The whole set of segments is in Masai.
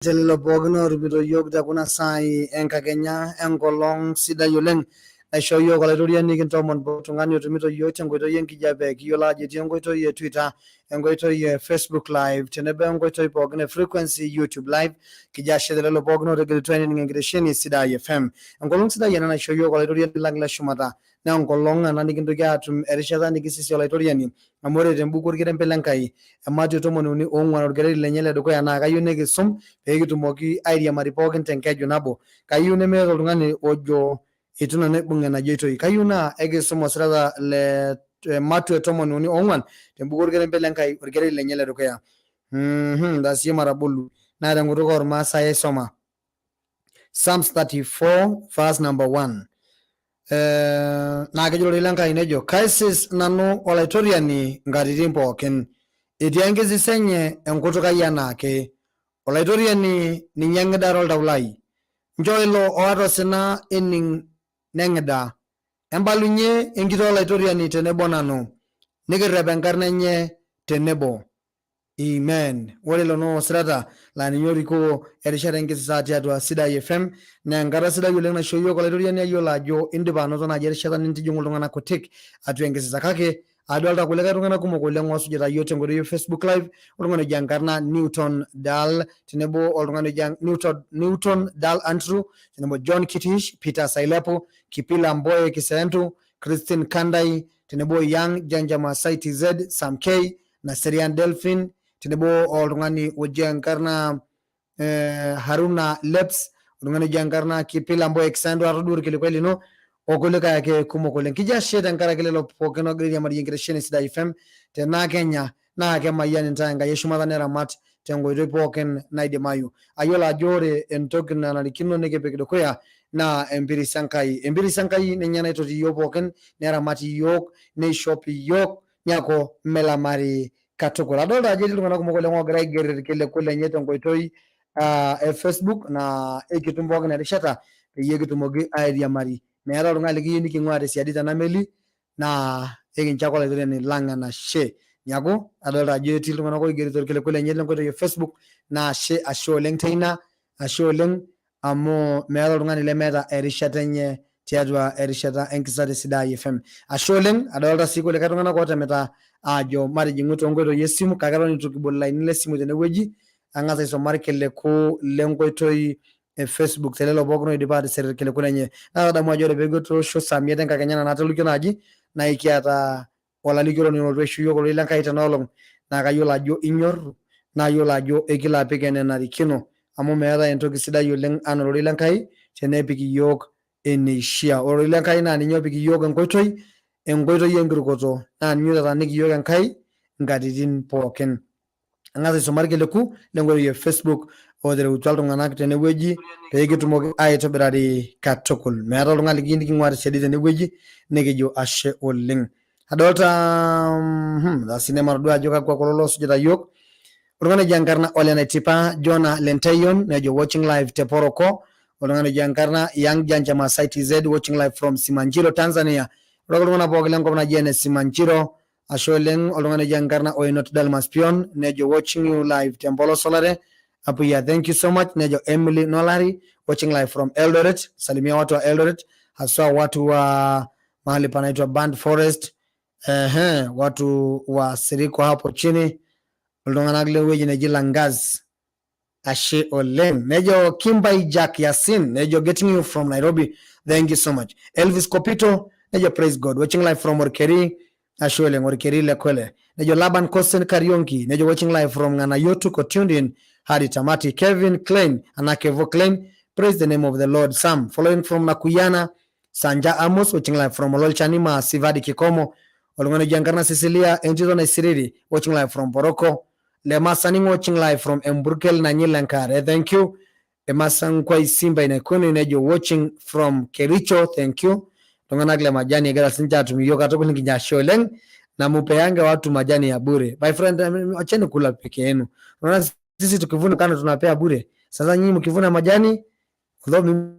Lelo pookin ooripito iyiook te kuna saai enkakenya enkolong sidai oleng naishoo iyiook olaitoriani kintoomon pooki tung'ani otumito iyiook tenkoitoi enkijape. Kiyiolo ajo etii enkoitoi e Twitter, enkoitoi e Facebook live tenebo enkoitoi pookin e frequency YouTube live. Kijo ashe te lelo pookin ootegelutua ainining enkitesheni Sidai FM. Enkolong sidai ena naishoo iyiook olaitoriani lang le shumata. Naa enkolong ena nikintoki aatum erishata nikisisie olaitoriani amu ore tembuku orkerempe le Nkai e Mateo 34 orkereri lenye le dukuya naa kayieu nikisum pee kitumoki airiamari pookin tenkeju nabo. Kayieu nemeeta oltung'ani ojo eitu nanu aibung enajoitoi. Kayieu naa ekisum osirata le Mateo 34 tembuku orkerempe le Nkai orkereri lenye le dukuya. Ntasie matabolu naa tenkutuk ormaasai aisoma. Psalms 34 verse number 1. Naa kejo ororei le Nkai nejo, kaisis nanu Olaitoriani nkatitin pookin, etii enkisisa enye enkutuk ai anaake. Olaitoriani ninye eng'idare oltau lai, nchoo ilo oata osina ening neng'idaa. Embalunye enkitoo Olaitoriani tenebo nanu, nikirrep enkarna enye tenebo. Amen. Ore ilo naa osirata laa ninye orikoo erishata enkisisa tiatua Sidai FM naa enkata sidai oleng naisho iyiook Olaitoriani ayiolo ajo indipa anoto naaji erishata nintijing'u iltung'anak kutik atua enkisisa. Kake adolta kulikae tung'anak kumok oleng oosujita iyiook tenkoitoi e Facebook live, oltung'ani oji enkarna Newton Dal tenebo oltung'ani oji Newton Dal Andrew tenebo John Kitish, Peter Sailepu, Kipila Mboe Kisentu, Christine Kandai tenebo Young Janja Masai TZ, Sam K, Naserian Delphine tenebo oltung'ani oji enkarna Haruna Leps, oltung'ani oji enkarna Kipila Mboe Kisando, atodua orkilikuai lino okulikae ake kumok oleng. Kijo ashe tenkaraki lelo pookin oogira airiamariyie enkitesheni Sidai FM tenaa Kenya naa kemayian intae Enkai eshumata neramat tenkoitoi pookin naidimayu. Ayiolo ajo ore entoki nanarikino nikipik dukuya naa empiris Enkai. Empiris Enkai ninye naitoti iyiook pookin, neramat iyiook, neishop iyiook, niaku melamari katukul. Adolta ajo etii iltung'anak kumok oleng oogira aiger irkiliku lenye tenkoitoi e Facebook naa ekitum pookin erishata peyie kitumoki airiamari. Meeta oltung'ani likiyieu niking'uaa tesiadi tena meli naa ekincho ake olaitoriani lang enashe. Niaku adolta ajo etii iltung'anak oigerito irkiliku lenye lenkoitoi e Facebook naa ashe ashe oleng teina, ashe oleng amu meeta oltung'ani lemeeta erishata enye tiatua erishata enkisisa te Sidai FM. Ashe oleng, adolta sii kulikae tung'anak ootemita aajo matijing'u toonkoitoi esimu kake eton eitu kibol ilainini le simu tenewueji, ang'as aisoma irkiliku lenkoitoi e Facebook te lelo pookin oidipa aatisir irkiliku lenye. Naa tadamu ajo ore peeku etoosho saa miet enkakenya ena natolikio naaji naa ekiata olalikioroni olotu aisho iyiook ororei le Nkai tena olong naa kayiolo ajo inyorru nayiolo ajo ekilo apik enenarikino amu meetae entoki sidai oleng anaa ororei le Nkai tenepik iyiook eneishia. Ore ororei le Nkai naa ninye opik iyiook enkoitoi, enkoitoi enkirukoto naa ninye oitataaniki iyiook Enkai nkatitin pookin. Ang'as aisuma irkiliku lenkoitoi e Facebook otereutua iltung'anak tenewueji pee kitumoki aitobirari katukul. Meeta oltung'ani likiyieu niking'uaa tesiadi tenewueji nikijo ashe oleng. Adolta sinema atodua ajo kakwa kulo loosujita yiok. Oltung'ani oji enkarna Ole Naitipa Jona Lenteion nejo watching live te Poroko. Oltung'ani oji enkarna Young Janja Masai TZ watching live from Simanjiro Tanzania. Ore iltung'anak pookin lenkop naji ene Simanjiro ashe oleng oltung'ani oji enkarna Oinot Dalmas Pion nejo watching you live te mpolos olare Apuya thank you so much nejo Emily Nolari watching live from Eldoret salimia watu wa Eldoret haswa watu wa mahali panaitwa Band Forest ehe watu wa Siriko hapo chini iltung'anak lewueji neji Langaz ashe oleng nejo Kimbai Jack Yasin nejo getting you from Nairobi thank you so much Elvis Kopito nejo praise God watching live from Orkeri ashe oleng Orkeri Lekwele nejo Laban Kosen Karionki nejo watching live from Ng'anayo tuko tuned in hadi tamati Kevin Klein Anakevo Klein praise the name of the Lord Sam following from Nakuyana Sanja Amos watching live from Ololchani Maasivadi Kikomo oltung'ani oji enkarna Cecilia entito naisiriri watching live from Poroko Lemasaning watching live from Emburkel Nanyil Enkare thank you Emasankwai Simba Inaikuni nejo watching from Kericho thank you iltung'anak le majani egira sinche atum iyiok katukul nikijo ashe oleng na mupeange watu majani ya bure my friend, acheni kula peke yenu. Unaona sisi tukivuna kano tunapea bure, sasa nyinyi mkivuna majani although mimi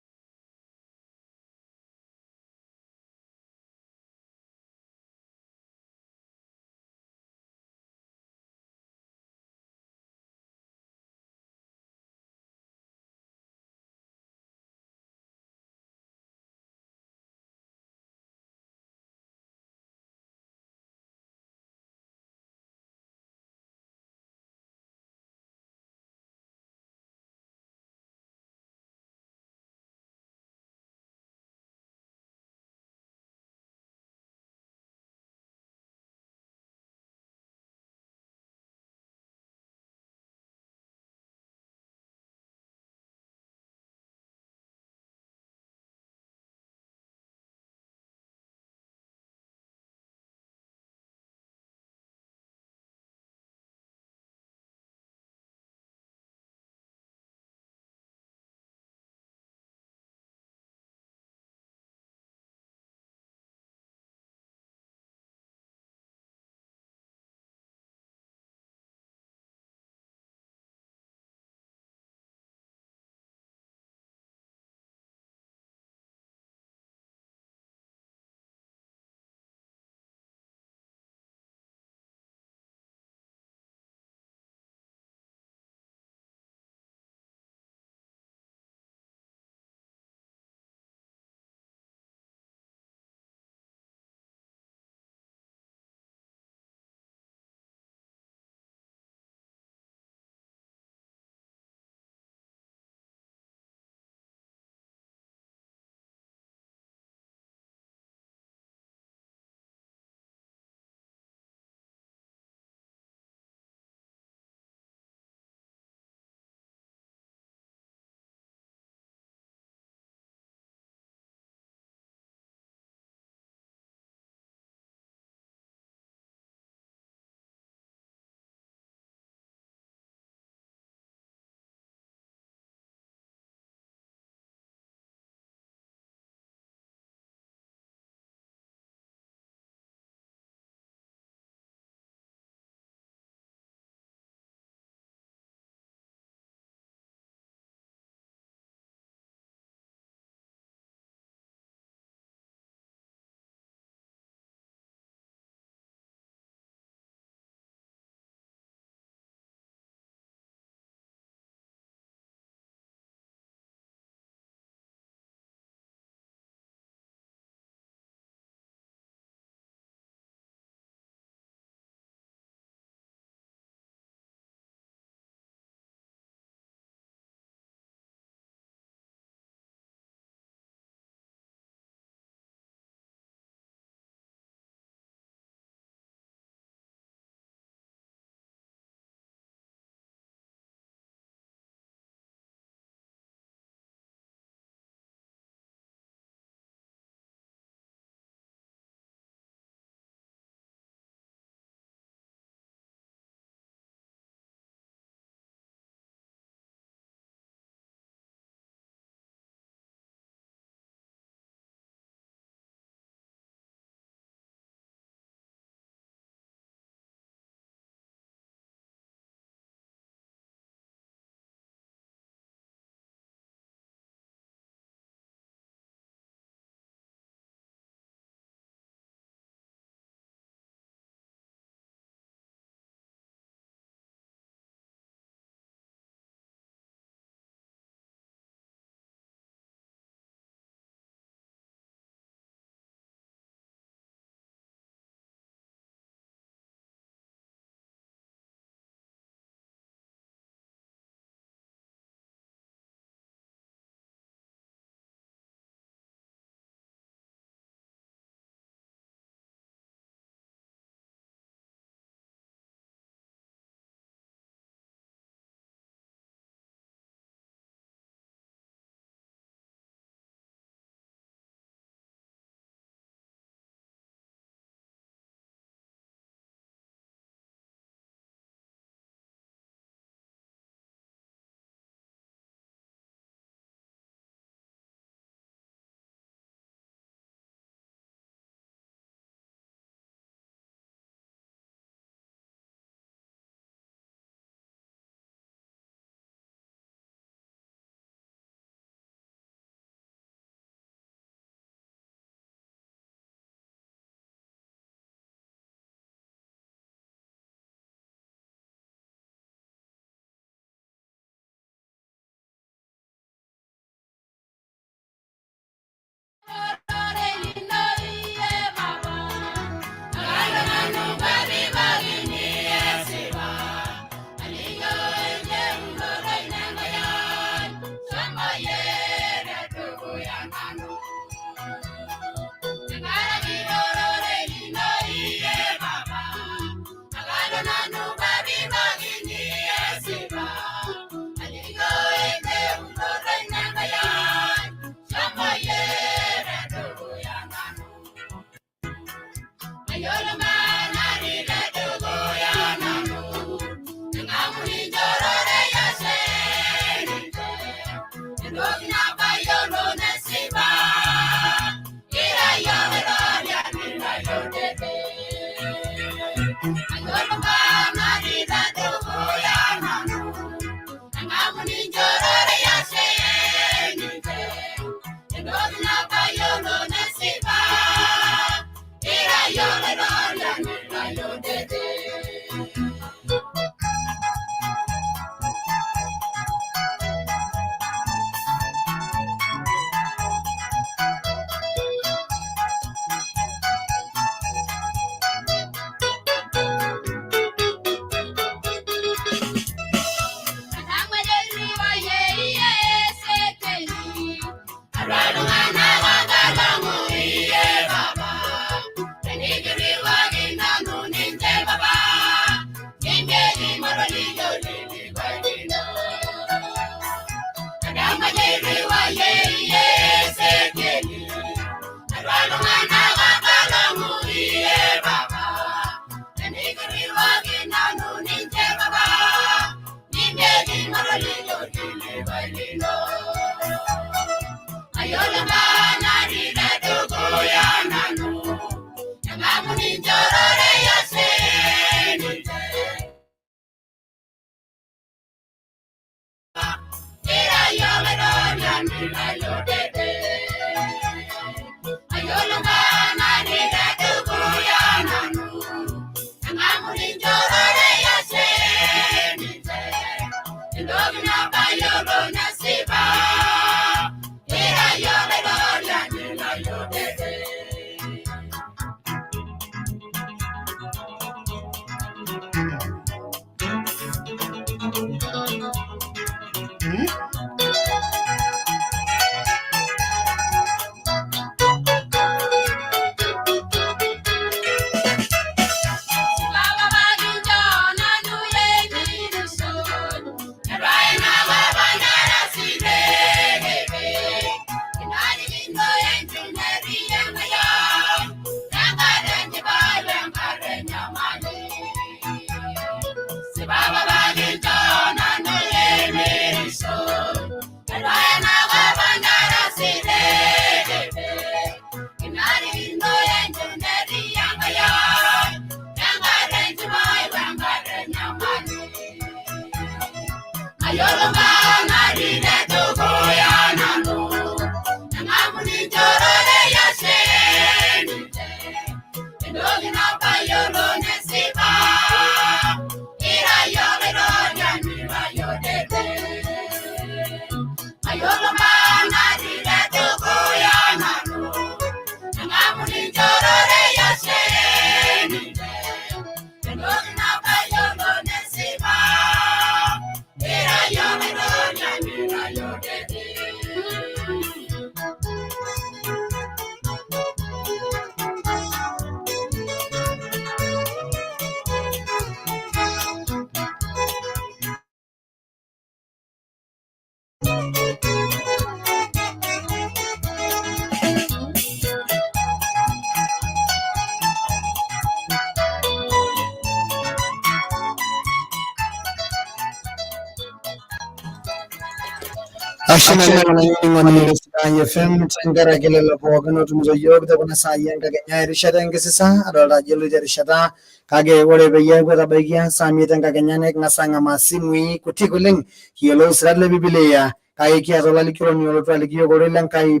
Ashe naleng olainining'oni le Sidai FM tenkaraki lelo pookin otumito iyiook te kuna saai enkakenya erishata enkisisa. Adolta ajo eloito erishata, kake ore peyie eeku etabaikia saa miet enkakenya niking'as ang'amaa isimui kutik oleng kiyiolou isirat le Bibilia, kake kiata olalikioroni olotu aliki iyiook ororei le Nkai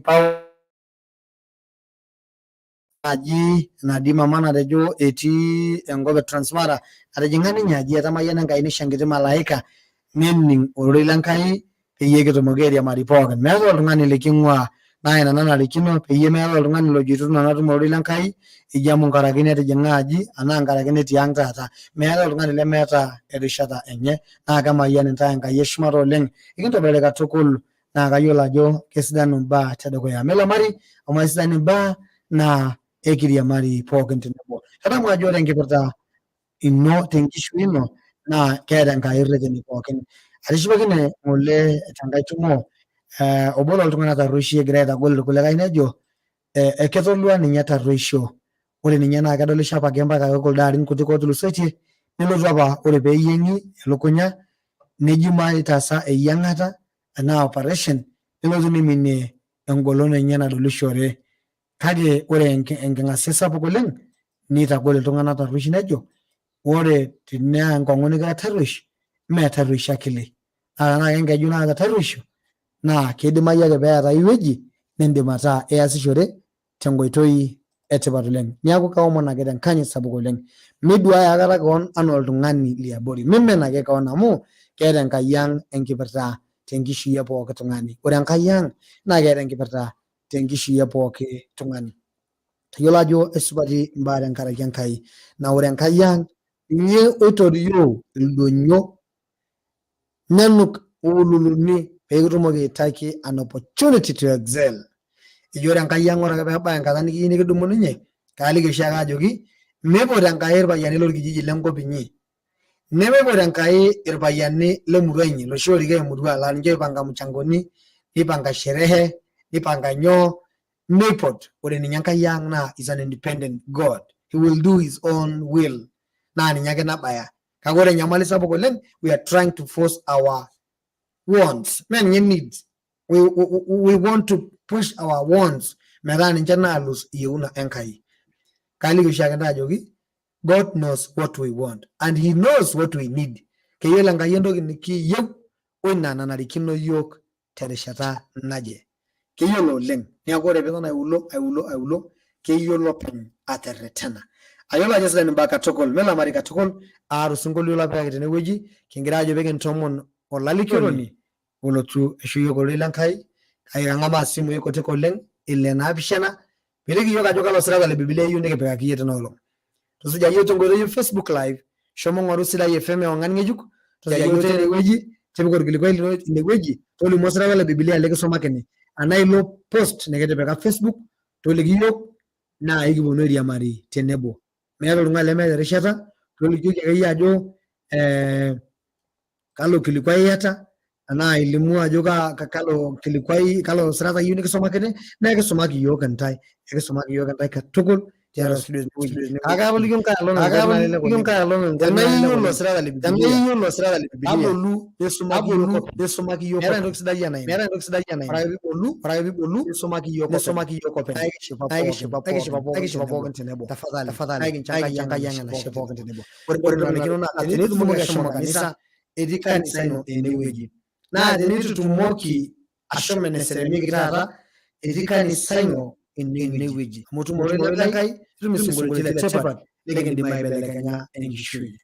aji natii mama natejo etii enkop e Transmara, natijing'a ninye aji etamayiana Enkai nisho enkiti malaika nening ororei le Nkai peyie kitumoki airiamari pookin. Meetae oltung'ani liking'uaa naa ina nanarikino peyie meetae oltung'ani lojo itu nanu atum ororei le Nkai eji amu nkaraki netijing'a aji anaa nkaraki netii ang taata. Meetae oltung'ani lemeeta erishata enye naa kemayian intae Enkai eshumata oleng. Ekintobirari katukul naa kayiolo ajo kesidanu imbaa tedukuya. Milamari amu aisidan imbaa naa ekiriamari pookin tenebo. Tadamu ajo ore enkipirta ino tenkishui ino naa keeta Enkai irreteni pookin. Atishipakine ng'ole tenkae tumo obo loltung'anak tarrueshi egira aitagol irkulikae nejo eketolua ninye tarrueisho. Ore ninye naa kedolisho apake mpaka ake kuldo arin kutik ootulusoitie, nelotu apa ore peeyieng'i elukunya neji maitaasa eyiang'ata enaa operation nelotu niminie engolon enye nadolishore. Kake ore enking'asia sapuk oleng neitagol iltung'anak tarrueshi nejo Ore tenaa enkong'u nikira tarruesh mee tarruesh akili. Naa tenaa kenkeju naata tarruesho naa keidimayu ake peeta ai wueji nindim ataa iyasishore tenkoitoi etipat oleng. Niaku kaomon ake tenkanyit sapuk oleng, miduaya aikata kewon anaa oltung'ani liabori. Mimin ake kewon amu keeta Enkai ang enkipirta tenkishui e pooki tung'ani. Ore Enkai ang naa keeta enkipirta tenkishui e pooki tung'ani. Tayiolo ajo esupati imbaa tenkaraki Enkai. Naa ore Enkai ang ninye oitorioo ildonyio nenuk iululuni pee kitumoki aitaki an opportunity to excel. Ejo ore Enkai ang ore ake pebaya enkata nikiyieu nikidumu ninye, kaaliki oshiake ajoki mipot Enkai irpayiani lorkijiji lenkop inyi, nemipot Enkai irpayiani lemurua inyi loshi orikoo emurua laa ninche oipanga mchangoni, nipanga sherehe, nipanga nyoo, mipot. Ore ninye Enkai ang naa is an independent God. He will do his own will. Naa ninye ake nabaya. Kake ore enyamali sapuk oleng, we are trying to force our wants. Mee ninye needs. We want to push our wants metaa ninche naalus iyieuna Enkai. Kaliki oshiake ntae ajoki God knows what we want and he knows what we need. Keyiolo Enkai entoki nikiyieu o ina nanarikino iyiook terishata naje. Keyiolo oleng. Neeku ore piiton aiulo aiulo aiulo keyiolo openy aterretena. Ayiolo ajo sidan imbaa katukul, milamari katukul, aata osinkolio lapikaki tenewueji, kingira ajo pikintoomon olalikioroni olotu aisho iyiook ororei le Nkai, kake kang'amaa isimui kutik oleng ile naapishana piliki iyiook ajo kalo sirata le Biblia iyieu nikipikaki iyie tena olong. Tusuja iyiook tenkoitoi e Facebook live, shomo ng'oru Sidai FM ewang'an ng'ejuk, tusuja iyiook teine wueji, tipika orkilikuai lino ine wueji, tolimu osirata le Biblia likisumakini. Anaa ilo post nikitipika Facebook, toliki iyiook naa ekiponu airiamari tenebo. Meeta oltung'ani lemeeta erishata, tolikioki akeyie ajo kalo kilikuai iyata anaa ilimu ajo kalo kilikuai kalo sirata iyieu nikisumakini naa ekisumaki iyiook intae, ekisumaki iyiook intae katukul tiatua studio tenewueji. Kake atoliki enkae olong enkae olong tenaa iyiolo osirata le Biblia, tenaa iyiolo osirata le Biblia, tabolu nisumaki iyiook openy, nisumaki iyiook meeta entoki sidai enaa ina, meeta entoki sidai enaa ina. Ore ake piibolu, ore ake piibolu nisumaki iyiook nisumaki iyiook openy, naa ekishipa pookin, ekishipa pookin, ekishipa pookin tenebo. Tafadhali, tafadhali, aikincho Enkai ang enashe pookin tenebo. Ore entoki nanarikino naa tenitumoki ashomo kanisa, etii kanisa ino enewueji. Naa teneitu itumoki ashomo eneseremieki taata, etii kanisa ino enewueji. Amu itum ororei le Nkai, itum isinkolioitin le tipat likindim aibelekenya enkishui.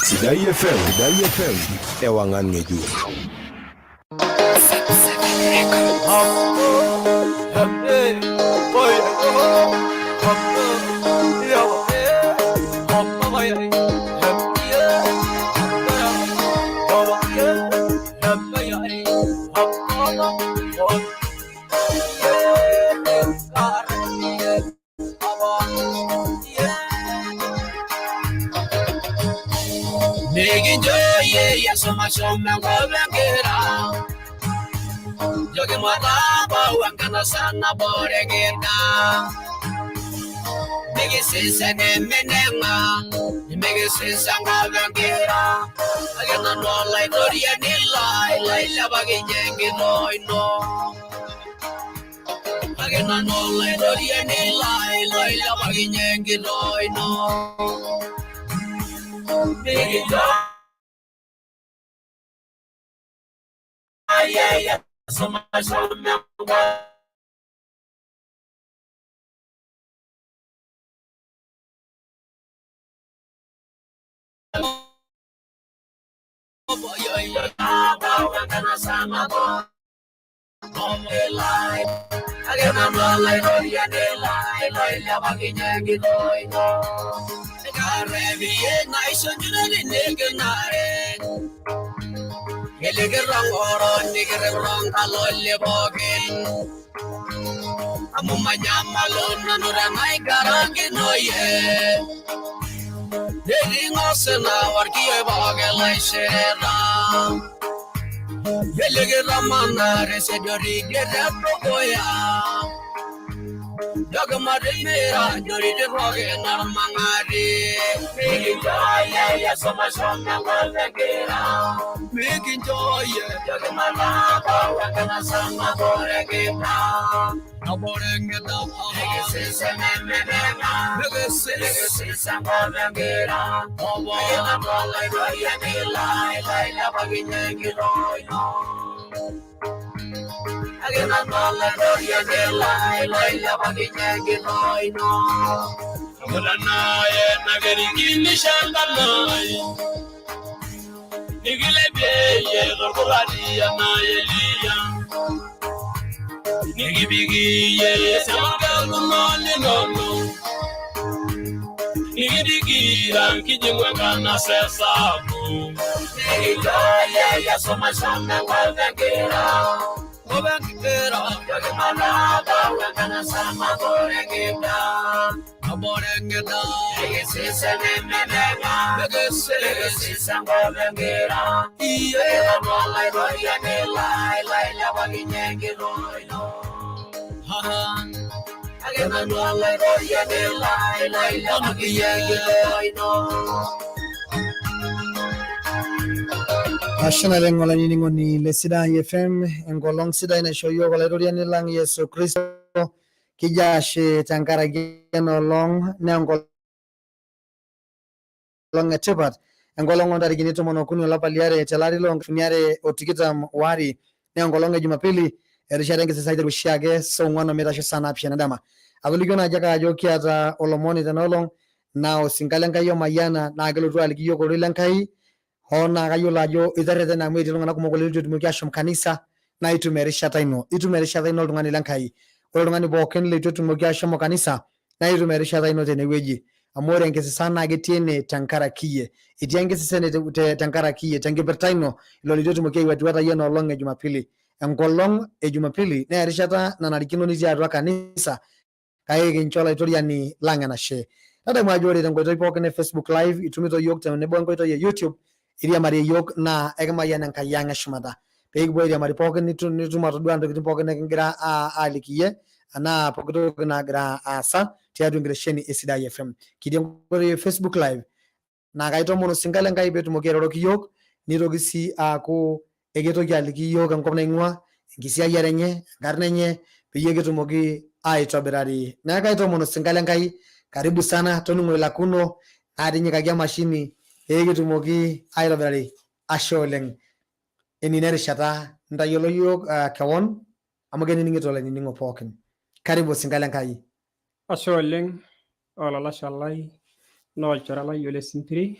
Sidai FM, Sidai FM, ewangan ngejuk. Sana boregeta Megesisa nemenenga Megesisa ngavengera Agena no lai doria ni lai lai la baginyengi no Agena no lai doria ni lai lai la baginyengi no Megesisa yeah so much. Ashe naleng olainining'oni le Sidai FM, enkolong sidai naisho yiok olaitoriani lang Yesu Kristo. Kijo ashe tenkaraki ena olong naa enkolong etipat, enkolong oontarikini 13 olapa liare telari loo nkalifuni are o tikitam waare, naa enkolong e Jumapili, erishata enkisisa aiteru oshiake saa ong'uan omeitasho saa naapishana endama. Atolikio naaji ake ajo kiata olomoni tena olong naa osinka le Nkai omayiana naa kelotu aliki yiok ororei le Nkai. Hoo naa kayiolo ajo iterretene amu etii iltung'anak kumok oleng leitu etumoki ashom kanisa naa itum erishata ino, itum erishata ino oltung'ani le Nkai. Ore oltung'ani pookin leitu etumoki ashomo kanisa naa itum erishata ino tenewueji amu ore enkisisa naa ketii ene tenkaraki iyie. Etii enkisisa ene tenkaraki iyie, tenkipirta ino ilo leitu etumoki aiwuatiwuatai ena olong e Jumapili. Enkolong e Jumapili naa erishata nanarikino nitii atua kanisa kake kincho olaitoriani lang enashe. Tadamu ajo ore tenkoitoi pookin e Facebook live itumito yiok tenebo enkoitoi e YouTube iriamarie yiok naa ekimayian Enkai ang eshumata. Pee kipuo airiamari pookin nitum atodua ntokitin pookin nikigira aaliki iyie anaa pooki toki nagira aasa tiatua enkitesheni e Sidai FM. Kitii enkoitoi e Facebook live naa kaitoomon osinka le Nkai peetumoki airoroki iyiook, nitoki sii aaku ekitoki aliki iyiook enkop naing'ua, enkisiayiare enye, enkarna enye, peyie kitumoki aitobirari. Neeku kaitoomon osinka le Nkai, karibu sana, toning'o ilakuno, naa tinyikaki emashini pee kitumoki aitobirari. Ashe oleng. Enino erishata ntayiolo iyiook kewon amu kenining'ito olainining'o pookin. Karibu osinka le Nkai. Ashe oleng olalashe lai naa olchore lai ole Simpiri.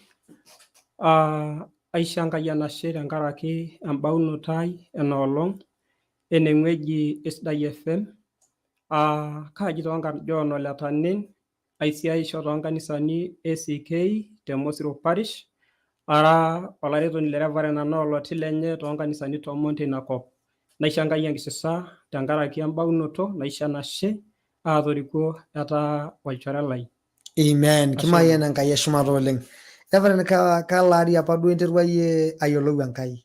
Aisho Enkai enashe tenkaraki embaunoto ai ena olong ene wueji e Sidai FM. Kaaji toonkarn John Ole Tanin, aisiaisho toonkanisani ACK te Mosiro Parish, ara olaretoni le Reverend anaa oloti lenye toonkanisani tomon teina kop. Naisho Enkai enkisisa tenkaraki embaunoto, naisho enashe aatorikuo etaa olchore lai. Amen. Ashe Kimayian oleng. Enkai eshumata oleng. Reverend, kalo ari apa duo interua iyie ayiolou Enkai?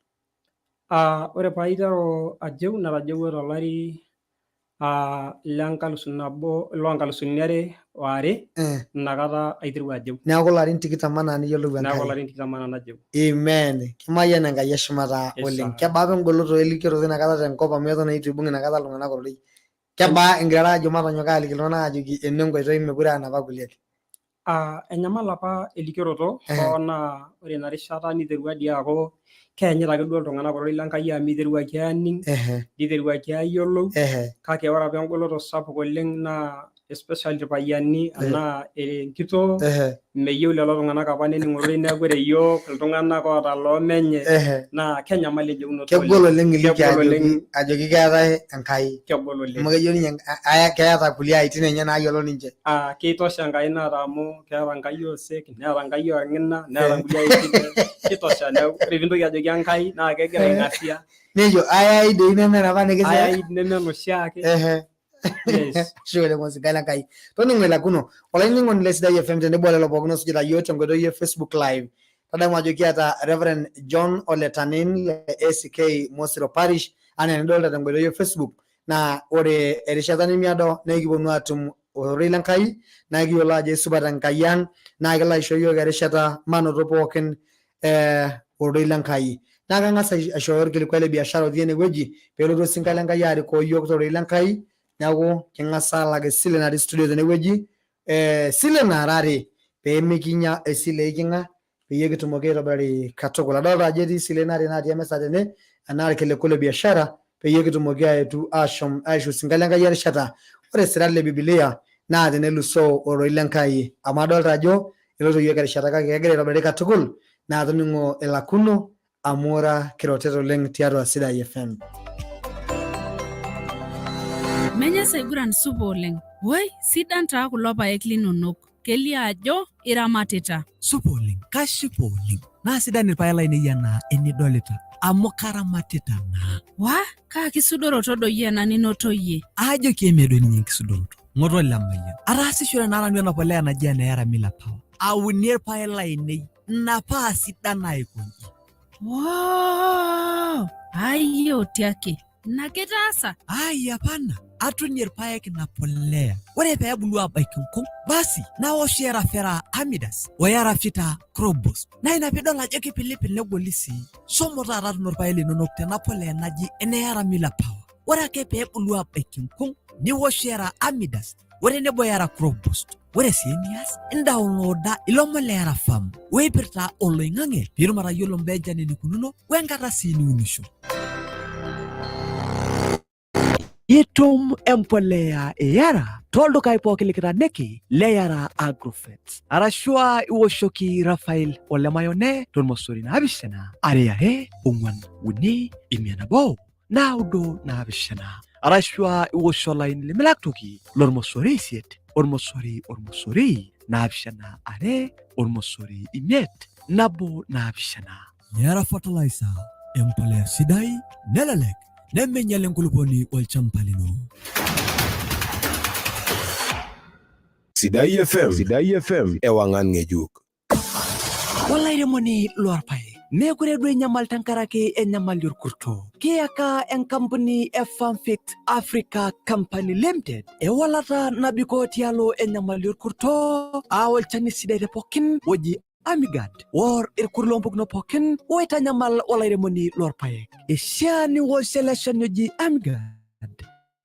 Ore paiteru ajeu natajeuwua tolari le nkalusu nabo loo nkalusuni are oare inakata aiterua ajeu. Neeku ilarin tikitam anaa niyiolou Neeku Enkai. ilarin tikitam anaa najeu. Amen. Kimayian Enkai eshumata oleng. Isa. Kebaa apa engoloto elikioroto inakata tenkop amu eton naa eitu ibung inakata iltung'anak ororei. Kebaa ingirara aajo matonyok aaliki iltung'anak aajoki ene enkoitoi mekure aa enapa kuliek. Enyamal apa elikioroto hoo naa ore ina rishata niterua dii aaku keenyita ake duo iltung'anak ororei le Nkai amu iteruaki aaning, niteruaki aayiolou, kake ore apa engoloto sapuk oleng naa especially irpayiani anaa enkitoo meyieu lelo tung'anak apa nening ororei neeku ore iyiook iltung'anak oota loomenye naa kenyamal ejeunoto Kegol oleng iliki Kegol oleng. ajoki keetae Enkai. Kegol oleng. Amu kejo ninye keeta kulie aitin enye naayiolo ninche. Keitosha Enkai naata amu keeta Enkai oosek, neeta Enkai orng'ina, neeta nkulie aitin. Kitosha neeku ore piintoki ajoki Enkai naa kegira aing'asia. Nejo aya ai dei neme enapa nikisira. Aya ai neme enoshiake. Yes. Ashe oleng osinka le Nkai. Toning'o ilakuno. Olainining'oni le Sidai FM tenebo lelo pookin oosujita iyiook tenkoitoi e Facebook Live. Tadamu ajo kiata Reverend John Ole Tanin le ACK Mosiro Parish anaa enidolta tenkoitoi e Facebook. Naa ore erishata nemiado naa ekiponu aatum ororei le Nkai naa kiyiolo ajo aisupat Enkai ang naa kelo aisho iyiook erishata manoto pookin ororei le Nkai. Naa kang'as aishooyo orkilikuai le biashara otii enewueji peelotu osinka le Nkai arikoo iyiook tororei le Nkai. Neeku king'as aalak esile natii studio tenewueji, esile nara are pee mikinya esile eiking'a peyie kitumoki aitobirari katukul. Adolta ajo etii isilen are natii emisa tene anaa irkiliku le biashara peyie kitumoki aetu ashom aisho osinka le Nkai erishata. Ore isirat le Bibilia naa tenelusoo ororei le Nkai amu adolta ajo eloito iyiook erishata kake kegira aitobirari katukul naa toning'o elakuno amu ira kiroteta oleng tiatua Sidai FM. Menye saiguran supa oleng. Woi, sidan taa kulo paek linonok. Kelio ajo iramatita. Supa oleng, kashipa oleng. Naa sidan irpaek lainei anaa enidolita. Amu karamatita naa. Wa, kaa kisudoroto doi ena ninoto iyie? Aajoki emee doi ninye enkisudoroto. Ng'oto Lemayian. Ataasishore naa nanu ena polea naji ene Yara Miller Power. Aunie irpaek lainei ina paa sidan aikonji. Woo! Ayio tiaki. Ina kitaasa? Ai hapana, atunie irpaek ina polea. Ore pee ebulu aabaiki nkung, basi naosh Yara Fera Amidas o Yara Fita Crobos. Naa ina piidol ajo kipilipil negoli sii. Shomo taata tuuno irpaek linonok tena polea naji ene Yara Miller Power. Ore ake pee ebulu aabaiki nkung, niwosh Yara Amidas o tenebo Yara Crop Boost. Ore sii enias, indaunlooda ilomon le Yara Farm oipirta oloing'ang'e piitum atayiolo mbaa enchan enikununo wenkata sii niunisho. Itum empolea e Yara tooldukai pooki likitaaniki le Yara Agrofert arashu aa iwoshoki Rafael ole Mayone tormosori 7 2 2 4 3 5 1 9 7 arashu aa iwosh olaini lemilak toki lormosori 8 ormosori ormosori 7 2 ormosori 5 1 7. Yara Fertilizer, empolea sidai nelelek nemeinyal enkulupuoni olchamba lino. Sidai FM. Sidai FM. Ewang'an ng'ejuk. Olairemoni loorpaek, meekure duo inyamal tenkaraki enyamali orkurto. Kiyaka enkampuni e Farmfix Africa Company Limited ewalata nabikoo tialo enyamali orkurto aa olchani sidai te pookin oji Amigad or irkurt loompukunot pookin oitanyamal olairemoni loorpaek. Ishaa niwosh ele shani oji Amigad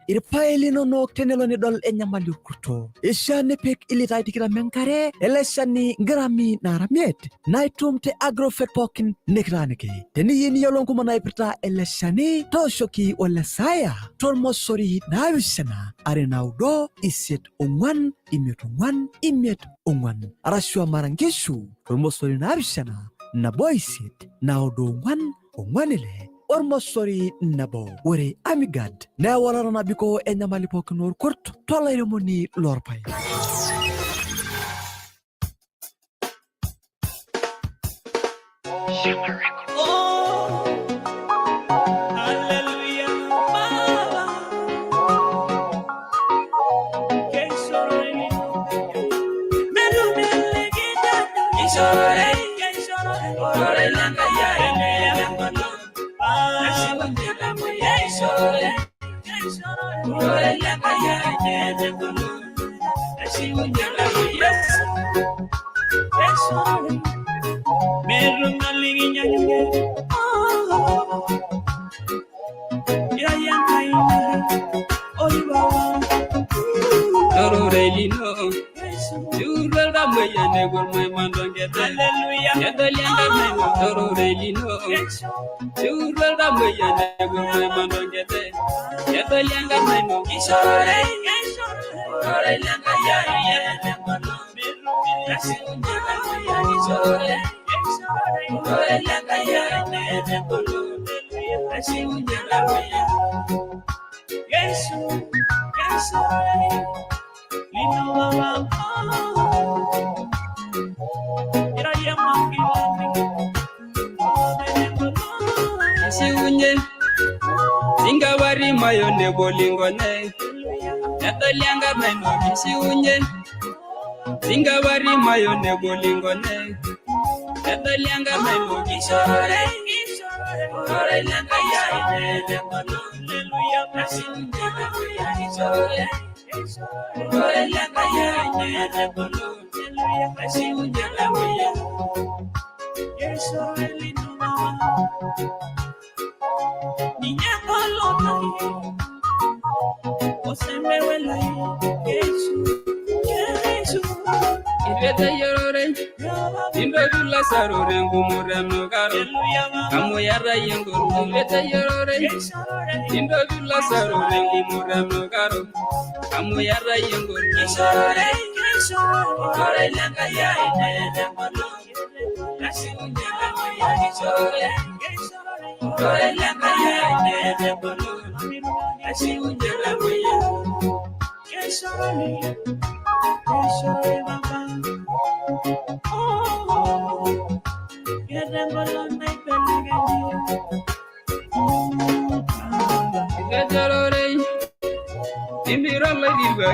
irpaek linonok tenelo nidol enyamali orkurto. Ishaa nipik ilitai 20 enkare ele shani ngrami naara 5 naa itum te Agrofert pookin nikitaaniki. Teniyieu niyiolou nkumok naipirta ele shani tooshoki ole Saaya tormosori 7 2 9 8 4 5 5 4 arashu amara nkishu tormosori 7 1 8 9 4 4 6 ormosori 1. Ore Amigad naa ewalata nabikoo enyamali pookin orkurt tolairemoni loorpaek.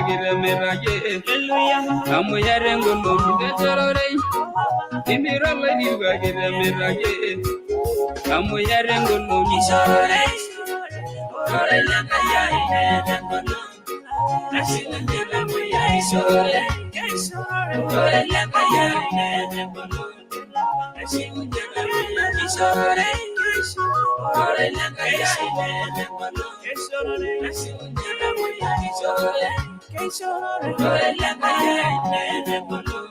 Kitemitayie amu iyata engolon tetororei Timira oloirriwua kitemitayie amu iyata engolon Ororei lenkai ai neeta engolon Nashikunye Lamuyian Ororei lenkai ai neeta engolon Nashikunye Lamuyian Ororei lenkai ai neeta engolon Nashikunye Lamuyian Ororei lenkai ai neeta engolon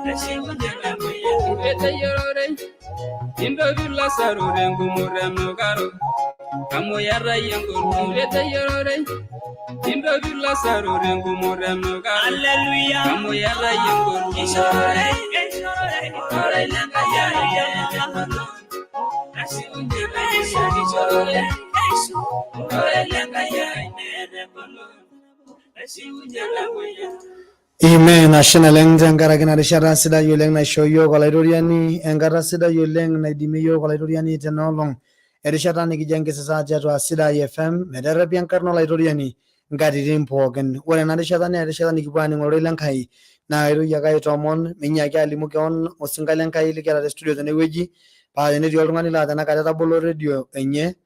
Nashikunye Lamuyian Eteyiororei Intoki Lasaro tengumoto enukaro amu iyata iyie engolon Eteyiororei Intoki Lasaro tengumoto enukaro amu iyata iyie engolon Ororei lenkai ai neeta engolon Nashikunye Lamuyian Ororei lenkai ai neeta engolon Nashikunye Lamuyian Amen. Ashe naleng tenkaraki ina rishata sidai oleng naishoo yiok Olaitoriani, enkata sidai oleng naidimie yiok Olaitoriani tena olong, erishata nikijo enkisisa tiatua Sidai FM, meterrepi enkarna Olaitoriani nkatitin pookin. Ore ena rishata naa erishata nikipuo aaning ororei le Nkai, naa kaitoki ake aitoomon minyaaki alimu kewon osinka le Nkai likiata te studio tenewueji, paa tenetii oltung'ani laa tenakata etabolo redio enye,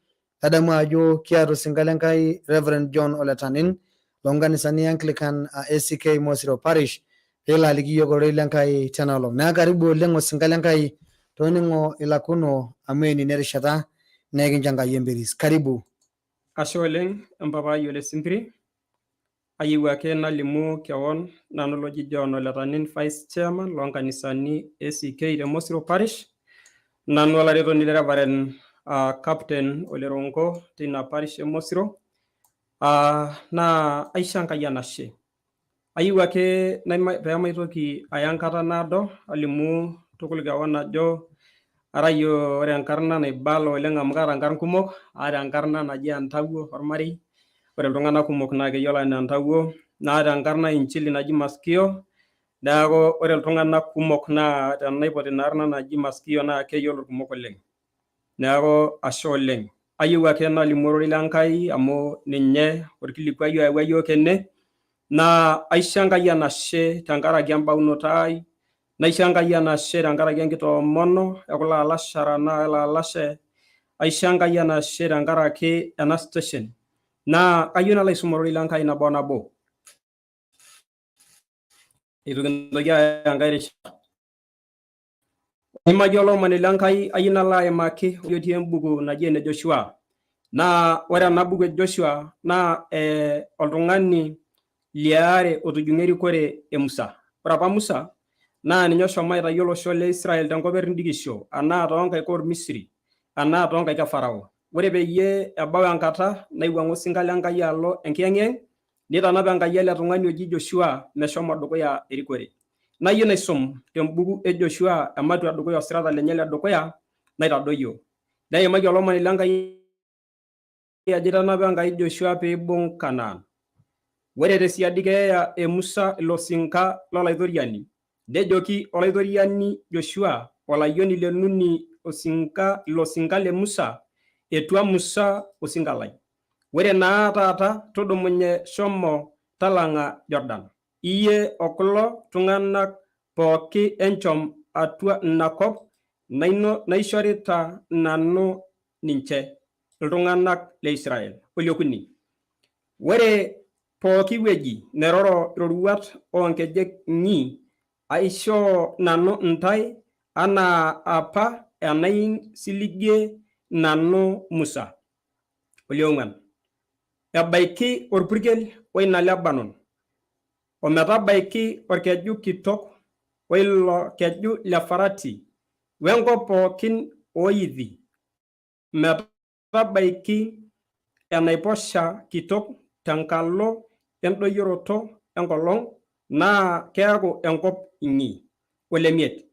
Tadamu ajo kiata osinka le Nkai Reverend John Ole Tanin loo nkanisani e Anglican ACK Mosiro Parish peelo aliki iyiook ororei le Nkai tena olong. Neeku karibu oleng osinka le Nkai toning'o ilakuno amu enino erishata naa ekincho Enkai emperis. Karibu. Ashe oleng empapai ole Simpiri. Ayieu ake nalimu kewon nanu loji John Ole Tanin Vice Chairman loo nkanisani ACK te Mosiro Parish. Nanu olaretoni le Reverend Captain Ole Rongo teina parish e Mosiro. Naa aisho Enkai enashe. Ayieu ake pee maitoki aya enkata naado alimu tukul kewon ajo arayio ore enkarna naibala oleng amu kaata nkarn kumok, aata enkarna naji Entawuo ormarei, ore iltung'anak kumok naa keyiolo anaa Entawuo, naata enkarna inchili naji Masikio, neeku ore iltung'anak kumok naa tenaipot ina arna naji Masikio naa keyiolo irkumok oleng. Neeku ashe oleng. Ayieu ake nalimu ororei le Nkai amu ninye orkilikuai oyawua yiok ene, naa aisho Enkai enashe tenkaraki embaunoto ai, naisho Enkai enashe tenkaraki enkitoomono e kulo alashara naa ele alashe, aisho Enkai enashe tenkaraki ena station. Naa kayieu nalo aisum ororei le Nkai nabo o nabo. Eitu kintoki aya enkae rishata. Aimaki olomoni le Nkai ayieu nalo aimaki otii embuku naji ene Joshua. Naa ore ena buku e Joshua naa oltung'ani liare otujung'o erikore e Musa. Ore apa Musa naa ninye oshomo aitayu olosho le Israel tenkop erindikisho anaa toonkaik oormisri anaa toonkaik e Farao. Ore peyie ebau enkata naiwuang'a osinka le Nkai alo enkiyeng'iyeng', neitanap Enkai ele tung'ani oji Joshua meshomo dukuya erikore. Nayieu naisum tembuku e Joshua ematua edukuya osirata lenye le dukuya naitadoyio. Neimaki olomoni le Nkai ajo eitanapa Enkai Joshua pee eibung Kanaan. Ore te siadi keeya e Musa ilo sinka lolaitoriani, nejoki olaitoriani Joshua olayioni le Nuni osinka ilo sinka le Musa, Etua Musa osinka lai. Ore naa taata tudumunye shomo talang'a Jordan, iyie o kulo tung'anak pooki enchom atua ina kop naishorita nanu ninche, iltung'anak le Israel. Oliokuni, ore pooki wueji neroro iroruat oo nkejek inyi, aishoo nanu intae anaa apa enaisiligie nanu Musa. Oliong'uan, ebaiki orpurkel oina Lebanon, ometabaiki orkeju kitok oilo keju le Farati, wenkop pookin ooithi, metabaiki enaiposha kitok tenkalo endoyioroto enkolong naa keaku enkop inyi. Olemiet,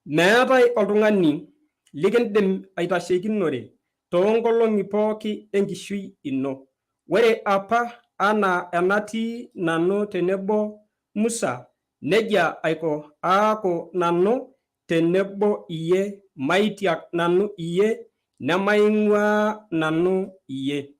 meetae oltung'ani likindim aitashekinore too nkolong'i pooki enkishui ino. Ore apa anaa enatii nanu tenebo Musa, nejia aiko aaku nanu tenebo iyie, maitiak nanu iyie, nemaing'uaa nanu iyie.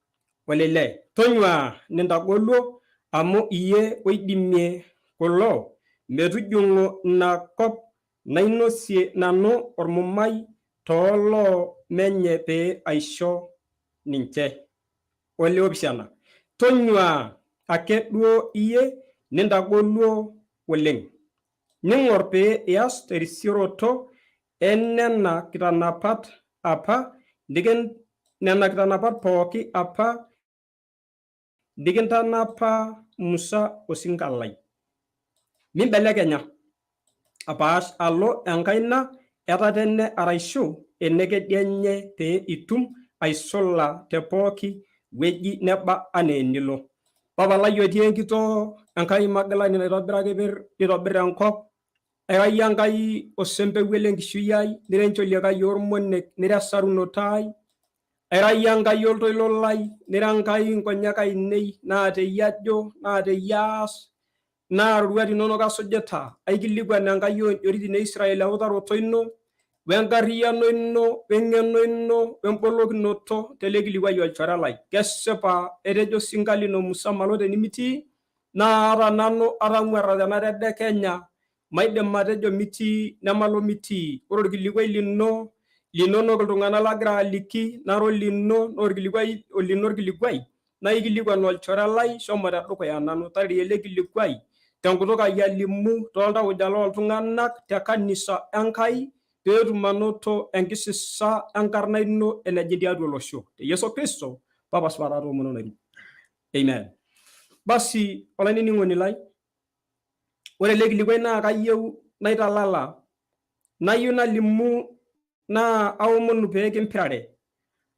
Olilee, tonyuaa nintagoluo Amu iyie oidimie kulo metujung'o ina kop nainosie nanu ormumai tooloo menye pee aisho ninche. Oliopishana. Tonyuaa ake duo iyie nintagoluo oleng. Ning'or pee ias terisioroto enena kitanapat apa nena kitanapat pooki apa nikintanapa Musa osinka lai. Mimbelekenya apaash alo enkaina etatene arashu enekedianye pee itum aisula te pooki wueji neba anaa enilo. Papa lai otii enkitoo, Enkai magilani naitobira keper nitobir enkop, aira iyie Enkai osempewuo lenkishui ai, nira encholiek ai oormonek, nira esarunoto ai, aira iyie Enkai oltoilo lai, nira Enkai nkonyek ainei, naa teyie ajo, naa teyie aas, naa roruat inonok asujita. Aikilikuan Enkai oonjoritin e Israel eutaroto ino, wenkarriyiano ino, weng'eno ino, wembolokinoto tele kilikuai olchore lai. Kesipa etejo osinka lino Musa malo tenimitii, naa ata nanu atang'uarra tena tedekenya, maidim atejo mitii nemalo mitii. Ore orkilikuai lino linonok iltung'anak lagira aliki nara olino naa orkilikuai olino orkilikuai naa ikilikuan olchore lai shomo tedukuya nanu tarerie ele kilikuai tenkutuk ai alimu tooltauja looltung'anak te kanisa Enkai peetum anoto enkisisa enkarna ino enejing tiatua olosho. Te Yesu Kristo, Papa supa taa toomono nairuko. Amen. Basi olainining'oni lai, ore ele kilikuai naa kayieu naitalala, nayieu nalimu naa aomonu pee kimpirare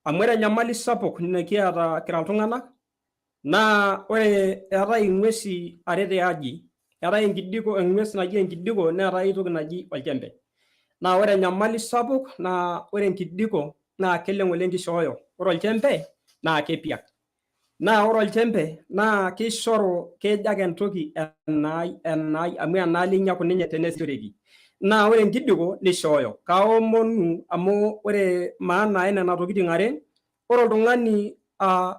amu ore enyamali sapuk nikiata kira iltung'anak naa ore eetae ing'uesi are te aji, eetae enkidiko eng'ues naji enkidiko neetae aitoki naji olchembe. Naa ore enyamali sapuk naa ore enkidiko naa keleng oleng kishooyo, ore olchembe naa kepiak. Naa ore olchembe naa keishoru kejo ake entoki enaai enaai amu enaalo einyiaku ninye teneasishoreki. Naa ore enkidiko neishooyo. Kaomonu amu ore maana enena tokitin are, ore oltung'ani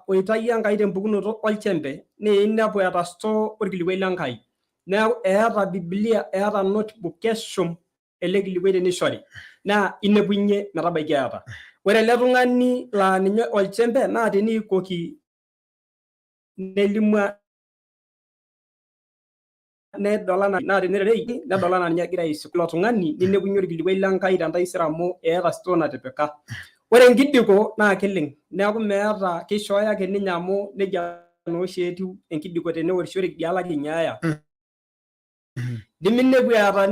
oitayio Enkai tempukunoto olchembe naa inepu eeta store orkilikuai le Nkai. Neeku eeta bibilia, eeta notebook, keshum ele kilikuai tenishori naa inepunye metabaiki eeta. Ore ele tung'ani laa ninye olchembe naa teniikoki nelimu nedol anaa naa tenererei nedol anaa ninye egira aisik ilo tung'ani ninepunye orkilikuai le Nkai tentaisere amu eeta store natipika. Ore enkidiko naa keleng neeku meeta keishooyo ake ninye amu nejia naa oshi etiu enkidiko teneorishoreki idialo ake einyiaya. Niminepu eeta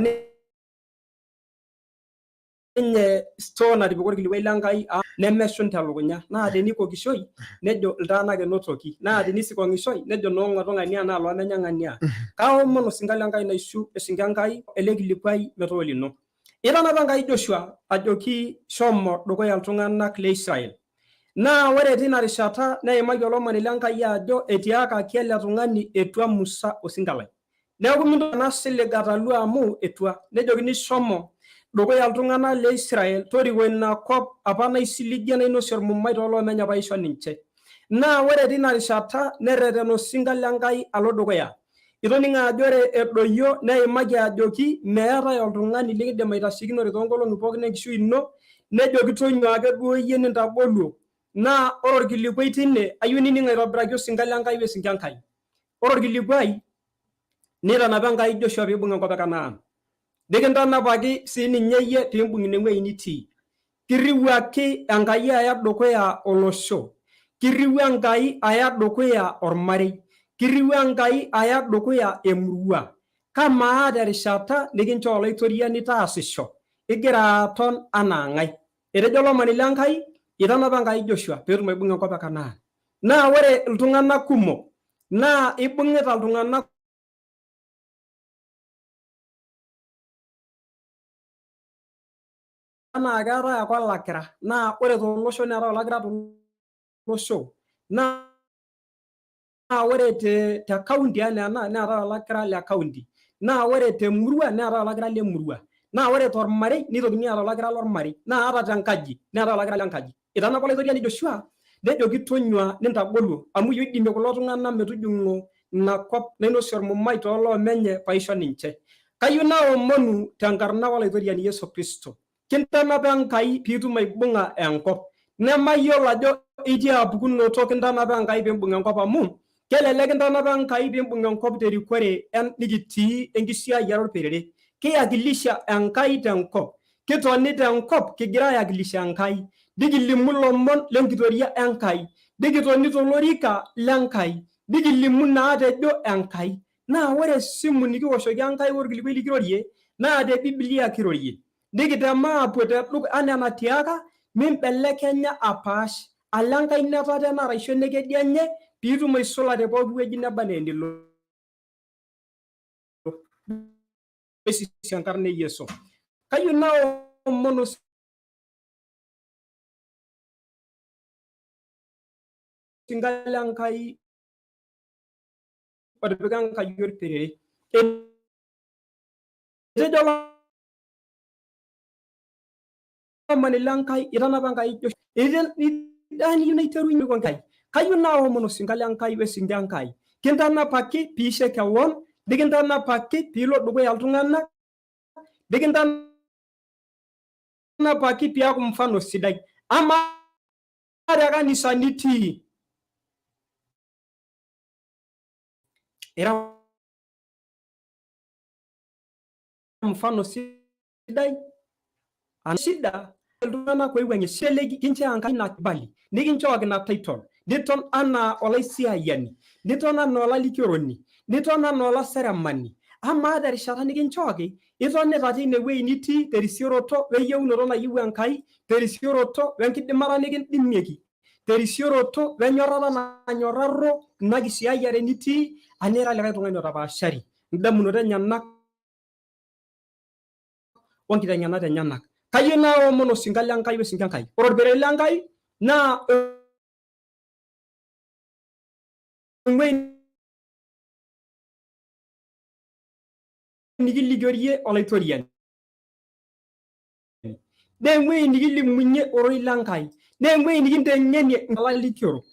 ninye store natipika orkilikuai le Nkai nemeshun telukunya naa tenikokishoi nejo iltaanak enotoki naa tenisikong'ishoi nejo noo ng'oto ng'ania naa loomenya ng'ania. Kaomon osinka le Nkai naishu esinka Enkai ele kilikuai metaa olino. Itanapa Enkai Joshua ajoki shomo dukuya iltung'anak le Israel. Naa ore teina rishata neimaki olomoni le Nkai ajo etiakaki ele tung'ani etua Musa osinka lai. Neeku mintoki ena silig atalu amu etua. Nejokini shomo dukuya iltung'anak le Israel toriko ina kop apa naisiligie nainosie ormumai tooloomeny apa aisho ninche. Naa ore teina rishata nerreten osinka le Nkai alo dukuya. Itoning'o ajo ore edoyio neimaki ajoki meetae oltung'ani likindim aitashekinore toonkolong'i pookin enkishui ino, nejoki tonyua ake duo iyie nintagoluo. Naa ore orkilikuai tine ayieu nining aitobiraki osinka le Nkai wesinka Enkai. Ore orkilikuai nitanapa Enkai Joshua piibung enkop e Kanaan. Nikintanapaki sii ninye iyie piimbung ine wueji nitii. Kirriwuaki Enkai aya dukuya olosho. Kirriwua Enkai aya dukuya ormarei. Kirriwua Enkai aya dukuya emurua. Kamaa terishata nikinchoo Olaitoriani taasisho, igira aton anaa ng'ae? Etejo olomoni le Nkai, eitanapa Enkai Joshua peetum aibung'a enkop e Kanaan. Naa ore iltung'anak kumok naa ibung'ita iltung'anak anaa keetae ake olakira naa ore tolosho neetae olakira tolosho naa ore te, te county anaa ena neetae olakira le county naa ore te murua neetae olakira le murua naa ore tormarei nitokini aata olakira lormarei naa ata tenkaji neetae olakira lenkaji. Itanapa Olaitoriani Joshua nejoki tonyua nintagoluo amu iyie oidimie kulo tung'anak metujung'o ina kop nainosie ormumai tooloomenye paisho ninche. Kayieu naomonu tenkarna olaitoriani Yesu Kristo. Kintanapa Enkai piitum aibung'a enkop. Nemayiolo ajo itiaa pukunoto kintanapa Enkai piimbung enkop amu kelelek kintanapa Enkai piimbung enkop terikore nikitii enkisiayiare olperere. Kiakilisha Enkai tenkop. Kitoni tenkop kigira ayakilisha Enkai. Nikilimu lomon lenkitoria Enkai. Nikitoni tolorika le Nkai. Nikilimu naatejo Enkai. Naa ore esimu nikiwoshoki Enkai olkilikuai likirorie naa te Biblia kirorie. Nikitem aapuo te anaa enatiaka, mimbelekenya apaash alo enkaina etatene arashu enekedianye piitum aisula te pooki wueji neba anaa enilo. Esisi enkarna e Yesu. Kayieu naomon osinka le Nkai otipika Enkai olperere. Etejo olomoni le Nkai, itanapa Enkai Joshua. Idan naiterunye Enkai. Kayieu naomon osinka le Nkai we sinka Enkai. Kintanapaki piishe kewon, nikintanapaki piilo dukuya iltung'anak, nikintanapaki piaku mfano sidai. Amaa te kanisa nitii, ira mfano sidai shida iltung'anak oiwuang'ie selegi kinchoo Enkai ina kibali nikinchooki ina title niton anaa olaisiayiani niton anaa olalikioroni niton anaa olaseremani amaa terishata nikinchooki itonita teine wueji nitii terisioroto weyieunoto nayieu Enkai terisioroto wenkidimata nikindimieki terisioroto wenyorrata nanyorraro ina kisiayiare nitii anaa ira likae tung'ani otapaashari indamunot enyenak onkiteng'enat enyenak. Kayieu naomon osinka le Nkai wesinka Enkai. Ore orperere le Nkai naa ewueji nikilikiorie Olaitoriani. Naa ewueji nikilimunye ororei le Nkai. Naa ewueji nikinteng'enie olalikioro.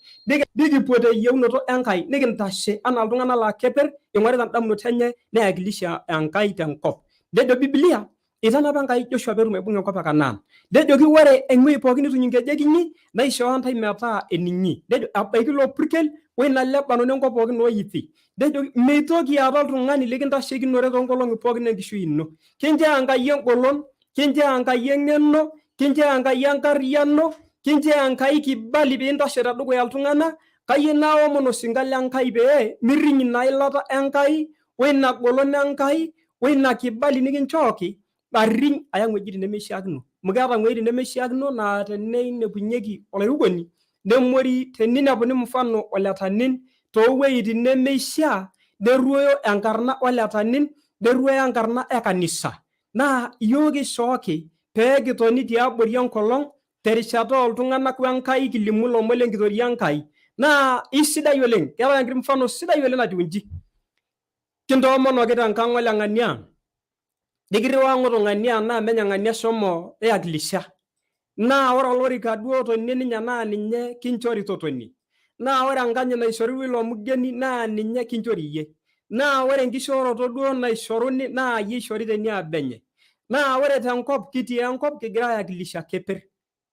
Nikipuo teyieunoto Enkai nikintashe anaa iltung'anak laa keper ing'orita indamunot enye neakilisha Enkai tenkop. Nejo Biblia, itanapa Enkai Joshua peetum aibung'a enkop e Kanaan. Nejoki ore ewueji pookin nituny inkejek inyi, naishooyo intae metaa eninyi. Nejo ebaiki ilo purkel o ina Lebanon enkop pookin ooyipi. Nejoki meitoki aata oltung'ani likintashekinore toonkolong'i pookin enkishui ino. Kinchoo Enkai engolon, kinchoo Enkai eng'eno, kinchoo Enkai enkarriyiano, kinchoo Enkai kibali piintashe tedukuya iltung'anak. Kayieu naomon osinka le Nkai pee mirriny ina ilata Enkai o ina golon Enkai o ina kibali nikinchooki arriny aya wuejitin nemeishiakino. Amu keeta wuejitin nemeishiakino naa teneinepunyeki olairukoni nemori teninepuni mfano oletanin toowueitin nemeishiaa nerruoyo enkarna oletanin nerruoyo enkarna e kanisa. Naa iyiook eishooki pee kitoni tiabori enkolong terishata ooltung'anak we Nkai kilimu ilomon lenkitoria Enkai. Naa isidai oleng. Keetae enkiti mfano sidai oleng natiu inji. Kintoomonoki tenkang ole ng'ania, nikirriwaa ng'oto ng'ania naa menye ng'ania shomo eakilisha. Naa ore olorika duo otonie ninye naa ninye kinchori totonie. Naa ore enkanyit naishorua ilo mugeni naa ninye kinchori iyie. Naa ore enkishooroto duo naishoruni naa iyie eishori teniaba enye. Naa ore tenkop kitii enkop kigira ayakilisha keper.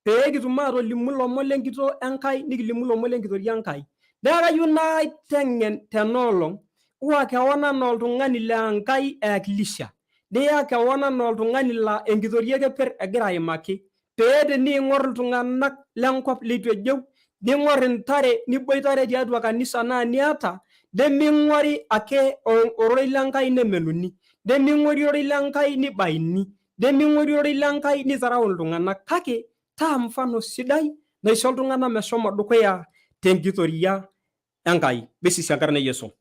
Pee kitum aatolimu ilomon lenkitoo Enkai nikilimu ilomon lenkitoria Enkai. Neeku kayieu naiteng'en tena olong, uwa kewon anaa oltung'ani le Enkai eakilisha. Niya kewon anaa oltung'ani laa enkitoria keper egira aimaki. Pee teniing'or iltung'anak lenkop leitu ejeu, ning'or intare niboitare tiatua kanisa naa niata, neming'ori ake ororei le Nkai nemenuni, neming'ori ororei le Nkai nibaini, neming'ori ororei le Nkai nitarau iltung'anak, kake taa mfano sidai naisho iltung'anak meshomo dukuya tenkitoria Enkai. Mesisi enkarna e Yesu.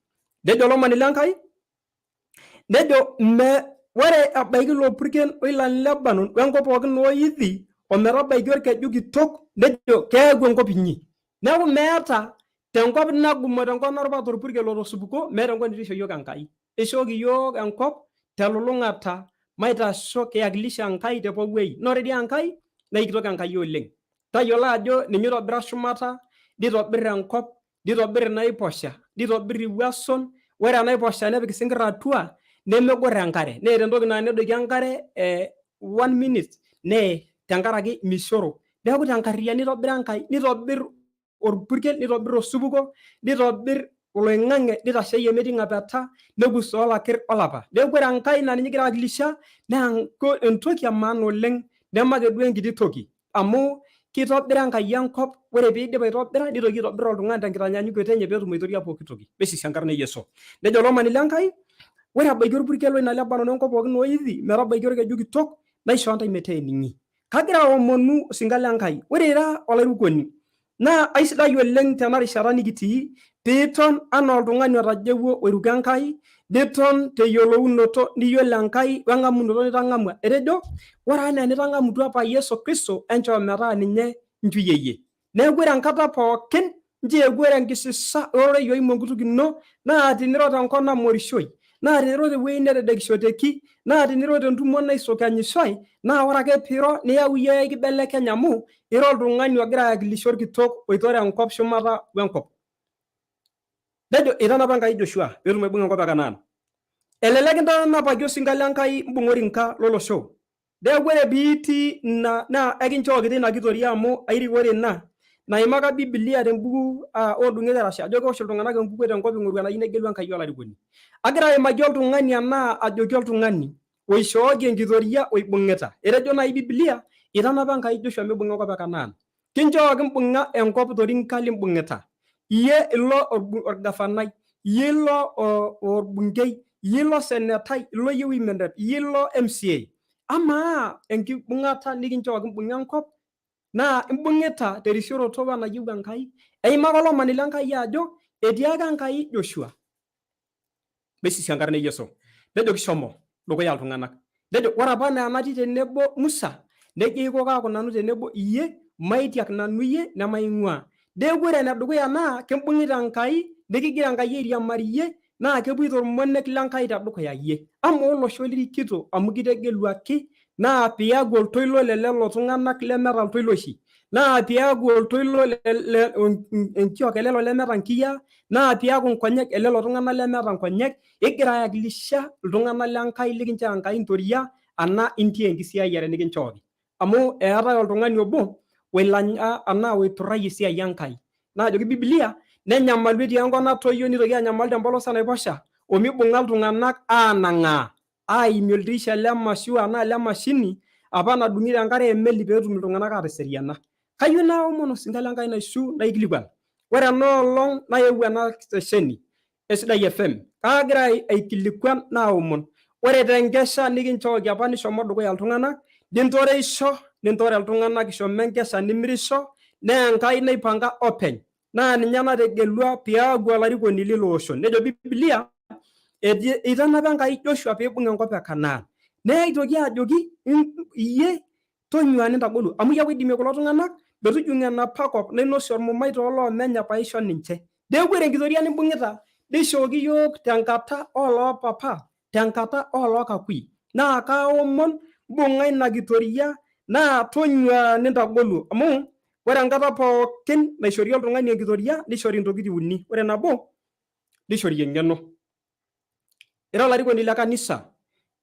Nejo olomoni le Nkai, nejo me ore ebaiki ilo purkel oilani Lebanon wenkop pookin ooithi ometabaiki orkeju kitok nejo keeku enkop inyi. Neeku meeta tenkop nagumo tenkop narupa torpurkel o tosupuko meeta enkop neitu eisho iyiook Enkai. Eishooki iyiook enkop telulung'ata maitasho kiakilisha Enkai te pooki wueji. Naa ore dii Enkai naa eikitok Enkai oleng. Tayiolo ajo ninye oitobira shumata nitobir enkop nitobir inaiposha. Nitobir iwuason, ore enaiposha nepik isinkirr atua nemegor enkare. Neeta entoki naa nedoiki enkare 1 minute nee tenkaraki mishoro. Neeku tenkarriyiano itobira Enkai, nitobir orpurkel, nitobir osupuko, nitobir oloing'ang'e, nitasheyie metii ng'apeta, nekus olakir olapa. Neeku ore Enkai naa ninye kigira aiwakilisha naa entoki e maana oleng neme ake duo enkiti toki amu kitobira Enkai enkop, ore piidip aitobira nitoki aitobir oltung'ani tenkitanyanyukoto enye peetum aitoria pooki toki. Mesisi enkarna e Yesu. Nejo olomoni le Nkai, ore ebaiki orpurkel oina Lebanon wenkop pookin ooivi metabaiki orkeju kitok naishoo ntae metaa ening'i. Kagira aomonu osinka le Nkai, ore ira olairukoni naa aisidai oleng tena rishata nikitii piiton anaa oltung'ani otajeuo oiruko Enkai, niton teyiolounoto niyiolo Enkai weng'amunoto nitang'amua. Etejo ore anaa enitang'amutua apa Yesu Kristo enchoo metaa ninye inchuyie. Neeku ore enkata pookin nchoo eeku ore enkisisa ororei oimu enkutuk ino naa tiniro tenkop namorishoi, naa tiniro tewueji netedekishoteki, naa tiniro tentumo naisokanyishoi, naa ore ake piiro niyau iyie aikibelekeny amu ira oltung'ani ogira aiwakilisha orkitok oitore enkop shumata wenkop. Nejo eitanapa Enkai Joshua peetum aibung'a enkop e Kanaan. Elelek intanapaki osinka le Nkai mbung'a orinka lolosho. Neeku ore piitii ina naa ekinchookita ina kitoria amu airikore ina naimaka Biblia tembuku oodung'et arashe ajo keosh iltung'anak enkukuo tenkop ing'oru enayieu negelu Enkai olarikoni. Agira aimaki oltung'ani anaa ajoki oltung'ani oishooki enkitoria oibung'ita. Etejo naaji Biblia eitanapa Enkai Joshua mibung'a enkop e Kanaan. Kinchooki mbung'a enkop torinka limbung'ita. Iyie ilo orgafanai, iyie ilo orbungei, iyie ilo senetai, ilo iyie women rep, iyie ilo MCA. Amaa enkibung'ata nikinchooki mbung'a enkop naa imbung'ita terisioroto wenayieu Enkai? Eimaka olomoni le Nkai ajo etiaka Enkai Joshua mesisi enkarna e Yesu. Nejoki shomo dukuya iltung'anak. Nejo ore apa anaa enatii tenebo Musa, nejia aiko kaaku nanu tenebo iyie, maitiak nanu iyie nemaing'uaa. Neeku ore enedukuya naa kimbung'ita Enkai, nikigira Enkai airiamari iyie, naa kepuoito ormonek le Nkai tedukuya iyie. Amaa olosho lirikito amu kitegeluaki naa piaku oltoilo le lelo tung'anak lemeeta iltoiloshi, naa piaku oltoilo le enkiok e lelo lemeeta nkiyiaa, naa piaku nkonyek e lelo tung'anak lemeeta nkonyek, igira aiwakilisha iltung'anak le Nkai likinchoo Enkai ntoria anaa intii enkisiayiare nikinchooki. Amu eetae oltung'ani obo oilanya anaa oiturrayie esiai Enkai. Naajoki Biblia nenyamalu etii enkop natoyio nitoki anyamalu tempolos enaiposha omibung'a iltung'anak aanang'aa aimie oldirisha le mashua anaa le mashini apa nadung'ito enkare emeli peetum iltung'anak ateseriana. Kayieu naomon osinka le Nkai naishu naikilikuan. Ore ena olong nayewuo ena stesheni e Sidai FM, kaagira aikilikuan naomon. Ore tenkesha nikinchooki apa nishomo dukuya iltung'anak, nintoreisho, nintore iltung'anak ishomo enkesha nimirisho, naa Enkai naipanga openy. Naa ninye nategelua piaku olarikoni lilo osho. Nejo Biblia, eitanapa Enkai Joshua piibung enkop e Kanaan. Neitoki ajoki iyie tonyua nintagolu amu iyie apa oidimie kulo tung'anak metujing'u enapa kop nainosie ormumai tooloomenya paisho ninche. Neeku ore enkitoria nimbung'ita neishooki iyiook tenkata oloopapa tenkata oolookakui. Naa kaomon mbung'a ina kitoria naa tonyua nintagolu amu ore enkata pookin naishori oltung'ani enkitoria nishori intokitin uni. Ore nabo nishori eng'eno. Ira olarikoni le kanisa,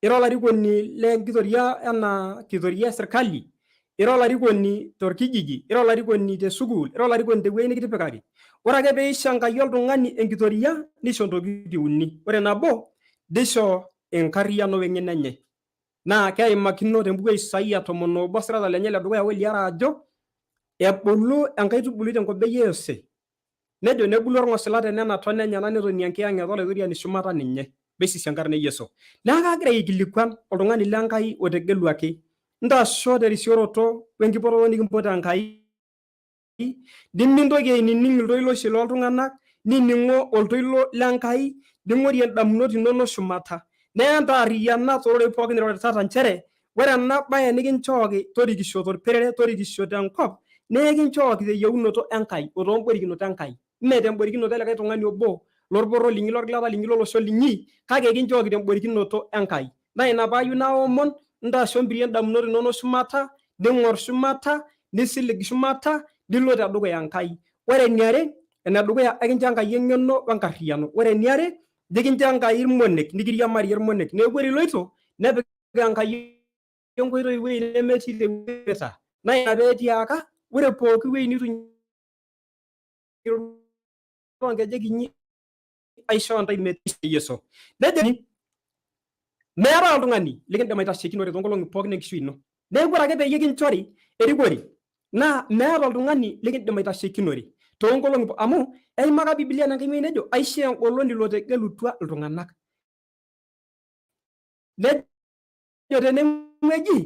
ira olarikoni le nkitoria ena kitoria e sirkali, ira olarikoni torkijiji, ira olarikoni te sukuul, ira olarikoni tewueji nikitipikaki. Ore ake peisho Enkai oltung'ani enkitoria nisho ntokitin uni. Ore nabo nisho enkarriyiano weng'eno enye. Naa keimakino tembuku e Isaia 11 osirata lenye ledukuya oliare ajo ebulu enkaitubului tenkobei e Yose Nejo nebulu orng'osila tenena tona enyena netonie enkiyang'et olaitoriani shumata ninye. Meisisi enkarna e Yesu. Neaku kagira aikilikuan oltung'ani le Nkai otegeluaki, ntasho terisioroto wenkipototo nikimpoto Enkai, nimintoki ainining iltoiloshi loltung'anak, nining'o oltoilo le Nkai, ning'orie indamunot inono shumata. Neya entaarriyiana toororei pookin irorita nchere ore ena bae nikinchooki torikisho torperere, torikisho tenkop, naa ekinchooki teyieunoto Enkai o tomborikinot Enkai, mme temborikinoto elikae tung'ani obo lorporro linyi, lorgilata linyi, lolosho linyi, kake ekinchooki temborikinoto Enkai. Naa ina paayieu naomon, ntasho mpirie indamunot inono shumata, ning'or shumata, nisilig shumata, nilo tedukuya Enkai. Ore eniare, Enedukuya, ekincho Enkai eng'eno wenkarriyiano. Ore eniare, nikincho Enkai irmonek, nikiriamarie irmonek. Neeku ore iloito, nepik Enkai enkoitoi ewueji nemetii tewueji. Naa ina peetiaka, ore pooki wueji nitu toonkejek inyi aishoo ntae metii Yesu. Nejo meetae oltung'ani likindim aitashekinore toonkolong'i pookin enkishui ino. Neeku ore ake peyie kinchori erikore naa meeta oltung'ani likindim aitashekinore toonkolong'i amu eimaka Biblia tenkae wueji nejo aishoo engolon ilo otegelutua iltung'anak. Nejo tenewueji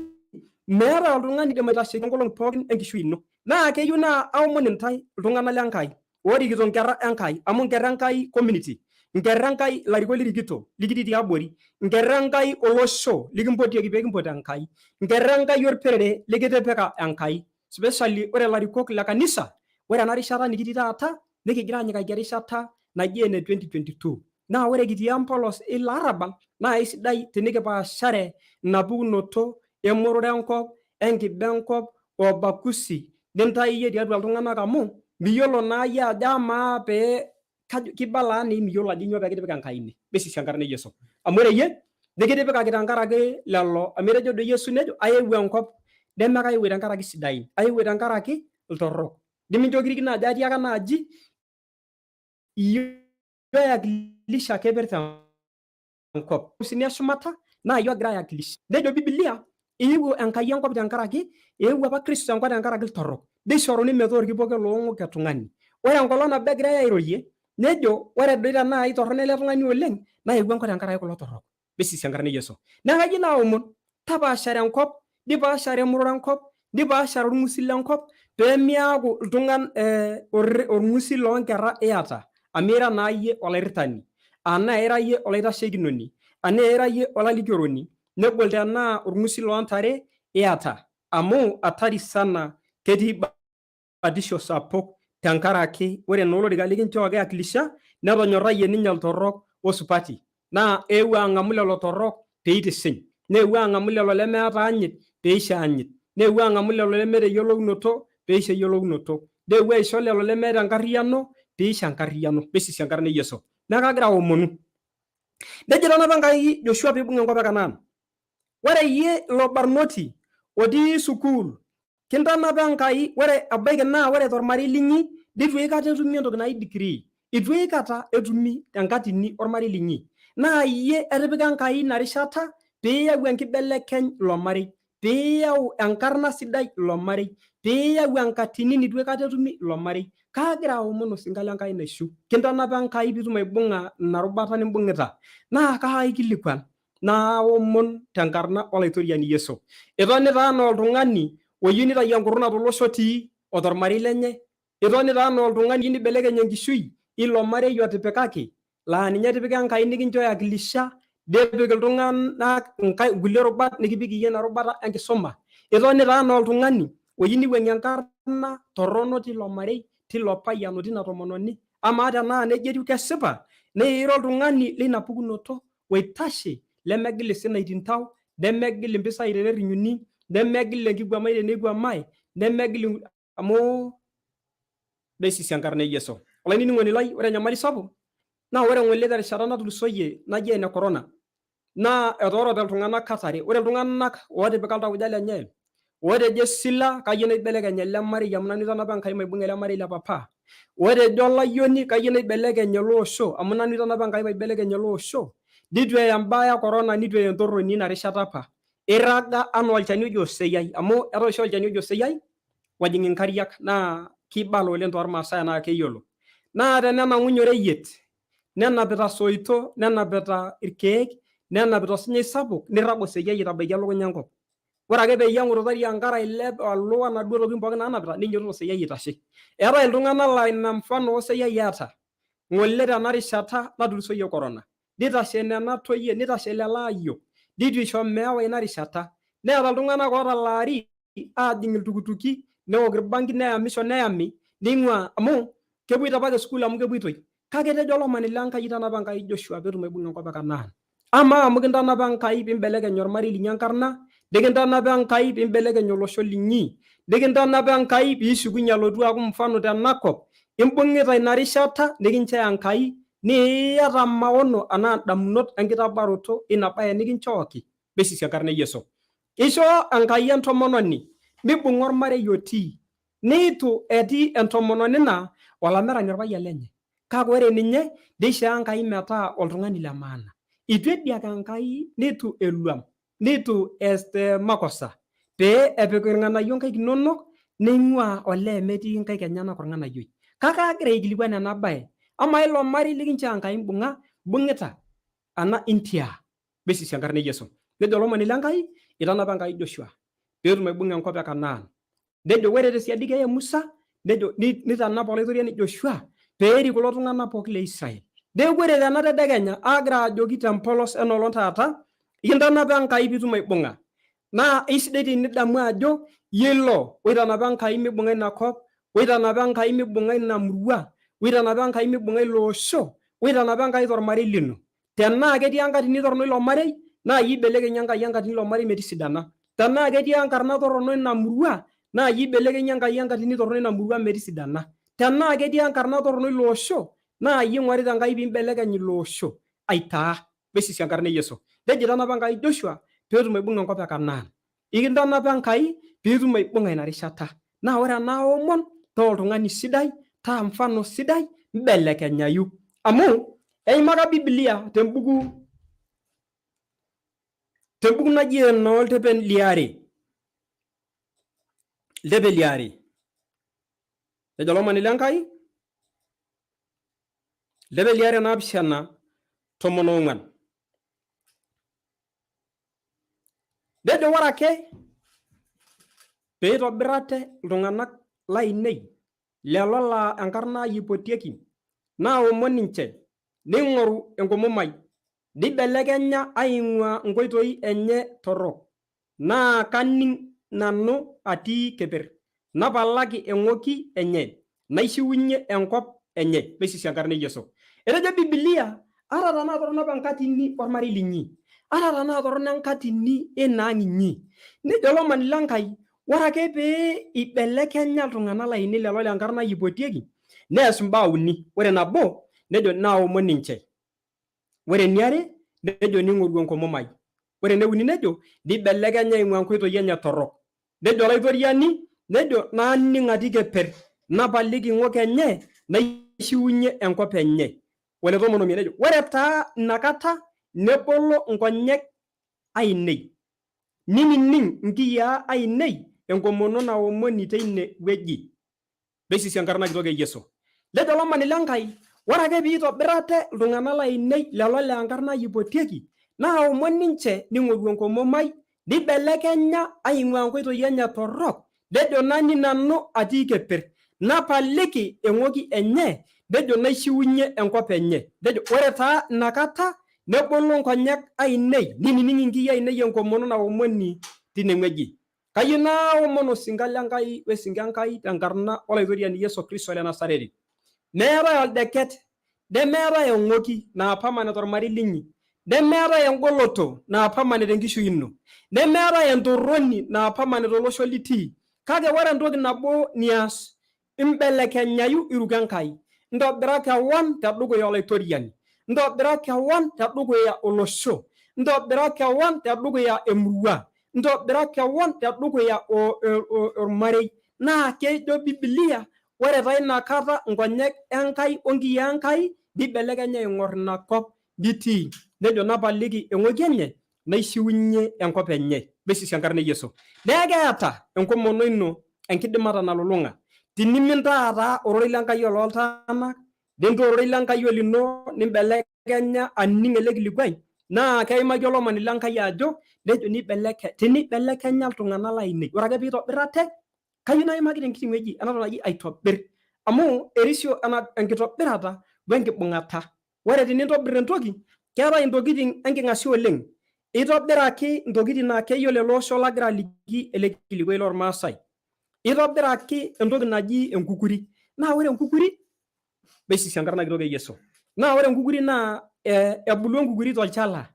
meeta oltung'ani oidim aitasheki enkolong pookin enkishui ino. Naa keyieu naa aomon intae iltung'anak le Nkai oorikito nkera Enkai amu nkera Enkai community, nkera Enkai ilarikok lirikito likitii tiabori, nkera Enkai olosho likimpotieki pee kimpot Enkai, nkera Enkai orperere likitipika Enkai. Especially ore ilarikok le kanisa, ore ena rishata nikitii taata nikigira anyikaki erishata naji ene 2022. Naa ore kitii empolos ilo arrabal naa aisidai tinikipaashare ina pukunoto emorore enkop, enkiba enkop, o ubaguzi nintayu iyie tiatua iltung'anak amu miyiolo naa iyie ajo amaa pee kajo kibala anaa miyiolo ajo nyoo pee kitipika Enkai ine. Mesisi enkarna e Yesu. Amu ore iyie nikitipikaki tenkaraki lelo amu etejo doi Yesu nejo ayewuo enkop neme kayewuo tenkaraki isidain, ayewuo tenkaraki iltorrok. Nimincho kirikino ajo atiaka naaji iyie oyakilisha keper enkop. Ofisini eshumata naa iyie ogira ayakilisha. Nejo Biblia eewuo Enkai enkop tenkaraki eewuo apa Kristo enkop tenkaraki iltorrok. Neishoruni metaa orkipoke loong'ok e tung'ani. Ore enkolong nabo egirai airorie nejo ore doi tenaa aitorrono ele tung'ani oleng naa eewuo enkop tenkaraki kulo torrok. Mesisi enkarna e Yesu. Neeku kajo naaomon tapaashare enkop, nipaashare emurore enkop, nipaashare orng'usil lenkop pee miaku iltung'an orng'usil loonkera iyata amu ira naa iyie olairitani anaa ira iyie olaitashekinoni anaa ira iyie olalikioroni negol tenaa orng'usil loontare iyata amu hatari sana ketii batisho sapuk tenkaraki ore naa olorika likinchooki akilisha netonyorrayie ninye iltorrok osupati naa eewuo ang'amu lelo torrok pee eitisiny, neewuo ang'amu lelo lemeeta anyit pee eisho anyit, neewuo ang'amu lelo lemeeta eyiolounoto pee eisho eyiolounoto, neewuo aisho lelo lemeeta enkarriyiano pee eisho enkarriyiano. Mesisi enkarna e Yesu. Neeku kagira aomonu. Nejo itanapa Enkai Joshua piibung enkop e Kanaan. Ore iyie ilo barnoti otii sukuul, kintanapa Enkai, ore ebaiki naa ore tormarei linyi neitu aikata etumi entoki naji degree, eitu aikata etumi tenkatini ormarei linyi. Naa iyie etipika Enkai ina rishata piiyau enkibelekeny ilo marei, piiyau enkarna sidai ilo marei, piiyau enkatini neitu aikata etumi ilo marei. Kaagira aomon osinka le Nkai naishu, kintanapa Enkai piitum aibung'a ina rubata nimbung'ita. Naa kaikilikuan naomon tenkarna Olaitoriani Yesu. Itonita anaa oltung'ani oyieu nitayu enkurruna tolosho otii o tormarei lenye. Itonita anaa oltung'ani oyieu nibelekeny enkishui ilo marei otipikaki laa ninye etipika Enkai nikincho eakilisha nepik iltung'anak nkulie rubat nikipik iyie ina rubata enkisuma. Itonita anaa oltung'ani oyieu niwuang'ie enkarna torrono tilo marei, tilo payian o tina tomononi. Amaa tenaa neijia etiu kesipa? Naa ira oltung'ani leina pukunoto oitashe lemegil isina itintau, nemegil impisai tenerrinyuni, nemegil enkiguamai teneiguamai, nemegil amu mesisi enkarna e Yesu. Olainining'oni lai, ore enyamali sapuk naa ore ng'ole terishata natulusoyie naji ene corona naa etoorote iltung'anak kat are. Ore iltung'anak ootipika iltauja lenye otejo esila kayieu naibelekeny ele marei amu nanu itanapa Enkai maibung'a ele marei le papa. Otejo olayioni kayieu naibelekeny ele osho amu nanu itanapa Enkai maibelekeny ele osho. Neitu eya imbaa e corona neitu eya entorroni ina rishata apa. Eirraga anaa olchani oji oseyiai amu eetae oshi olchani oji oseyiai ojing inkariak naa keibala oleng toormaasai naa keyiolo. Naa tenenang'unye oreyiet nenapita soito, nenapita irkeek, nenapita osinyai sapuk nirrag oseyiai aitabaiki elukunya enkop. Ore ake peyie eng'urutari enkare ailep alo onaduo tokitin pookin naanapita neinyiototo oseyiai aitashe. Eetae iltung'anak laa ina mfano oseyiai eeta ng'ole tena rishata natulusoyie corona. Nitashe nena toyie, nitashe lelo ayiok, neitu eisho meewa ina rishata. Neeta iltung'anak ootalaari aajing iltukutuki, neok irbangi neyamisho neyami neing'uaa amu kepuoito apake sukuul amu kepuoitoi. Kake etejo olomoni le Enkai itanapa Enkai Joshua peetum aibung'a enkop e Kanaan. Amaa amu kintanapa Enkai piimbelekeny ormarei linyi enkarna, nikintanapa Enkai piimbelekeny olosho linyi, nikintanapa Enkai piishukunye alotu aaku mfano tenakop, Imbung'ita ina rishata nikinchoo Enkai niata maono anaa ndamunot enkitabaroto ina bae nikinchooki mesisi enkarna e Yesu. Ishoo Enkai entomononi mibung'a ormarei otii neitu etii entomononi naa olamerani orpayian lenye. Kake ore ninye neishoo Enkai metaa oltung'ani le maana. Eitu ediak Enkai neitu eluam neitu ees te makosa pee epik irng'anayio nkaik inonok neing'uaa olee metii nkaik enyenak orng'anayioi. Kake agira aikilikuan ena bae, amaa ilo marei likinchoo Enkai mbung'a, mbung'ita ana intiaa? Mesisi enkarna e Yesu. Nejo olomoni le Nkai, eitanapa Enkai Joshua peetum aibung'a enkop e Kanaan. Nejo ore te siadi keeye Musa, nejo neitanap olaitoriani Joshua pee erik kulo tung'anak pooki le Israel. Neeku ore tena tedekenya aagira ajoki te mpolos ena olong taata, kintanapa Enkai piitum aibung'a. Naa eisidai tenidamu ajo iyie ilo oitanapa Enkai mibung'a ina kop, oitanapa Enkai mibung'a ina murua, oitanapa Enkai mibung'a ilo osho, oitanapa Enkai tormarei lino. Tenaa ketii enkatini torrono ilo marei, naa iyie oibelekenyie Enkai enkatini ilo marei metisidana. Tenaa ketii enkarna torrono ina murua, naa iyie oibelekenyie Enkai enkatini torrono ina murua metisidana. Tenaa ketii enkarna torrono ilo osho, naa iyie eing'orita Enkai pee imbelekeny ilo osho aitaa. Mesisi enkarna e Yesu. Nejo eitanapa Enkai Joshua pee etum aibung'a enkop e Kanaan. Ikintanapa Enkai pee itum aibung'a ina rishata. Naa ore ena aomon, taa oltung'ani sidai, taa mfano sidai, mbelekenyayu. Amu eimaka Biblia tembuku tembuku naji enooltepen liare. Iltepen liare. Nejo olomoni le Nkai, iltepen liare naapishana tomon oong'wan. Nejo ore ake pee eitobir ate iltung'anak lainei lelo laa enkarna ai eipotieki, naomon ninche, neing'oru enkomom ai, neibelekenya aing'uaa nkoitoi enye torrok, naa kaning nanu atii keper, napalaki eng'oki enye, naishiunye enkop enye. Mesisi enkarna e Yesu. Etejo Biblia, ata tanaa torrono apa enkatini olmarei linyi, ata tanaa torrono enkatini ina ang inyi, nejo olomoni le Nkai, ore ake pee eibelekenya iltung'ana lainei lelo le nkarna ai eipotieki, neas imbaa uni. Ore nabo, nejo naomon ninche. Ore eniare, nejo neing'oru enkomom ai. Ore ene uni nejo, neibelekenya aing'uaa nkoitoi enye torrok. Nejo Olaitoriani, nejo naning atii keper, napaliki ng'ok enye, naishiunye enkop enye. Ole tomon omiet nejo, ore taa ina kata nebolo nkonyek ainei, ninining nkiyiaa ainei enkomono naomoni teine wueji. Meisisi enkarna kitok e Yesu. Nejo olomoni le Nkai, ore ake pee eitobir ate iltung'ana lainei lelo laa enkarna ai eipotieki, naaomon ninche neing'oru enkomom ai, neibelekenya aing'uaa nkoitoi enye torrok, nejo naning nanu atii keper, napaliki eng'oki enye, nejo naishiunye enkop enye. Nejo ore taa ina kata nebolo nkonyek ainei, neinining inkiyiaa ainei enkomono naomoni teine wueji. Kayieu naomon osinka le Nkai we sinka e Nkai tenkarna Olaitoriani Yesu Kristo le Nasareti. Meetae oldeket, nemeetae eng'oki naa permanent tormarei linyi, nemeetae engoloto naa permanent tenkishui ino, nemeetae entorroni naa permanent tolosho litii. Kake ore entoki nabo nias, Imbelekenyayu iruko Enkai. Ntobira kewon te dukuya Olaitoriani. Ntobira kewon te dukuya olosho. Ntobira kewon te dukuya emurua. Ntobira kewon te dukuya olmarei. Naa kejo Biblia ore taa ina kata nkonyek Enkai o nkiyiaa Enkai neibelekenya aing'or ina kop nitii. Nejo napaliki eng'oki enye naishiunye enkop enye. Mesisi enkarna e Yesu. Neeku keeta enkomono ino enkidimata nalulung'a. Tinimintaa taa ororei le Nkai olooltaanak, nintaa ororei le Nkai olino nimbelekenya aning ele kilikuai, naa keimaki olomoni le Nkai ajo nejo nibelekeny, tinibelekenya iltung'anak lainei. Ore ake piitobir ate, kayieu naimaki tenkiti wueji ena toki naji aitobir. Amu erisio ena enkitobirata wenkibung'ata. Ore tenintobir entoki, keetae intokitin enking'asia oleng. Itobiraki intokitin naa keyiolo ele osho lagira aliki ele kilikuai lormaasai. Itobiraki entoki naji enkukuri. Naa ore enkukuri, meisisi enkarna kitok e Yesu. Naa ore enkukuri naa ebulu enkukuri tolchala.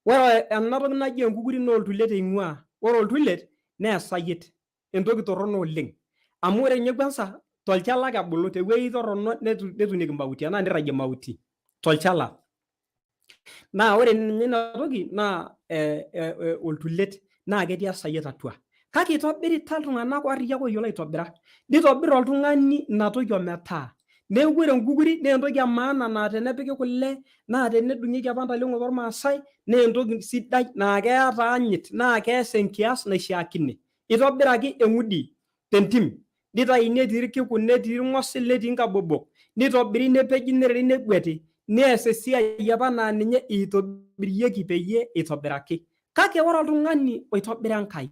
Ore ena toki naji enkukuri naa oltulet eing'uaa. Ore oltulet naa esayiet. Entoki torrono oleng. Amu ore ninye kwanza Tolchala ake ebulu tewueji torrono netuunieki mauti anaa nirragie mauti tolchala. Naa ore ninye ina toki naa oltulet naa ketii esayiet atua. Kake itobirita iltung'anak arriyiak ooyiolo aitobira. Nitobir oltung'ani ina toki ometaa. Neeku ore enkukuri naa entoki e maana naa tenepiki kule naa tenedung'ieki apa ntaleng'o tormaasai naa entoki sidai naa keeta anyit naa kees enkias naishiakine. Itobiraki eng'udi tentim nitayuni etii irkiku netii irng'osil netii inkabobok nitobiri nepeji nereri negueti nees esiai apa naa ninye itobirieki peyie itobiraki. Kake ore oltung'ani oitobira Enkai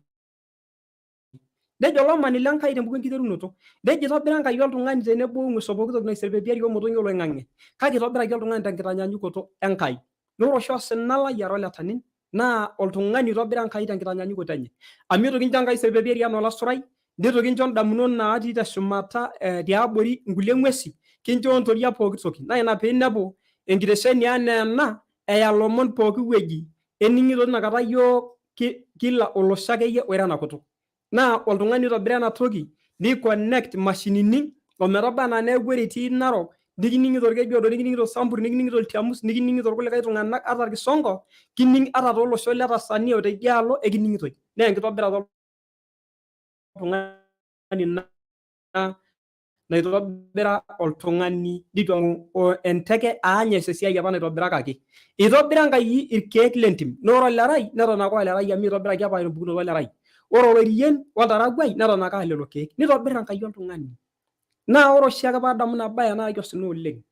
nejo olomoni le Nkai tembuku enkiterunoto, nejo itobira Enkai oltung'ani tenebo ong'ues o pooki toki naiserpepiari omotonyi oloing'ang'e, kake itobiraki oltung'ani tenkitanyanyukoto Enkai. Naa ore oshi osina lai ara oletanin naa oltung'ani oitobira Enkai tenkitanyanyukoto enye. Amu eitu kincho Enkai serpepiari anaa olasurai, neitu kincho indamunot naatii teshumata tiabori inkulie ng'uesi, kinchoo ntoria pooki toki. Naa ina pee inepu enkitesheni anaa ena eya lomon pooki wueji, ening'ito tinakata iyiook kila olosho akeyie oiro ena kutuk. Naa oltung'ani oitobira ena toki nei connect imashinini ometaba anaa neeku ore itii Narok nikining'ito Olkejuado, nikining'ito Sambur, nikining'ito Iltiamus, nikining'ito ilkulikae tung'anak ata Ilkisongo, kining ata toolosho le Tanzania o teidialo ekining'itoi. Naa enkitobirata oltung'ani ina naitobira oltung'ani nituang'u enteke aany ees esiai apa naitobirakaki. Itobira Enkai irkeek lentim, naa ore olerai neton ake olerai amu itobiraki apa empukunoto olerai. Ore oloirien oltarakuai neton ake aa lelo keek. Nitobir Enkai oltung'ani. Naa ore oshiake paadamu ina bae naa osina oleng.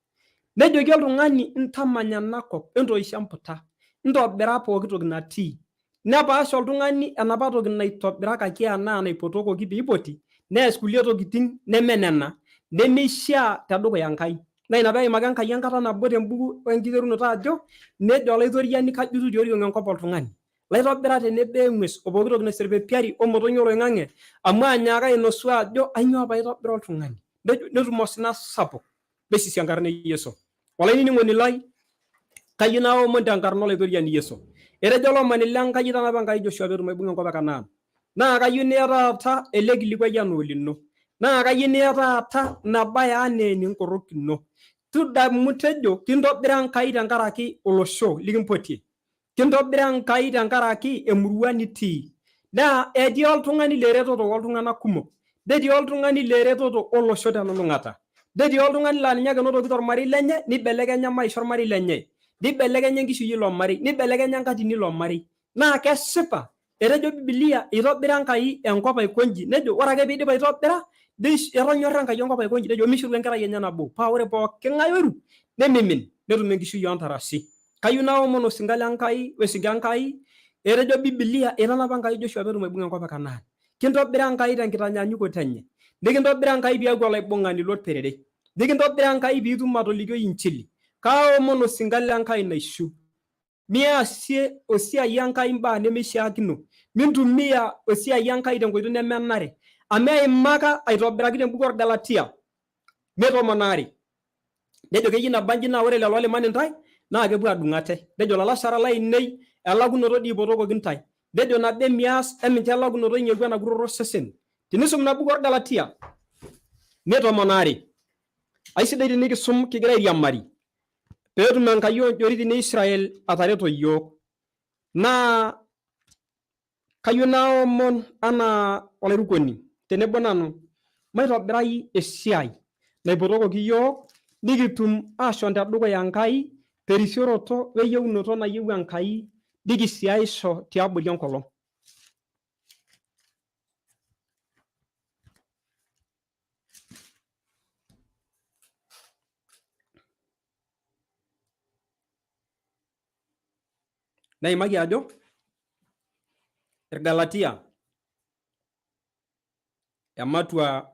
Nejoki oltung'ani ntamanya ena kop, entoisho emputa, ntobira pooki toki natii. Nepaash oltung'ani enapa toki naitobirakaki anaa naipotokoki pee eipoti, neas kulie tokitin neme nena, nemeishaa te dukuya Enkai. Naa ina pee eimaka Enkai enkata nabo te mbuku enkiterunoto ajo, nejo Olaitoriani kajutu tioriong enkop oltung'ani, laitobira tenebo eng'ues o pooki toki naiserpepiari o motonyi oloing'ang'e, amu anyaaka ainosu ajo ainyoo pee aitobira oltung'ani. Nejo netum osina sapuk. Meisisi enkarna e Yesu. Olainining'oni lai, kayieu naomon tenkarna Olaitoriani Yesu. Etejo olomoni le Nkai eitanapa Enkai Joshua peetum aibung'a enkop e Kanaan. Naa kayieu niya taata ele kilikuai anaa olino. Naa kayieu niya taata ina bae anaa eninkorok ino. Tudamu tejo kintobira Enkai tenkaraki olosho likimpotie. Kintobira Enkai tenkaraki emurua nitii. Naa etii oltung'ani le retoto oltung'anak kumok, netii oltung'ani le retoto olosho telulung'ata, netii oltung'ani laa ninye ake enotoki tormarei lenye nibelekenya maisha ormarei lenye, nibelekenya enkishui ilo marei, nibelekenya enkatini ilo marei. Naa kesipa Etejo Biblia eitobira Enkai enkop aiko inji, nejo ore ake peidip aitobira, etonyorra Enkai enkop aiko inji, nejo omeishoru enkerai enye nabo, paa ore pooki ng'ae oiruk nemimin netum enkishui oo ntarasi. Kayieu naomon osinka le Nkai, osinka Enkai, etejo Biblia eitanapa Enkai Joshua petum aibung'a enkop e Kanaan. Kintobira Enkai tenkitanyanyukoto enye. Nikintobira Enkai piaku olaibung'ani lolperere. Nikintobira Enkai piitum atolikioi inchili. Kaomon osinka le Nkai naishu. Miasie osiai Enkai imbaa nemeishiakino, mintumia osiai Enkai tenkoitoi nemenare, amu eimaka aitobiraki tembuku Orgalatia 12 nejo keyieu naba nji naa ore lelo oliman intae naa kepuo adung ate. Nejo lalashara lainei elakunoto dii eipotokoki intae. Nejo nabo emias emincho elakunoto ing'eku ena kurroto osesen. Tinisum ina buku Orgalatia 12 aisidai tinikisum kigira airiamari peetum Enkai oonjoritin e Israel atareto iyiook. Naa kayieu naomon anaa olairukoni tenebo nanu, maitobirai esiai naipotokoki iyiook nikitum aashom tedukuya Enkai terisioroto weyieunoto nayieu Enkai nikisiaisho tiabori enkolong. Neimaki ajo Irgalatia ematua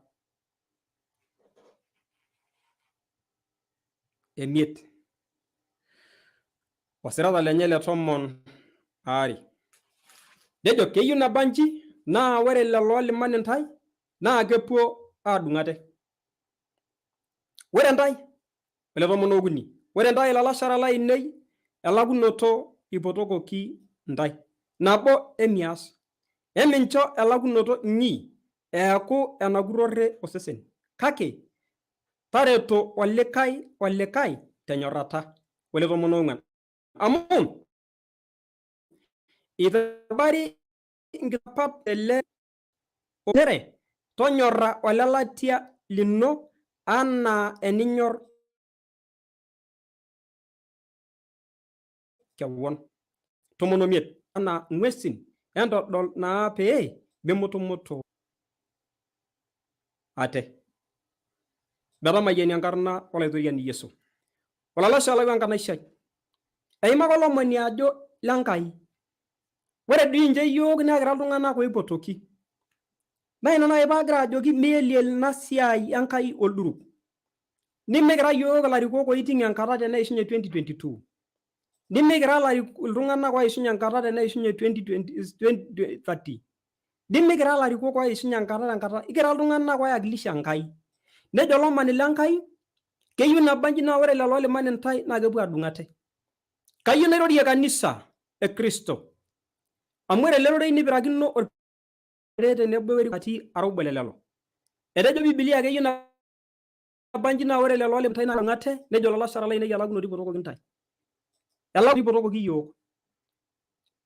emiet osirata lenye le 12 nejo keyieu naba nji naa ore lelo ooliman intae naa kepuo aadung ate. Ore ntae, ole 13, ore ntae ilalashera lainei, elakunoto ipotokoki ntae, nabo emias. Emincho elakunoto inyi eaku enakurrorre osesen. Kake tareto olikae olikae tenyorrata. Ole 14. Amu itabari nkitapat ele nchere tonyora olelatia lino anaa eninyor kewon. 15. Anaa ng'uesin entodol naa pee mimutumutu ate. Metamayiani enkarna Olaitoriani Yesu. Olalashe lai wenkanaisho ai. Eimaka olomoni ajo le Nkai. Ore dii ninche iyiook naa ekira iltung'anak oipotoki. Naa ina naaji paagira ajoki mieliel ina siai Enkai olduruk. Nimikira iyiook ilarikok oiting enkata teneishunye 2022. Nimikira iltung'anak oishunye enkata teneishunye 2030. Nimikira ilarikok oishunye enkata tenkata, ikira iltung'anak oiwakilisha Enkai. Nejo olomoni le Nkai, keyieu naba inji naa ore lelo oliman intae naa kepuo adung ate. Kayieu nairorie kanisa e Kristo. Amu ore ele rorei neipirakino orperere tenebo natii arubare lelo. Etejo Biblia keyieu naba inji naa ore lelo oliman intae naa kedung ate, nejo lalashara lainei elakunoto eipotokoki intae. Elakunoto eipotokoki iyiook.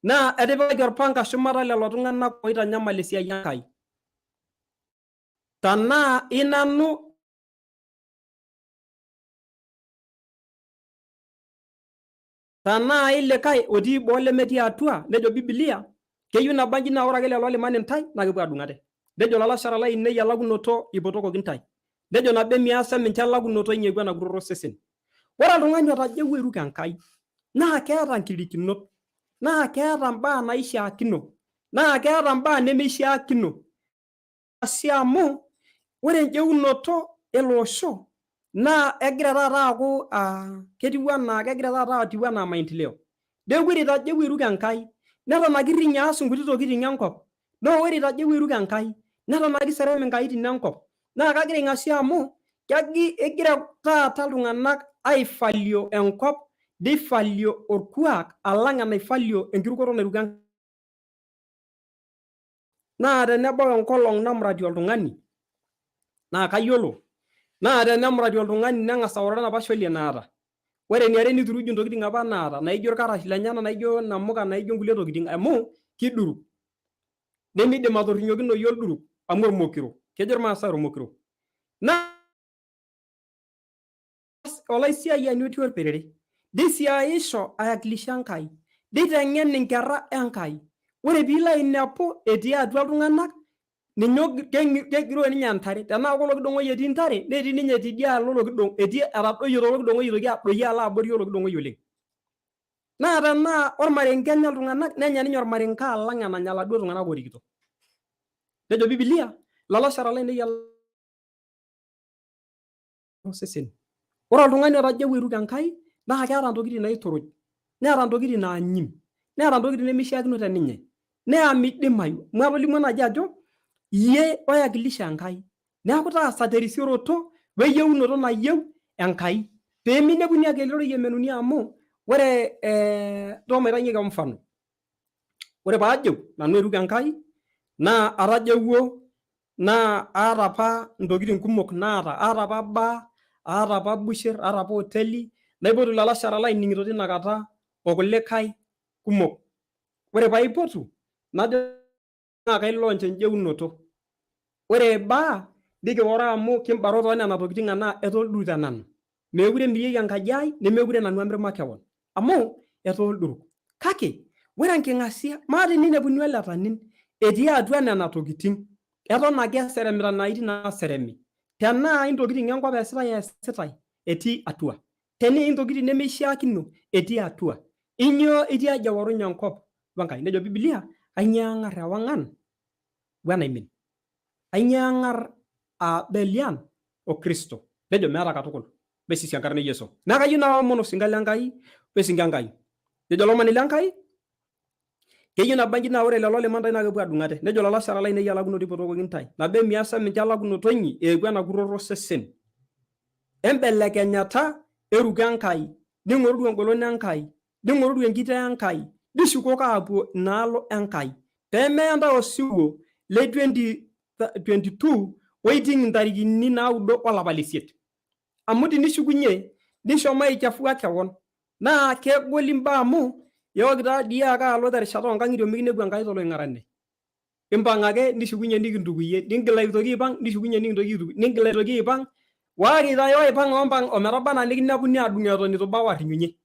Naa etipikaki orpanga shumata lelo tung'anak oitanyamal esiai Enkai. Tanaa inanu Tanaa ai likae otii boo lemetii atua, nejo Biblia, keyieu naba inji naa ore ake lelo oliman intae naa kepuo adung ate. Nejo lalashara lainei elakunoto eipotokoki intae. Nejo nabo emiasa mincho elakunoto inyi eeku enakurroto osesen. Ore oltung'ani otajeuwua airuk Enkai naa keeta nkirikinot, naa keeta mbaa naishiakino, naa keeta mbaa nemeishiakino. Asi amu ore enjeunoto ele osho naa egira taata aaku ketiu anaa kegira taata atiu anaa maendeleo. Neeku ore itajeuwua airuk Enkai neton ake irriny aas nkuti tokitin enkop, naa ore itajeuwua airuk Enkai neton ake iserem inkaitin enkop. Naa kagira aing'asia amu egira taata iltung'anak aivalue enkop neivalue orkuak alang enaivalue enkirukoto nairuko Enkai. Naa tenebau enkolong namurati oltung'ani, naa kayiolo, naa tenemurati oltung'ani neng'as aoro enapa sholie naata. Ore eniare nituruj intokitin apa naata naijo irkarash lenyena naijo inamuka naijo nkulie tokitin amu kiduruk. Nemidim atorrinyokinoyu olduruk amu ormokiro. Kejo irmaasai ormokiro. Naa olaisiayiani otii orperere, neisiaisho aiwakilisha Enkai, neiteng'en inkera Enkai. Ore piilo ainepu etii atua iltung'anak, ninye kegiroo ninye ntare. Tenaa kolokidong'oi etii ntare, netii ninye tidialo olokidong', etii etadoyio tolokidong'oi aitoki adoyio alo abori olokidong'oi oleng. Naa tenaa ormarenke enya iltung'anak, nenya ninye ormarenke alang enanya iladuo tung'anak oorikito. Nejo Bibilia, lalashera lainei osesen. Ore oltung'ani otajeuwua airuk Enkai naa keeta ntokitin naituruj, neeta ntokitin naanyim, neeta ntokitin nemeishiakino te ninye, naa meidimayu. Amu atolimuo naaji ajo iyie oiwakilisha Enkai. Neeku taasa terisioroto we yieunoto nayieu Enkai pee minepuni ake irorei emenuni amu ore ntoo maitainyeki mfano. Ore paajeu nanu airuk Enkai naa atajeuwuo naa aata apa ntokitin kumok naata, aata apa bar, aata apa busher, aata apa hoteli, naipotu ilalashera laining'ito tina kata o kulikae kumok. Ore paipotu najo naa kai launch enjeunoto. Ore bar nikioro amu kimbaro too nena tokitin anaa etaa olduruk te nanu. Meekure emirieki enkaji ai nemeekure nanu amir makewon amu etaa olduruk. Kake ore enking'asia maa teninepuni oletanin etii atua nena tokitin eton ake eseremita nena aitin naaseremi. Tenaa intokitin enkop eesitae eesitae etii atua. Tenaa intokitin nemeishiakino etii atua. Inyoo itii aji eworunye enkop we Nkai? Nejo Biblia ainyoo eng'ar ewang'an wenaimin? Ainyoo eng'ar Belian o Kristo? Nejo meeta katukul. Maisisi enkarna e Yesu. Neeku kayieu naomon osinka le Nkai osinka Enkai. Nejo olomoni le Nkai, keyieu naba inji naa ore lelo oliman ntae naa kepuo adung ate. Nejo lalashera lainei elakunoto eipotokoki ntae. Nabo emiasa mincho elakunoto inyi eeku enakurroto osesen. Embelekenyata eruko Enkai, ning'oruru engolon Enkai, ning'oruru enkitoo Enkai, nishukoko aapuo inaalo Enkai. Pee meya ntae osiwuo le 2022 Oiting intarikini 9 olapa lesiet. Amu tinishukunye nishomo aichafua kewon naa kegol imbaa amu yooki taa dii ake alo terishata oonkang'itie omikinepu Enkai toloing'arane. Impang ake nishukunye nikintukuyie, ningil aitoki aipang nishukunye nikintoki aituku, ningil aitoki aipang waake taa yoo aipang oompang ometaba anaa nikinepuni adung eton itu ibau arrinyunye.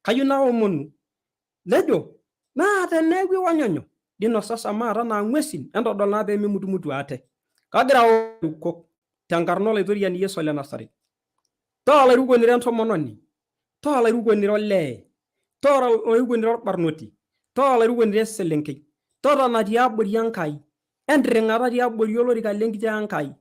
Kayieu naomonu nejo naa teneeku iwonyonyo ninosasa maata anaa ng'uesin entodol naa pee mimutumutu ate. Kagira airukok tenkarna Olaitoriani Yesu le Nasaret. Taa olairukoni ira entomononi, taa olairukoni ira olee, taa olairukoni ira orbarnoti, taa olairukoni ira eselenkei, totona tiabori Enkai, entiring'ata tiabori olorika lenkitoo Enkai,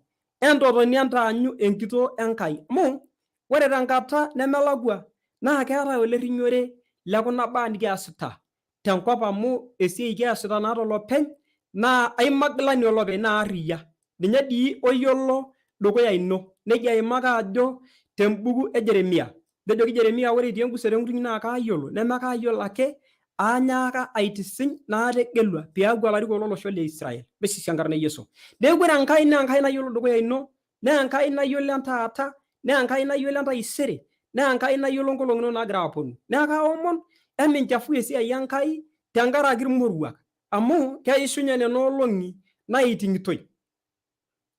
entotoni entaanyu enkitoo Enkai. Amu ore tenkata nemelakua naa keetae olerinyore lekuna baa nikiasita tenkop amu esiai kiasita naa tolopeny naa aimagilani olopeny naa arriyia. Ninye dii oyiolo dukuya ino. Nejia eimaka ajo tembuku e Jeremia. Nejoki Jeremia ore itii engusoto enkutuny naa kaayiolo, neme kaayiolo ake, aanyaaka aitisiny naategelua piaku olarikoni lolosho le Israel. Mesisi enkarna e Yesu. Neeku ore Enkai naa Enkai nayiolo dukuya ino, naa Enkai nayiolo entaata, naa Enkai nayiolo entaisere, naa Enkai nayiolo nkolong'i inonok naagira aaponu. Neeku kaomon eminchafua esiai Enkai tenkaraki irmoruak amu keishunye nena olong'i naiting'itoi.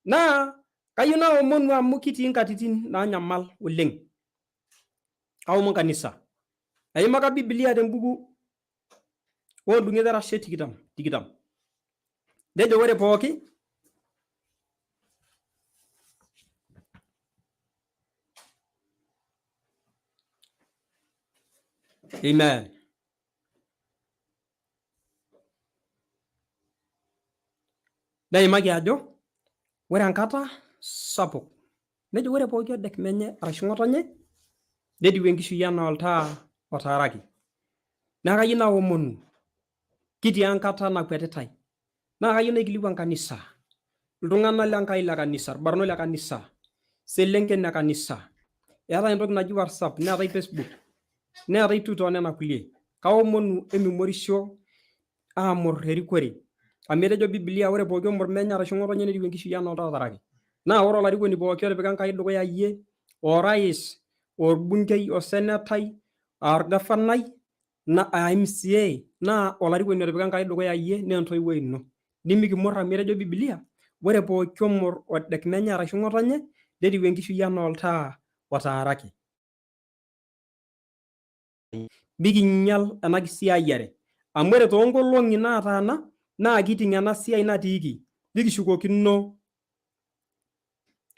Naa kayieu naomonu amu kitii nkatitin naanyamal oleng. Aomon kanisa. Eimaka Biblia tembuku oondung'et erashe tikitam tikitam. Nejo ore pooki Amen. Neimaki ajo ore enkata sapuk nejo ore pooki odek menye arashu ng'otonye netiu enkishui anaa oltaa otaaraki. Neeku kayieu naomonu kitii enkata nakwetitai naa kayieu naikilikuan kanisa, iltung'anak le Nkai le kanisa, irbarnot le kanisa, selenken e kanisa, eetae entoki naji WhatsApp neetae Facebook neetae Twitter onena kulie. Kaomonu emimorisho aamor erikore amu etejo Biblia ore pooki omor menye arashu ng'otonye netiu enkishui anaa oltaa otaraki. Naa ore olarikoni pooki otipika Enkai dukuya iyie, orais, orbungei, osenetai, orgafanai, na aa MCA naa olarikoni otipika Enkai dukuya iyie naa entoiwuoi ino. Nimikimor amu etejo Biblia ore pooki omor odek menye arashu ng'otonye netiu enkishui anaa oltaa otaaraki. Mikinyial ena kisiayiare amu ore toonkolong'i naataana naa kiting ena siai natiiki nikishukokino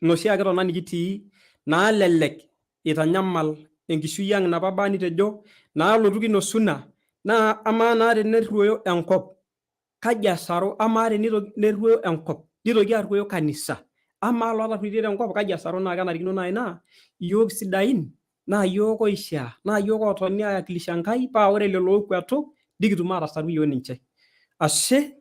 inoshiake tona nikitii naalelek eitanyamal enkishui ang inapa baa nitejo naalotu kinosuna naa amaa naa tenerruoyo enkop kaji esaru amaa tenerruoyo enkop nitoki arruoyo kanisa amaa lootarruoitie tenkop kaji esaru naa kenarikino naaji naa iyiook sidain naa iyiook oishiaa naa iyiook ootoni aiwakilisha Enkai paa ore lelo ookuatu nikitum aatasaru iyiook ninche ashe.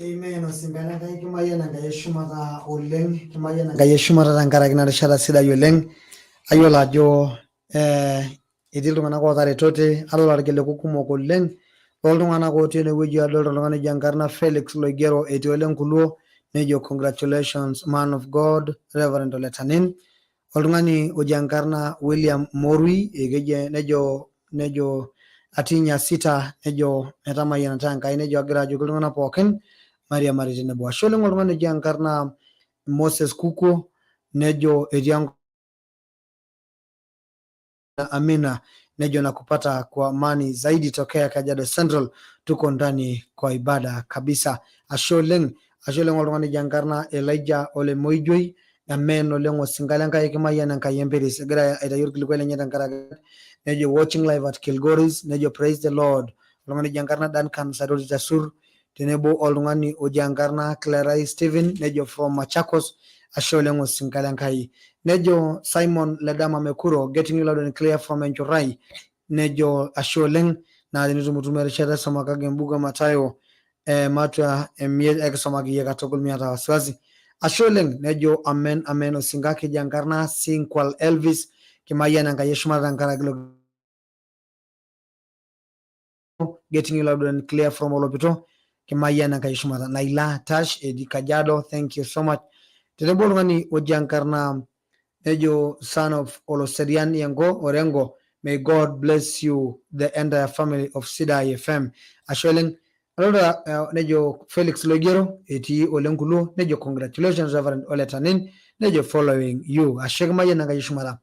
Amen osinka lenkai kimayian Enkai eshumata oleng kimayian Enkai eshumata tenkaraki ina rishata sidai oleng ayiolo ajo eh, etii iltung'anak ootaretote adolta irkiliku kumok oleng loltung'anak otii enewueji adolta oltung'ani oji enkarna Felix Loigero etii Olenkuluo nejo congratulations man of God Reverend Ole Tanin oltung'ani oji enkarna William Morui ekeji nejo nejo atii Nyasita nejo metamayianata Enkai nejo agira ajoki iltung'anak pookin mairiamari tenebo. Ashe oleng oltung'ani oji enkarna Moses Kukuo nejo etii Amina nejo nakupata kwa amani zaidi tokea Kajiado Central, tuko ndani kwa ibada kabisa. Ashe oleng, ashe oleng oltung'ani oji enkarna Elijah Ole Moijoi, amen oleng osinka le Nkai kimayian Enkai empiris egira aitayu orkilikuai lenye tenkaraki nejo watching live at Kilgoris nejo praise the Lord. Oltung'ani oji enkarna Duncan Saitoti Tasur tenebo oltung'ani oji enkarna Clarai Stephen nejo from Machakos ashe oleng osinka le Nkai. Nejo Simon Ledama Mekuro getting you loud and clear from Enchurai nejo ashe oleng naa tenitumutumu erishata esomakaki embuku e Matayo matua emiet ekisomaki iyie katukul miata wasiwasi. Ashe oleng nejo amen amen osinka keji enkarna Sinkwal Elvis kimayian Enkai eshumata tenkaraki ilo. Getting you loud and clear from Olopito. Kimayian Enkai shumata. Naila Tash eji Kajiado, thank you so much. Tenebo oltung'ani oji enkarna nejo son of Oloserian Yengo Orengo, may God bless you the entire family of Sidai FM. Ashe oleng. Adolta nejo Felix Loigero etii Olenkuluo, nejo congratulations Reverend Ole Tanin, nejo following you. Ashe, kimayian Enkai shumata.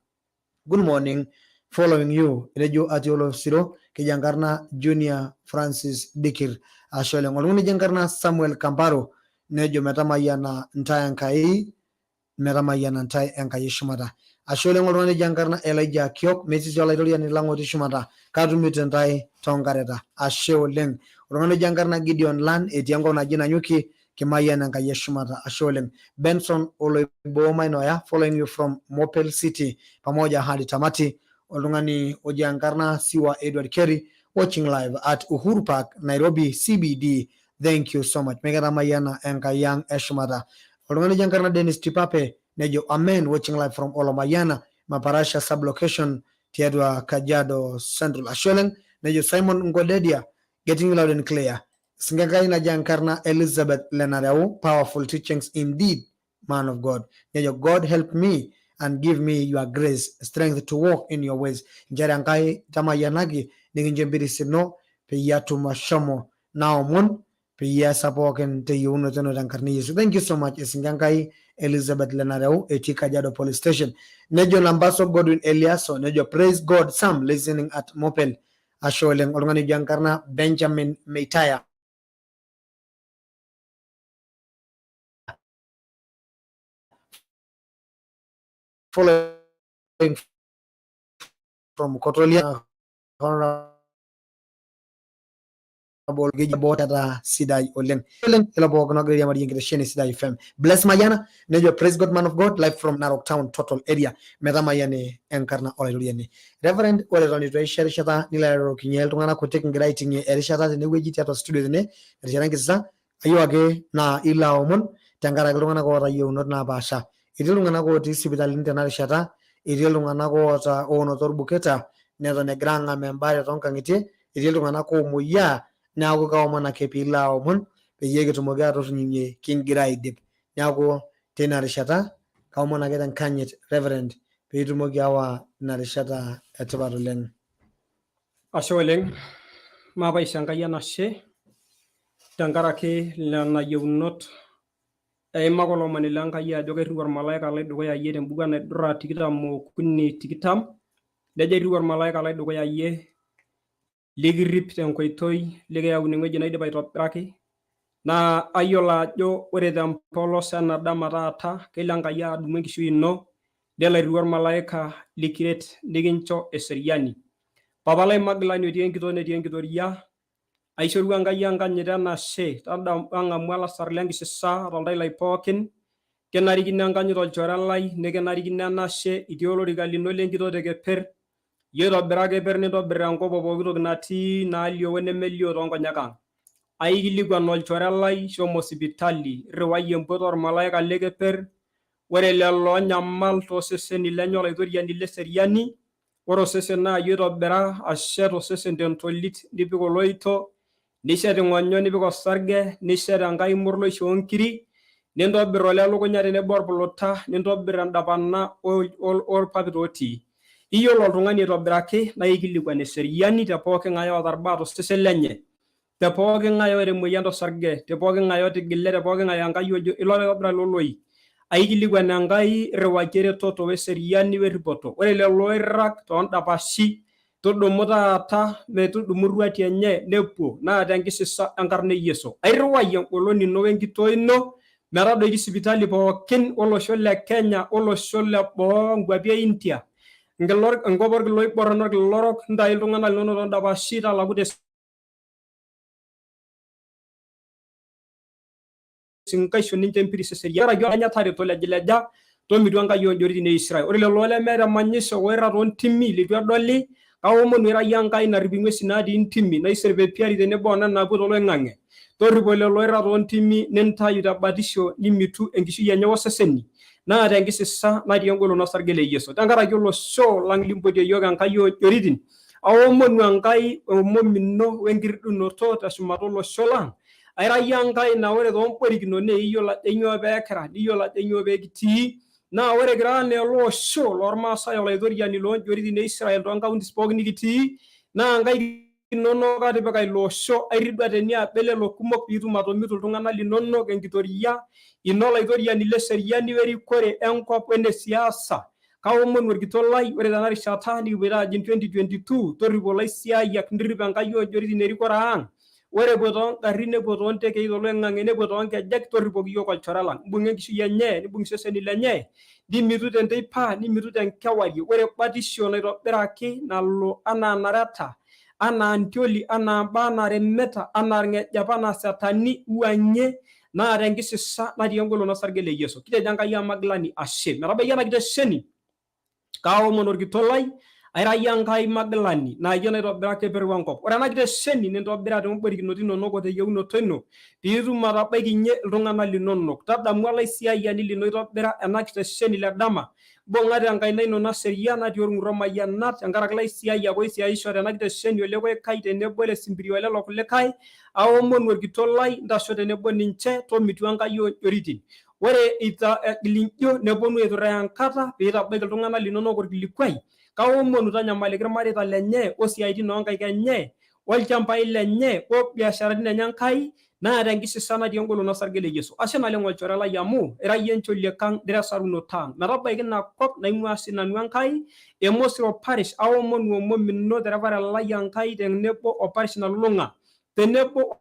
Good morning, following you, nejo atii Olosiro, keji enkarna Junior Francis Dikir. Ashe oleng. Oltung'ani oji enkarna Samuel Kamparo nejo metamayiana ntae Enkai, metamayiana ntae Enkai shumata. Ashe oleng. Oltung'ani oji enkarna Elijah Kiok, mesisi olaitoriani lang otii shumata, katumito ntae toonkareta. Ashe oleng. Oltung'ani oji enkarna Gideon Lan etii enkop naji Nanyuki, kimayian Enkai eshumata. Ashe oleng. Benson Oloiboo Mainoya, following you from Mopel City, pamoja hadi tamati. Oltung'ani oji enkarna Siwa Edward Kerry, watching live at Uhuru Park, Nairobi CBD. Thank you so much. Meketamayiana Enkai ang eshumata. Oltung'ani oji enkarna Dennis Tipape nejo amen, watching live from Olomayana, Maparasha sublocation, tiatua Kajiado Central. Ashe oleng. Nejo Simon Ngodedia, getting you loud and clear. Singenkai naji enkarna Elizabeth Lenareu, powerful teachings indeed, man of God. Nejo God help me and give me your grace, strength to walk in your ways. Nchere Enkai tamayianaki nikincho empiris ino peyie atum ashomo naomon peyie easa pookin teyieunoto ino tenkarna e Yesu. Thank you so much, Esinkankai Elizabeth Lenareu etii Kajiado Police Station. Nejo Lambaso Godwin Eliaso, nejo praise God, Sam listening at Mopel. Ashe oleng. Oltung'ani ojo enkarna Benjamin Meitaya, following from Kotolia, Honorable Botata, sidai oleng oleng ilo pookin ogira airiamariyie enkitesheni Sidai FM. Bless Mayana nejo praise God, man of God, live from Narok Town total area. Metamayiani enkarna olaitoriani. Reverend, ore eton eitu aisho erishata nilo airorokinye iltung'anak kutik kigira aiting'ie erishata tenewueji tiatua studio tene terishata enkisisa, ayieu ake naa ilo aomon tenkaraki iltung'anak oota yieunot napaasha. Etii iltung'anak otii sipitalini tena rishata, etii iltung'anak oota oonoto irbuketa neton egira ang'amaa embaare toonkang'itie, etii iltung'anak oomoyiaa, neeku kaomon ake piilo aomon peyie kitumoki atorrinyie kingira aidip. Neeku teina rishata kaomon ake tenkanyit Reverend piitumoki aawa ina rishata etipat oleng. Ashe oleng. Maape aisho Enkai enashe tenkaraki nena yieunot eimaka olomoni le Nkai ajo kairriu ormalaika lai dukuya iyie tembuku enaidurra 23:20, nejo airriu ormalaika lai dukuya iyie likirrip tenkoitoi likiyau inewueji naidipa aitobiraki. Naa ayiolo ajo ore tempolos ena dama taata kelo Enkai adumu enkishui ino nelo airriu ormalaika likiret nikincho eseriani. Papa lai magilani otii enkitoo netii enkitoria, aishorua Enkai enkanyit enashe, tang'amu olasar lenkisisa toltau lai pookin. Kenarikino enkanyit olchore lai, nikinarikino enashe itii olorika lino lenkitoo te keper. Iyie oitobira keper nintobir enkop o pooki toki natii naalio wenemelio toonkonyek ang. Aikilikuan olchore lai shomo sipitali, rriwai empoto ormalaika le keper. Ore lelo oonyamal tooseseni lenye olaitoriani leseriani, ore osesen naa iyie oitobira, ashet osesen tentolit nipik oloito, nishet ing'onyo nipik osarge, nishet enkai morloisho oonkiri, nintobir olelukunya tenebo orpuluta, nintobir endapana orpapit otii. Iyiolo oltung'ani aitobiraki naa ikilikuan eseriani te pooki ng'ae oota irbaa tosesen lenye, te pooki ng'ae oota emoyian tosarge, te pooki ng'ae otigile, te pooki ng'ae Enkai ojo ilo olaitobirani loloik. Aikilikuan Enkai irriwaki eretoto weseriani werripoto. Ore lelo oirrag toondapashi tudumu taata metudumu irruati enye nepuo naa tenkisisa enkarna e Yesu. Airriwayie engolon ino wenkitoo ino metadoiki sipitali pookin olosho le Kenya olosho le boo nkuapi e India, enkop orkila oibor enorkila orok, ntayu iltung'anak linono toondapashi talaku te sinkaisho ninche empiris eseriani. Tenkaraki olanya tareto lejileja tomitu Enkai oonjoritin e Israel. Ore lelo lemeeta emanyisho oirra toontimi leitu edoli, kaomonu ira iyie Enkai narrip ing'uesi naatii intimi, naiserpepiari tenebo o nena naapuo toloing'ang'e. Torripo lelo oirra toontimi, nintayu te batisho nimitu enkishui enye oseseni, naa tenkisisa natii engolon osarge le Yesu. Tenkaraki olosho lang limpotie iyiook Enkai oonjoritin, Aomonu Enkai omom ino wenkirridunoto teshumata olosho lang. Aira iyie Enkai naa ore toomborikinoto naa iyiolo ajo ainyoo pee kira, niyiolo ajo ainyoo pee kitii. Naa ore kira anaa ele osho lormaasai olaitoriani loonchoritin e Israel toonkauntis pookin nikitii, naa nkaik inonok atipika ilo osho, airridua teniaba elelo kumok piitum atomitu iltung'anak linonok enkitoria ino olaitoriani leseriani werikore enkop wene siasa. Kaomonu orkitok lai, ore tena rishata nikipoito aajing 2022, torripo ilaisiayiak nirrip Enkai oonchoritin erikore ang. Ore epuo toongarrin, nepuo toontekei toloing'ang'e, nepuo toonkejek, torripoki iyiook olchore lang. Mbung'a enkishui enye, nibung' iseseni lenye, nimitu tenteipa, nimitu tenkewarie. Ore batisho naitobiraki nalo anaa nareta, anaa ntioli, anaa mbaa naremeta, anaa irng'ejep, anaa setani, wuang'ie naa tenkisisa natii engolon osarge le Yesu. Kitejo Enkai ang magilani ashe. Metabaiki ena kitesheni, kaomon orkitok lai, aira iyie Enkai magilani naa iyie naitobira keper wenkop. Ore ena kitesheni nintobira tomborikinot inonok o teyieunoto ino piitum atabaikinye iltung'anak linonok. Tadamu olaisiayiani lino oitobira ena kitesheni le dama. Mbung'a tenkaina ino naserian natii olng'ur omayianat tenkaraki laisiayiak oisiaisho tena kitesheni ole Koikai tenebo ole Simpiri o lelo kulikae. Aomonu orkitok lai, ntasho tenebo ninche, tomitu Enkai oonchoritin. Ore egil injo neponu aiturraa enkata pee itabaiki iltung'anak linonok orkilikuai. Kaomonu tanyamaliki ilmareita lenye o siaitin oonkaik enye, olchambai lenye, o biasharani enye Enkai, naa tenkisisa natii engolon osarge le Yesu. Ashe naleng olchore lai amu ira iyie encholiek ang nira esarunoto ang. Metabaiki ina kop naing'uaa sinanu Enkai e Mosiro Parish aomonu omom ino te reverend lai Enkai tenebo o parish nalulung'a tenebo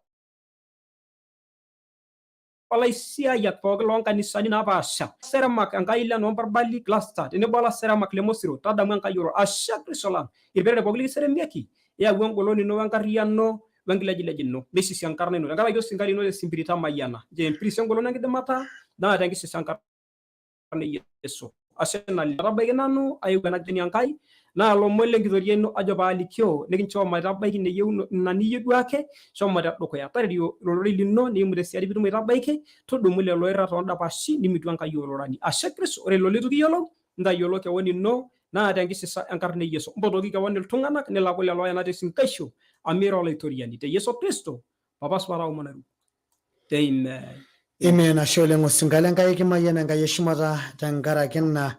olaisiayiak pooki loo nkanisani napaasha. Seremak Enkai le Noomparbali Cluster tenebo olaseramak le Mosiro tadamu Enkai oro. Ashe Kristo lang irperere pooki likiseremieki iyau engolon ino wenkarriyiano wenkilejilej ino neisisi enkarna ino tenkaraki osinka lino le simpiri tamayiana. Nchoo empiris engolon enkidimata naa tenkisisa enkarna e Yesu. Ashe naleng. Metabaiki nanu aewuo ena kitesheni Enkai naa lomon lenkitoria ino ajo paalikio nikinchoo maitabaiki ina yieuno ina niyieu duake shomo tedukuya. Tarerio ilo rorei lino niimu tesiadi piitum aitabaiki tudumu lelo oirra toondapashi nimitu Enkai olorani. Ashe Kristo ore ilo leitu kiyiolou ntayiolo kewon ino naa tenkisisa enkarna e Yesu. Mpotoki kewon iltung'anak nilaku lelo oyena tesinkaisho amu ira olaitoriani. Te Yesu Kristo Papa supat aomon airuku. Amen. Amen. Ashe oleng osinka le Nkai kimayian Enkai eshumata tenkaraki ina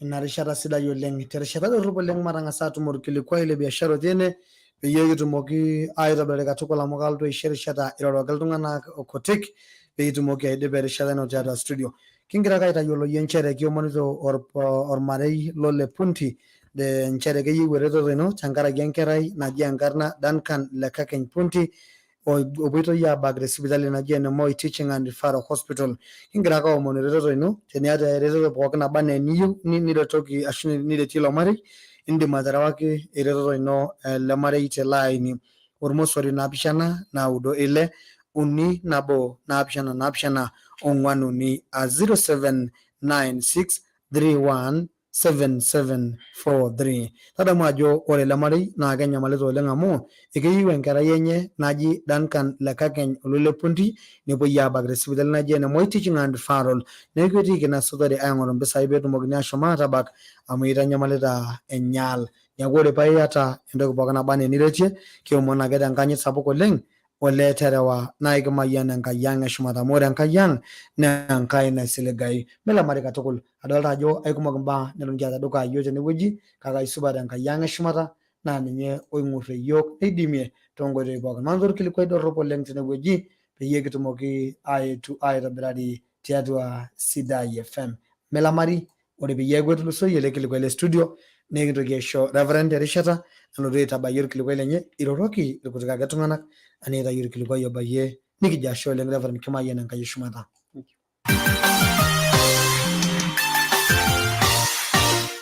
ina rishata sidai oleng. Terishata dorrop oleng matang'asa atum orkilikuai le biashara otii ene peyie kitumoki aitobirari katukul amu kalotu aisho erishata iroroki iltung'anak kutik pee itumoki aidipa erishata ino tiatua studio. Kingira ake aitayiolo iyie nchere kiomonito ormarei lole Punti nchere keyieu eretoto ino tenkaraki enkerai naji enkarna Duncan Lekakeny Punti opoitoi aabak te sipitali naji ene Moi Teaching and Referral Hospital. Kingira ake aomonu eretoto ino, teniata eretoto pookin naba anaa eniyieu niretoki ashu niretie ilo marei, indim aterewaki eretoto ino ele marei tele aini ormosori naapishana naudo ile uni nabo naapishana naapishana ong'uan uni a 079631 7743. Tadamu ajo ore ele marei naa kenyamalita oleng amu ekeyieu enkerai enye naji Duncan Lekakeny Oloilepunti nepuoi aabak te sipitali naji ene Moi Teaching and Referral. Neeku etiiki ina sotore aing'oru mpisai peetumokini ashom aatabak amu eitanyamalita enyaal. Neeku ore paa iyata entoki pookin naba anaa eniretie, kiomon ake tenkanyit sapuk oleng olee terewa naa ekimayian Enkai ang eshumata amu ore Enkai ang naa Enkai naisiligayu. Milamari katukul. Adolta ajo aikumok imbaa neton kiata dukuya iyiook tenewueji kake aisupat Enkai ang eshumata naa ninye oing'urrie iyiook neidimie toonkoitoi pookin. Manoto orkilikuai dorrop oleng tenewueji peyie kitumoki aetu aitobirari tiatua Sidai FM. Milamari, ore peyie eeku etulusoyie ele kilikuai le studio nikintoki aisho Reverend erishata nalotu aitabayie orkilikuai lenye iroroki irkutik ake tung'anak anaa aitayu orkilikuai obayie nikijo ashe oleng Reverend kimayian Enkai eshumata.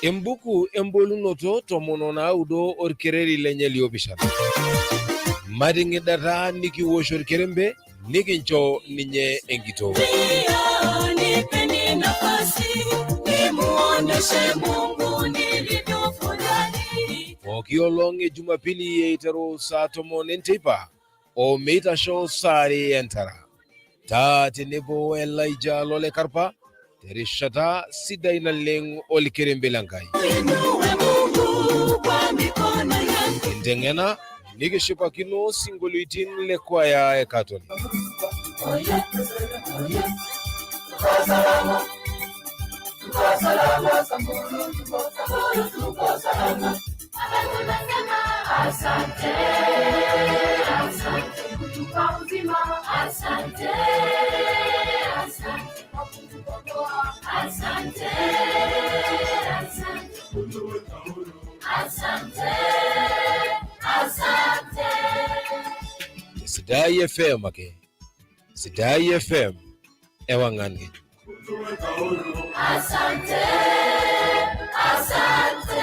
Embuku embolunoto 19 orkereri lenye liopishana. Mating'idata nikiwosh orkerembe nikincho ninye enkitoo. Nipeni nafasi nimuoneshe Mungu nilivyofurahi. Pooki olong e Jumapili eiteru saa tomon enteipa o meitasho saa are entara. Taa tenebo Elijah Lole Karpa terishata sidai naleng olkerembe le Nkai. Inue Mungu kwa mikono. Kinteng'ena nikishipakino sinkolioitin le kwaya e Catholic. Asante, asante kutupa uzima. Asante, asante kwa kutukomboa. Asante, asante kutuweka huru. Asante, asante. Sidai FM ake. Sidai FM ewang'an ng'ejuk. Asante, asante.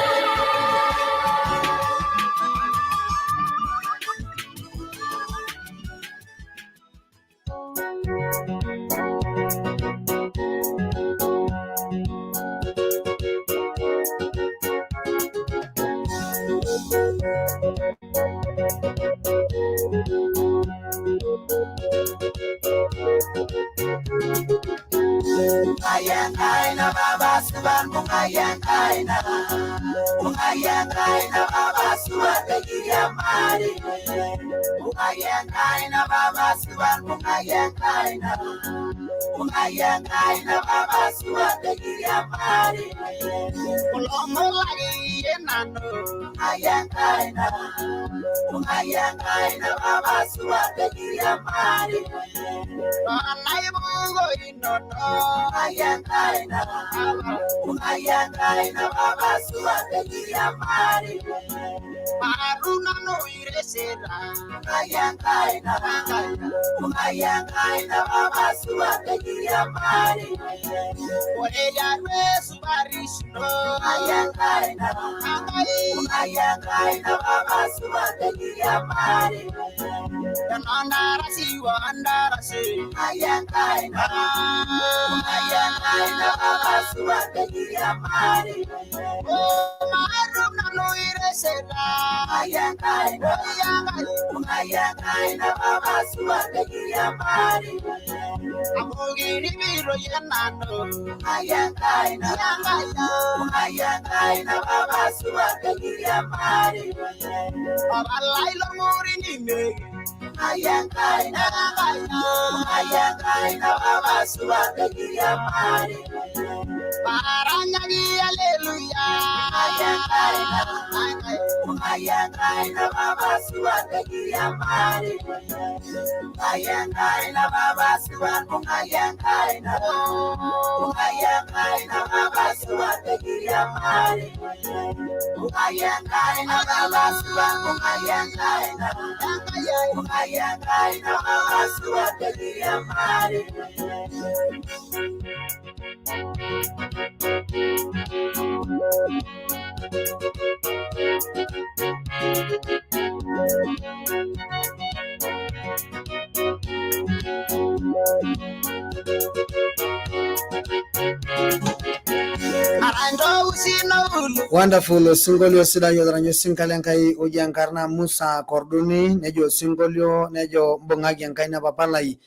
Wonderful osinkolio sidai otaranya osinka lenkai oji enkarna Musa Korduni nejo osinkolio nejo mbung'aki enkaina papa lai.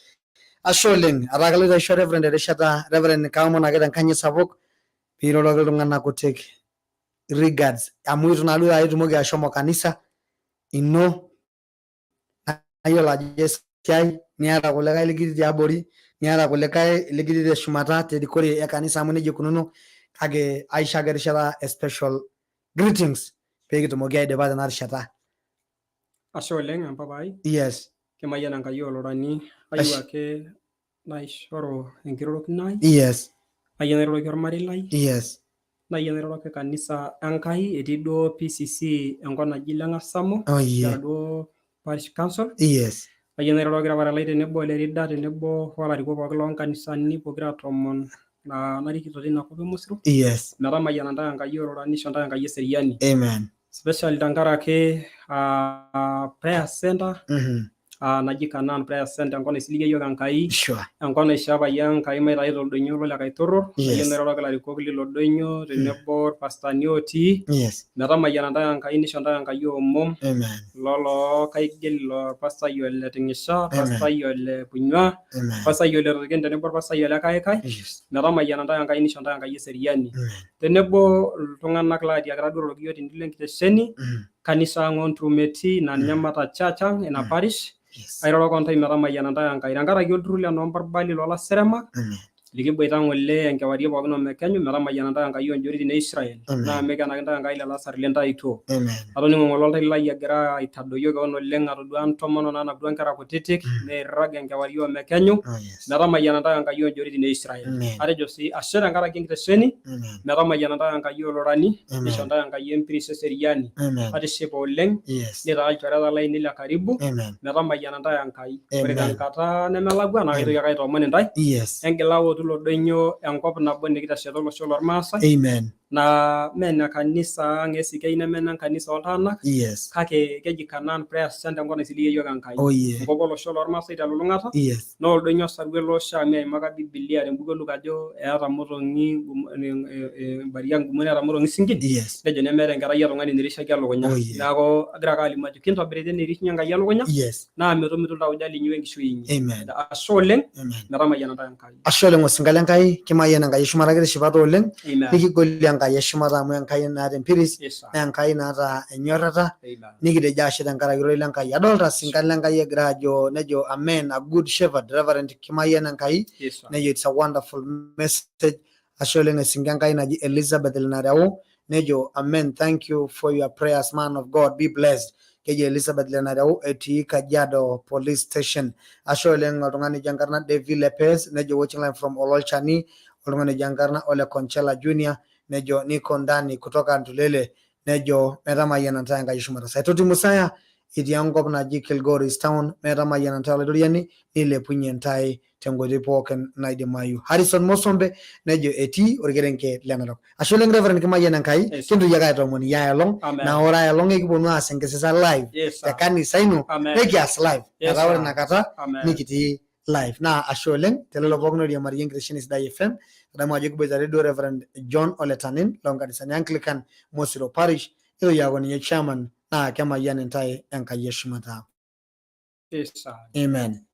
Ashe oleng, etaa kaloito aisho Reverend erishata. Reverend kaomon ake tenkanyit sapuk piiroroki iltung'anak kutik regards amu itu naa duo taata itumoki ashomo kanisa ino nayiolo ajo esiai niata kulikae likitii tiabori niata kulikae likitii teshumata terikore e kanisa amu nejia ikununo kake aisho ake erishata e special greetings pee kitumoki aidipa tena rishata. Ashe oleng empapai. Yes. Kemayian Enkai olorani. Ayieu ake naishoru enkirorokino ai. Ayieu nairoroki ormarei lai. Nayieu nairoroki kanisa Enkai etii duo PCC enkop naji Lengasamo. Oh yeah. Duo Parish Council. Ayieu nairoroki irparan lai tenebo Olerida tenebo olarikok pookin loonkanisani pokira 10 na narikito teina kop e Mosiro. Metamayiana ntae Enkai olorani nisho ntae Enkai eseriani. Amen. Especially tenkaraki prayer center naji Canaan Prayer Center enkop naisiligie yiok Enkai. Enkop naishoo apayian Enkai maitayu toldonyo le Lekaitoro. Ayieu nairoroki ilarikok lilo donyo tenebo irpastani otii. Metamayiana ntae Enkai nisho ntae Enkai omom. Amen. Lolo kaigil orpastai ole Tingisha, Amen. orpastai ole Punyua, Amen. orpastai ole Torken tenebo orpastai ole Kaikai. Metamayiana ntae Enkai nisho ntae Enkai eseriani. Tenebo iltung'anak laatiakita duo iroroki yiok tene lenkitesheni. Kanisa ang oonturumeti naa ninye Mata Church ang ina parish. Airoroko ntae metamayiana ntae Enkai tenkaraki olturrur le Noomparballi loolasiriamak likiboita ng'ole enkewarie pookin omekenyu metamayiana ntae Enkai oonjoritin e Israel naa mikenaki ntae Enkai lelo asari lintaituo. Atoning'o ng'ole oltau lai egira aitadoyio kewon oleng atodua ntomonok naanaptua nkera kutitik neirrag enkewarie omekenyu metamayiana ntae Enkai oonjoritin e Israel. Atejo sii ashe tenkaraki enkitesheni metamayiana ntae Enkai olorani nisho ntae Enkai empiris eseriani. Atishipa oleng nitaa ilchoreta lainei le karibu metamayiana ntae Enkai. Ore tenkata nemelakua naa kaitoki ake aitoomon intae engila ootu ilo doinyio enkop nabo nikitesheta olosho lormaasai naa mee ene kanisa ang e SK neme ene nkanisa ooltung'anak kake keji Canaan Prayer Center enkop naisiligie iyiook Enkai. Enkop olosho lormaasai telulung'ata naa oldoinyio osarue ele oshiaa eimaka Bibilia tembuku e Luka ajo eeta motonyi imbariak nkumok neeta motonyi sinkin nejo nemeeta enkerai e tung'ani nirishaki elukunya. Neeku agira ake alimu ajo kintobirita enirishunye Enkai elukunya naa metumitu iltauja linyi wenkishui inyi. Ashe oleng metamayiana ntae Enkai. Ashe oleng osinka le Nkai, kimayian Enkai eshumata kitishipate oleng, nikigolie Enkai eshumata amu Enkai naata empiris, naa Enkai naata enyorrata, nikitejo ashe tenkaraki ororei le Nkai. Adolta sinka le Nkai egira ajo nejo amen a good shepherd Reverend kimayian Enkai, nejo it's a wonderful message. Ashe oleng esinka Enkai naji Elizabeth Lenareu, nejo amen thank you for your prayers man of God be blessed. Keji Elizabeth Lenareu etii Kajiado Police Station. Ashe oleng oltung'ani oji enkarna Davy Lepes nejo watching live from Ololchani, oltung'ani oji enkarna Ole Conchela Junior nejo niko ndani kutoka Ntulele nejo metamayiana ntae Enkai shumata. Saitoti Musaya etii enkop naji Kilgoris Town metamayiana ntae Olaitoriani nilepunye ntae tenkoitoi pookin naidimayu. Harrison Mosombe nejo etii orkerenket le Narok. Ashe oleng Reverend kimayian Enkai, kintoki ake aitoomon iyie aelong, naa ore aelong ekiponu aas enkisisa live te kanisa ino, nikias live. Metaa ore inakata nikitii live. Naa ashe oleng te lelo pookin oiriamariyie enkitesheni Sidai FM. Adamu ajo kiboitare duo Reverend John Ole Tanin loo nkanisani Anglican Mosiro Parish, nitoki aaku ninye chairman naa kemayian intae Enkai eshumata. Amen.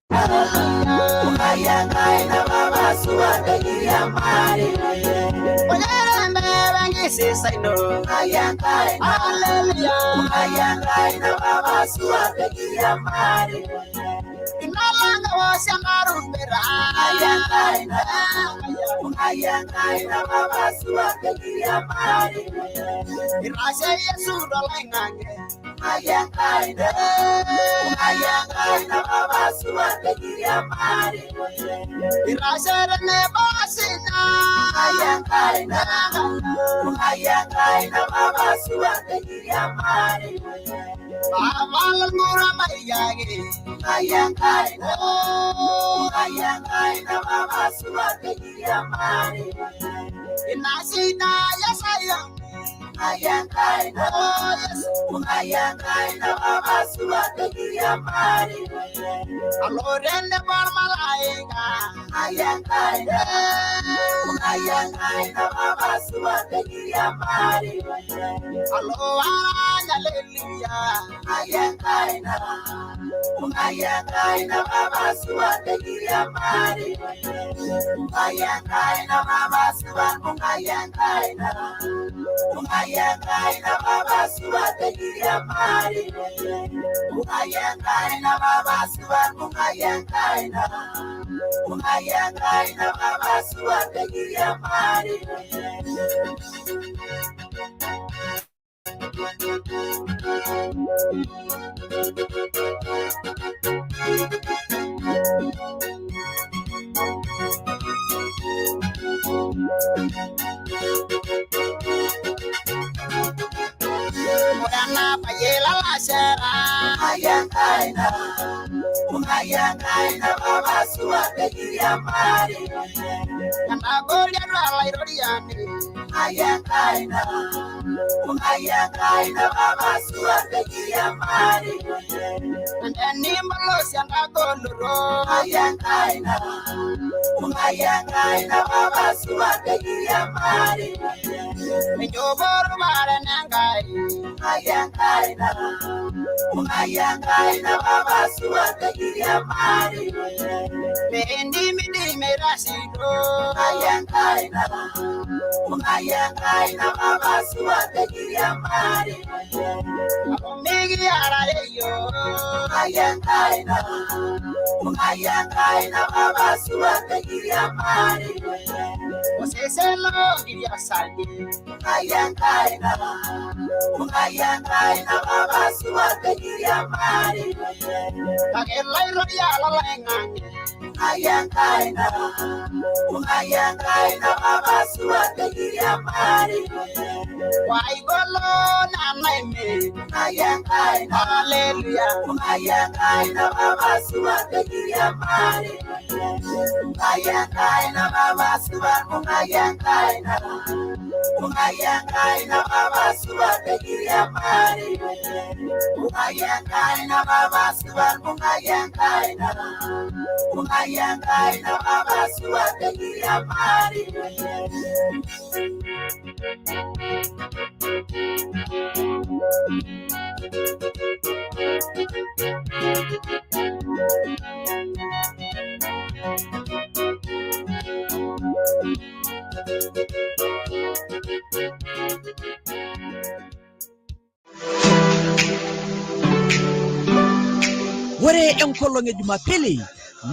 Ore enkolong e Jumapili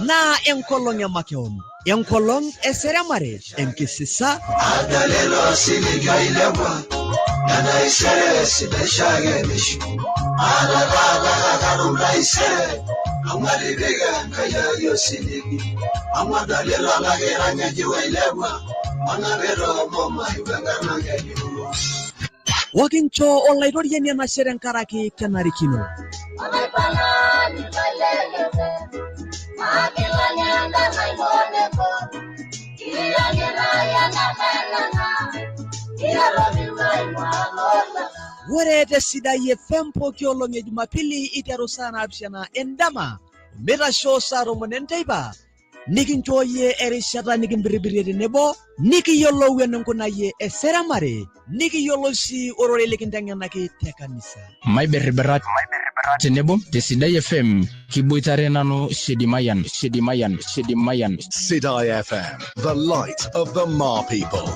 naa enkolong e makeon, enkolong eseremare, enkisisa Adalelo siliga ilewa nanaisere sidashage mishu adadadagagarumlaisere amwalibiga nkayayo siligi amwadalelo alageranyajiwa ilewa manabero momaiwenganangejuo wakincho olaitoriani enashe tenkaraki kenarikino. Ore te Sidai FM pooki olong e Jumapili iteru saa naapishana endama omeitasho saa tomon enteipa nikinchooyie erishata nikimpiripirie tenebo nikiyiolou eninkunayie eseremare nikiyiolou sii ororei likinteng'enaki te kanisa. Maibirribirat tenebo te Sidai FM kiboitare nanu Shedi Mayan, Shedi Mayan, Shedi Mayan. Sidai FM, the light of the Ma people.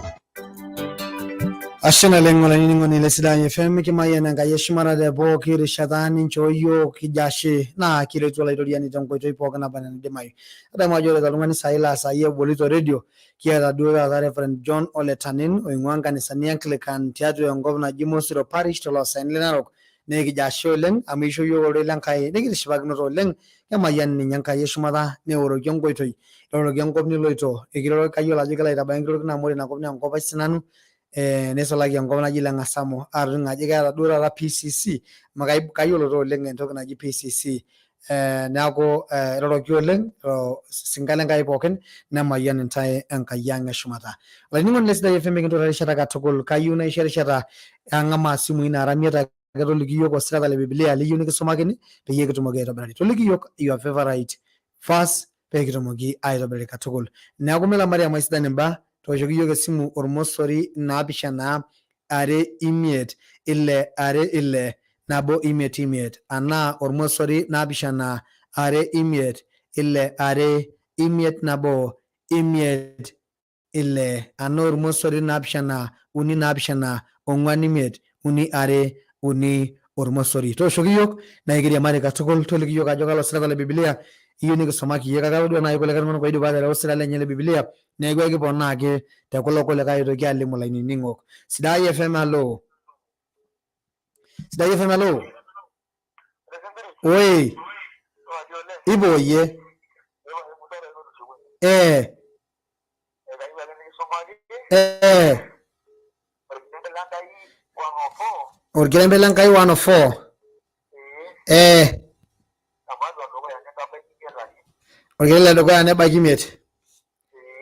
Ashe naleng olainining'oni le Sidai FM kimayian Enkai eshumata te pooki rishata ninchoo yiok kijo ashe naa kiretu olaitoriani tenkoitoi pookin naba enaa enaidimayu. Adamu ajo ore toltung'ani saai laa saai ebolito redio kiata duo taata Reverend John Ole Tanin oing'ua nkanisani Anglican tiatua enkop naji Mosiro Parish toloosaen le Narok naa ekijo ashe oleng amu eisho yiok ororei le Nkai nikitishipakinote oleng kemayian ninye Enkai eshumata neoroki enkoitoi neoroki enkop niloito ekiroroki kayiolo ajo kelo aitabaya enkirorokino amu ore ina kop naa enkop ai sinanu neisulaki enkop naji Lengasamo atoning'o ajo keeta duo taata PCC amu kayiolo taa oleng entoki naji PCC neeku iroroki oleng sinka le Nkai pookin nemayian intae Enkai ang eshumata. Olainining'oni le Sidai FM mikintoto erishata katukul kayieu naisho erishata ang'amaa isimui naara imiet ake toliki yiok osirata le Biblia liyieu nikisumakini peyie kitumoki aitobirari. Toliki yiok your favorite verse pee kitumoki aitobirari katukul. Neeku milamari amu aisidan imbaa tooshoki yiok esimu ormosori naapishana are imiet ile are ile nabo imiet imiet anaa ormosori naapishana are imiet ile are imiet nabo imiet ile anaa ormosori naapishana uni naapishana ong'wan imiet uni are uni ormosori. Tooshoki yiok naa ekiriamari katukul toliki yiok ajo kalo sirata le Biblia iyieu nikisumaki iyie kake atodua naaji kulikae tung'anak oidipa atereu osira lenye le Biblia neeku ekiponaa ake te kulo kulikae aitoki alimu ilainining'ok. Sidai FM halo. Sidai FM halo. Oi. Ipo yie. Orkirembe le Nkai 104. Orkirembe le dukuya nebaiki imiet.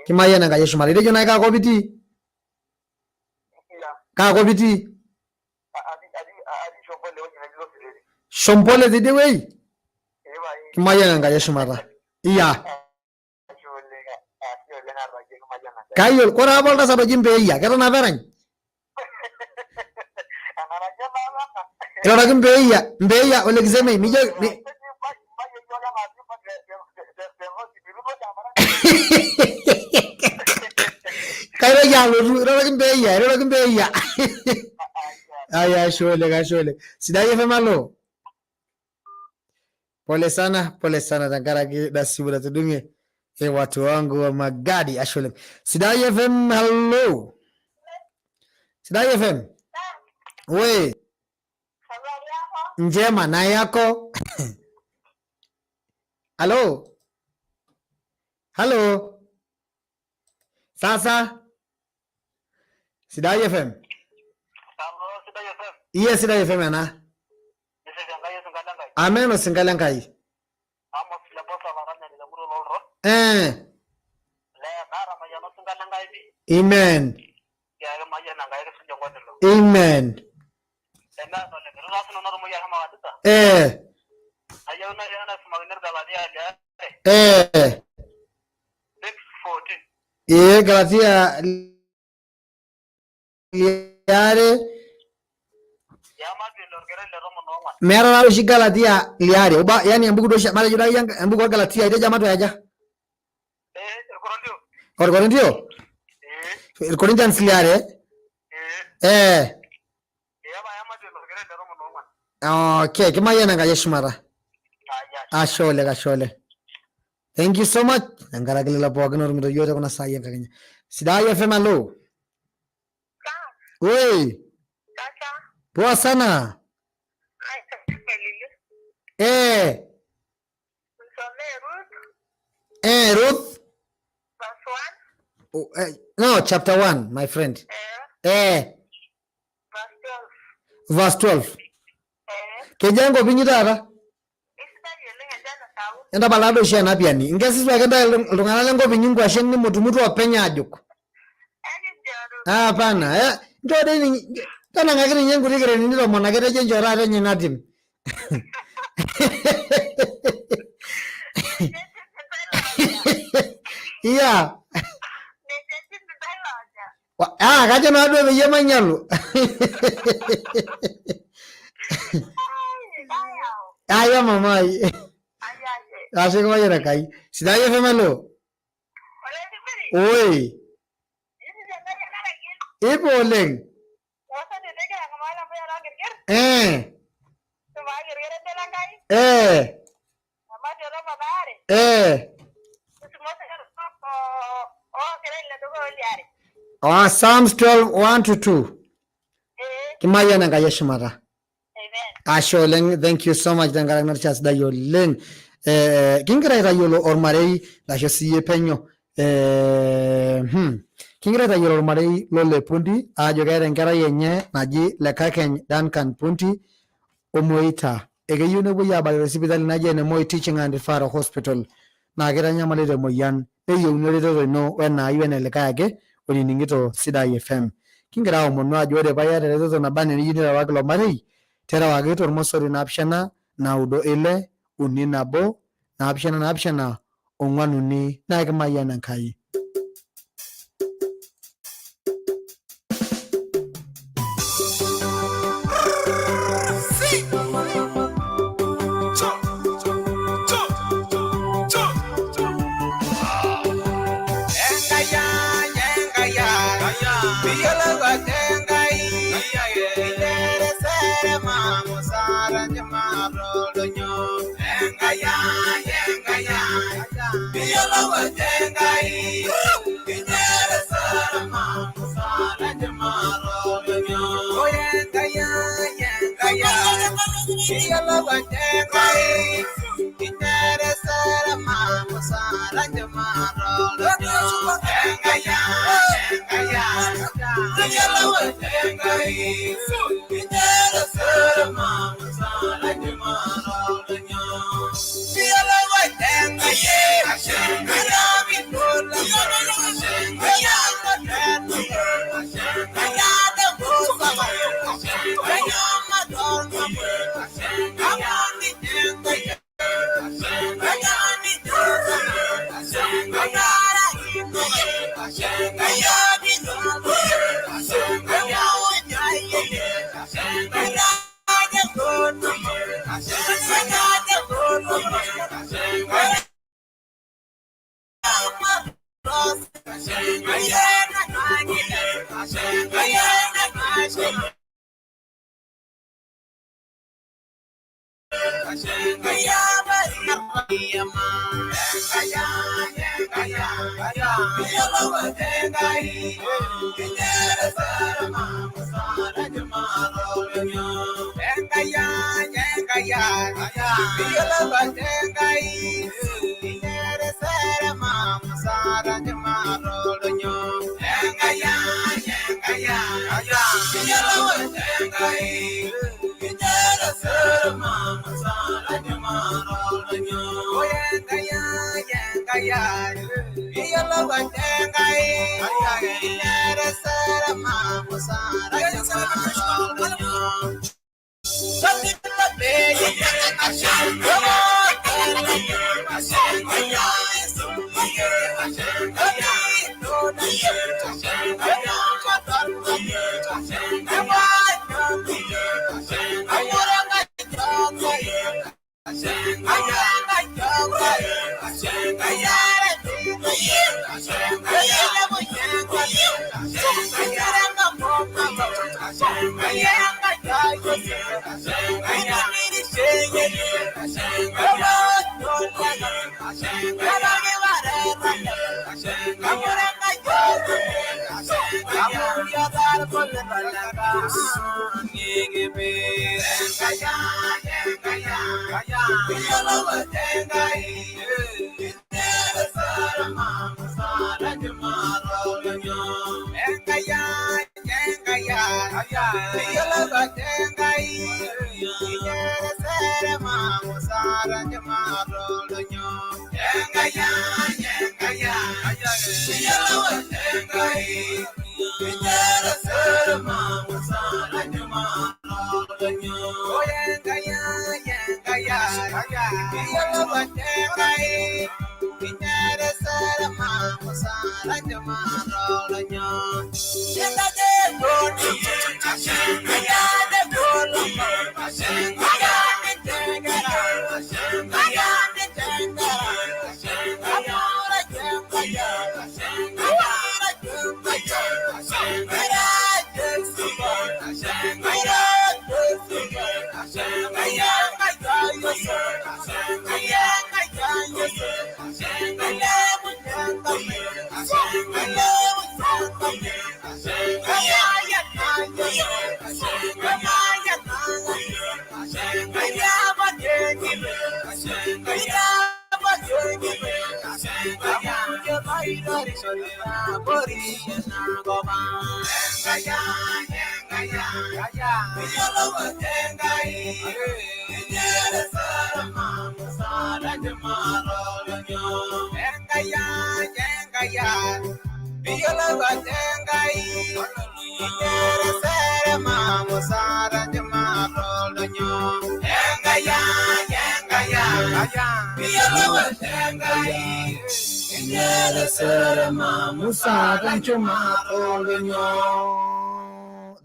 Kimayian Enkai eshumata. Itejo naaji kaa kop itii? Kaa kop itii? Shombole tidie wueji? Kimayian Enkai eshumata. Iya. Kayiolo, kore apa oltasat oji Mpeeyia, keton apa erany? Iroroki mbeia mbeia olekisemei mijo kaitoki alotu iroroki mbeia iroroki mbeia. Aya, ashe oleng, ashe oleng. Sidai FM, alo. Pole sana tenkaraki nasimu natudung'e. Watu wangu wa magadi, ashe oleng. Sidai FM, hello. Sidai FM. We. Njema na yako. Halo. Halo. Sasa. Sidai FM. Iye Sidai FM ana. Amen osingale Enkai. Amen. Amen. Galatia liare. Meeta taa oshi Galatia liare. Oba yani embuku oshi matejo duo akeyie embuku oo Galatia itejo amaa aja? Orkorintio? Corinthians liare. Okay, kimayian Enkai eshumata. Ashe oleng, ashe oleng. Thank you so much. Tenkaraki lelo pookin ootumito yiok tekuna saai enkakenya. Sidai FM, alo. Oi. Poa sana. Ruth. Oh, no, chapter 1, my friend. Verse 12. Kejaa enkop inyi taata? Entapala doi oshi ena piani. Inkesiswa ake ntae iltung'anak lenkop inyi nkwashen nimutumutu openy aajuk. Hapana. Nchoo doi tanang'aki ninye nkuti kerenini tomon ake tejo nchoo taata enye ina tim. Iya. Kajo naa duo peyie mainyialu. Aya mamai. Ashe kimayian Enkai. Sidai FM, alo. Oi. Ipo oleng. Psalms 12, 1 to 2. Kimayian Enkai eshumata. Ashe oleng, thank you so much tenkaraki narishata sidai oleng. Kingira aitayiolo ormarei lasho siyie penyo. Kingira aitayiolo ormarei lole Punti aajo keeta enkerai enye naji Lekakeny Duncan Punti omoita. Ekeyieu nepuoi aabak te sipitali naji ene Moi Teaching and Referral Hospital. Naa kitanyamalita emoyian neyieuni eretoto ino wenaayu enelikae ake oinining'ito Sidai FM. Kingira aomonu ajo ore paa iyata eretoto naba enaa eniyieu nirewaki ilo marei, terewaki tormosori 7 9 6 3 1 7 7 4 3 naa ekimayian Enkai.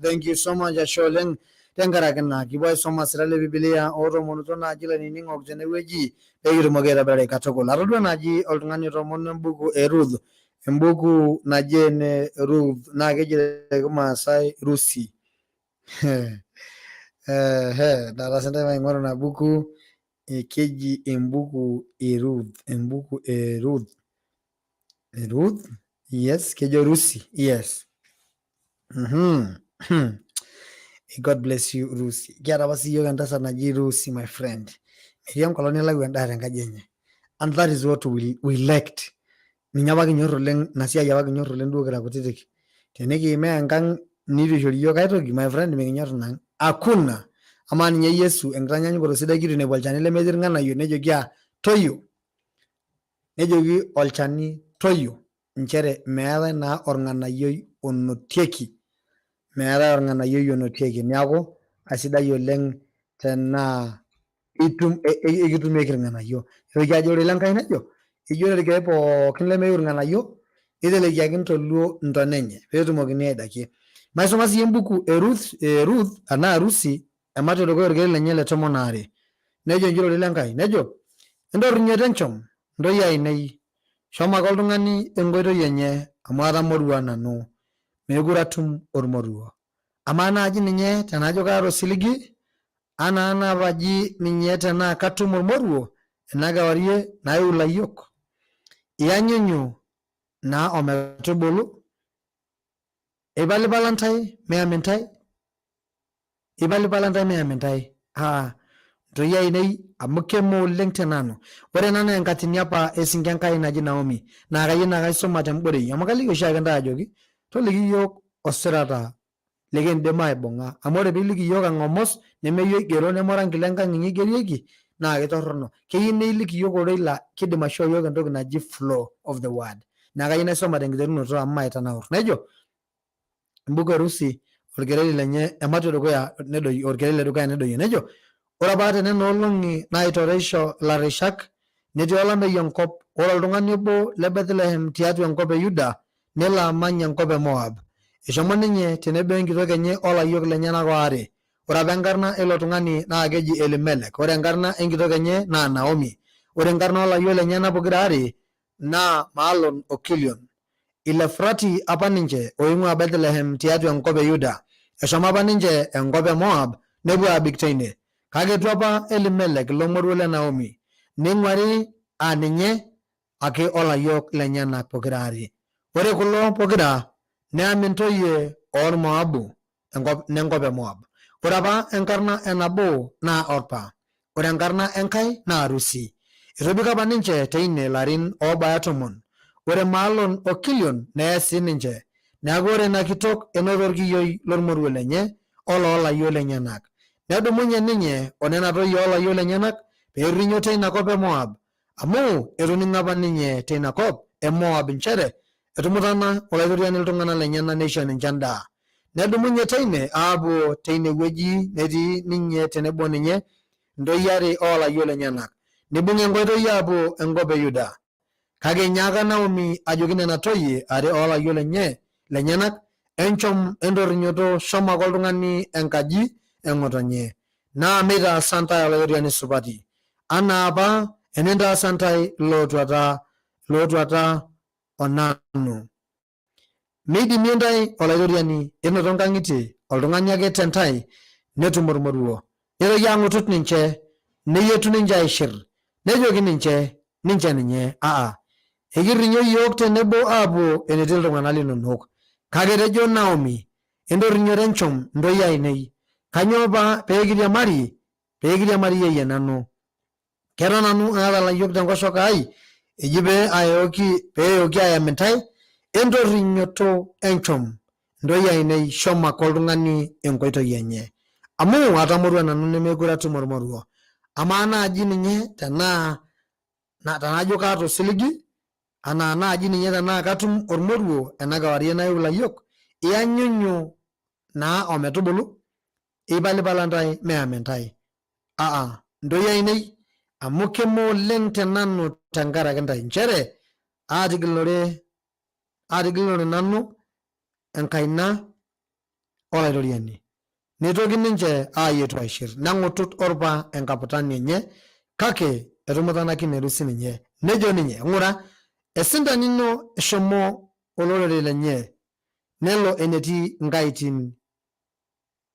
Thank you so much, ashe oleng tenkaraki naa kipuo aisuma sira le Bibilia ootomonutuo naaji lainining'ok tenewueji pekitumoki aitobirare katukul. Atodua naaji oltung'ani otomonuo embuku e Ruth, embuku naji ene Ruth naa keji te kimaasai Rusi. Taata sintae maing'oru ina buku keji embuku e Ruth, embuku e Ruth. Ruth? Yes, kejo Rusi. Yes. God bless you Rusi. Kiata apa siyiook entasat naji Rusi my friend. Metii enkolong nilau endaa tenkaji enye. And that is what we lacked. Ninye apa kinyor oleng, ina siai apa kinyor oleng duo kira kutitik. Tenikiimaa enkang nitu ishori yiok aitoki my friend mikinyor ina ang. Hakuna. Amaa ninye Yesu enkitanyanyukoto sidai kitu inepu olchani lemetii irng'anayio nejoki aa toyio. Nejoki olchani toyio nchere meetae naa orng'anayioi onotieki. Meetae orng'anayioi onotieki. Neaku aisidai oleng tenaa itum ekitumieki irng'anayio. Nitoki ajo ore Lenkai nejo, ijo ore irkeek pookin lemeyiu irng'anayio nitelekiaki ntoluo ntona enye peetumokini aidakie. Maisuma siyie embuku e Ruth anaa Rusi ematua edukuya orkereri lenye le tomon aare. Nejo nji ororei Lenkai, nejo entorrinyete enchom ntoyie ainei, shomo ake oltung'ani enkoitoi enye amu atamorua nanu meekure atum ormoruo. Amaa naaji ninye tenajo kaata osiligi? Anaa napaji ninye tenaa katum olmoruo ena kewarie naiu ilayiok? Iyanyunyu naa ometubulu, eipalipala ntae meyami ntae, eipalipala ntae meyami ntae. Aa ntoyie ainei amu keme oleng te nanu. Ore ena naa enkatini apa esinka Enkai naji Naomi naa kayieu naa kaisuma temborei amu kaliki oshiake ntae ajoki toliki iyiook osirata likindim aibung'a amu ore piiliki iyiook eng'omos neme iyie oigero neme oranki lenkang inyi eigerieki naa kitorrono. Keyieu naa iliki iyiook ororei laa kidim aishoo iyiook entoki naji flow of the word. Neeku kayieu naisoma tenkiterunoto amu maitanaur. Nejo embuku e Rusi orkereri lenye ematua edukuya nedoyio orkereri ledukuya nedoyio nejo ore apa tenena olong'i naitoreisho ilarrishak netii olameyu enkop ore oltung'ani obo le Bethlehem tiatua enkop e Yuda nelo amany enkop e Moab. Eshomo ninye tenebo enkitok enye olayiok lenyenak waare. Ore apa enkarna eilo tung'ani naa keji Elimelek, ore enkarna enkitok enye naa Naomi. Ore inkarn oolayiok lenyenak pokira are naa Maalon o Kilion. Ilefrati apa ninche oing'uaa Bethlehem tiatua enkop e Yuda. Eshomo apa ninche enkop e Moab nepuo aabik teine. Kake etua apa Elimelek ilo moruo le Naomi, neing'uari aa ninye ake olayiok lenyenak pokira aare. Ore kulo pokira neami ntoyie oormoabu enkop nenkop e Moab. Ore apa enkarna e nabo naa Orpa, ore enkarna enkae naa Rusi. Etobiko apa ninche teine larin oobaya tomon. Ore Maalon o Kilion neye sii ninche. Neaku ore ina kitok enoto olkiyioi lolmoruo lenye oloo layiok lenyenak. Nedumunye ninye o nena toyie oo layiok lenyenak pee errinyo teina kop e Moab amu etoning'o apa ninye teina kop e Moab nchere etumutana Olaitoriani iltung'ana lenyena neisho ninche endaa. Nedumunye teine aapuo teine wueji netii ninye tenebo ninye ntoyie are oo layiok lenyenak, neibung' enkoitoi aapuo enkop e Yuda. Kake einyaaka Naomi ajoki nena toyie are oo layiok lenye lenyenak, Enchom entorrinyoto, shomo ake oltung'ani enkaji e ng'otonye, naa meitaasa ntae Olaitoriani supati, anaa apa enintaasa ntae ilootuata ilootuata o nanu. Meidimie ntae Olaitoriani enoto nkang'itie oltung'ani ake te ntae netum olmoruo. Neitoki ang'utut ninche, neyietu ninche aishir, nejoki ninche ninche ninye, Aa, ekirrinyo iyiook tenebo aapuo enetii iltung'ana linonok. Kake etejo Naomi, Entorrinyoto enchom, ntoyie ainei. Kanyoo paa pee kiriamari, pee kiriamariyieyie nanu? Keton nanu aata ilayiok tenkoshoke ai, eji pee ayooki pee eyooki ayam intae? Entorrinyoto enchom, ntoyie ainei, shomo ake oltung'ani enkoitoi enye. Amu atamorua nanu nemeekure atum olmoruo. Amaa naaji ninye tenaa tenajo kaata osiligi, anaa naaji ninye tenaa katum olmoruo ena kewarie naiu ilayiok, iyanyunyu naa ometubulu, eipalipala ntae meyami ntae. Aa, ntoyie ainei, amu keme oleng te nanu tenkaraki ntae, nchere aatigilunore aatigilunore nanu enkaina Olaitoriani. Neitoki ninche aayietu aishir, neng'utut Orpa enkaputani enye, kake etumutanakine Rusi ninye. Nejo ninye, Ng'ura, esindani ino eshomo olorere lenye, nelo enetii inkaitin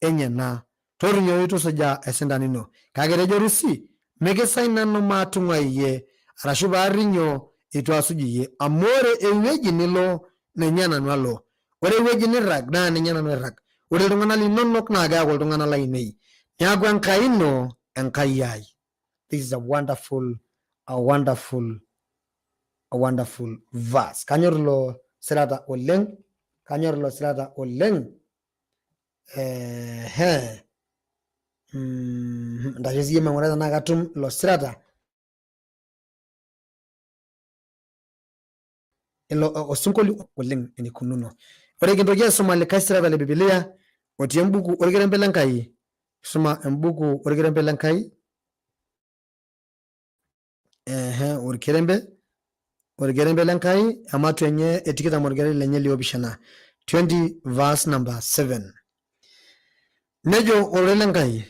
enyena. Torrinyoyu tusuja esindani ino. Kake etejo Rusi, Mikisai nanu maatung'uai iyie, arashu pee arrinyo eitu asuj iyie, amu ore ewueji nilo ninye nanu alo, ore ewueji nirrag naa ninye nanu airrag, ore iltung'ana linonok naa keaku iltung'ana lainei, neaku Enkai ino Enkai ai. This is a wonderful, a wonderful, a wonderful verse. Kanyor ilo sirata oleng, kanyor ilo sirata oleng. Ehe. Ntasho siyie maing'ura tenaa katum ilo sirata ilo osinkolio oleng enikununo. Ore kintoki aisuma likae sirata le Bibilia otii embuku orkerembe le Nkai, isuma embuku orkerembe le Nkai ehe orkerembe orkerembe le Nkai ematua enye e tikitam orkereri lenye liopishana 20 verse number 7 nejo ororei le Nkai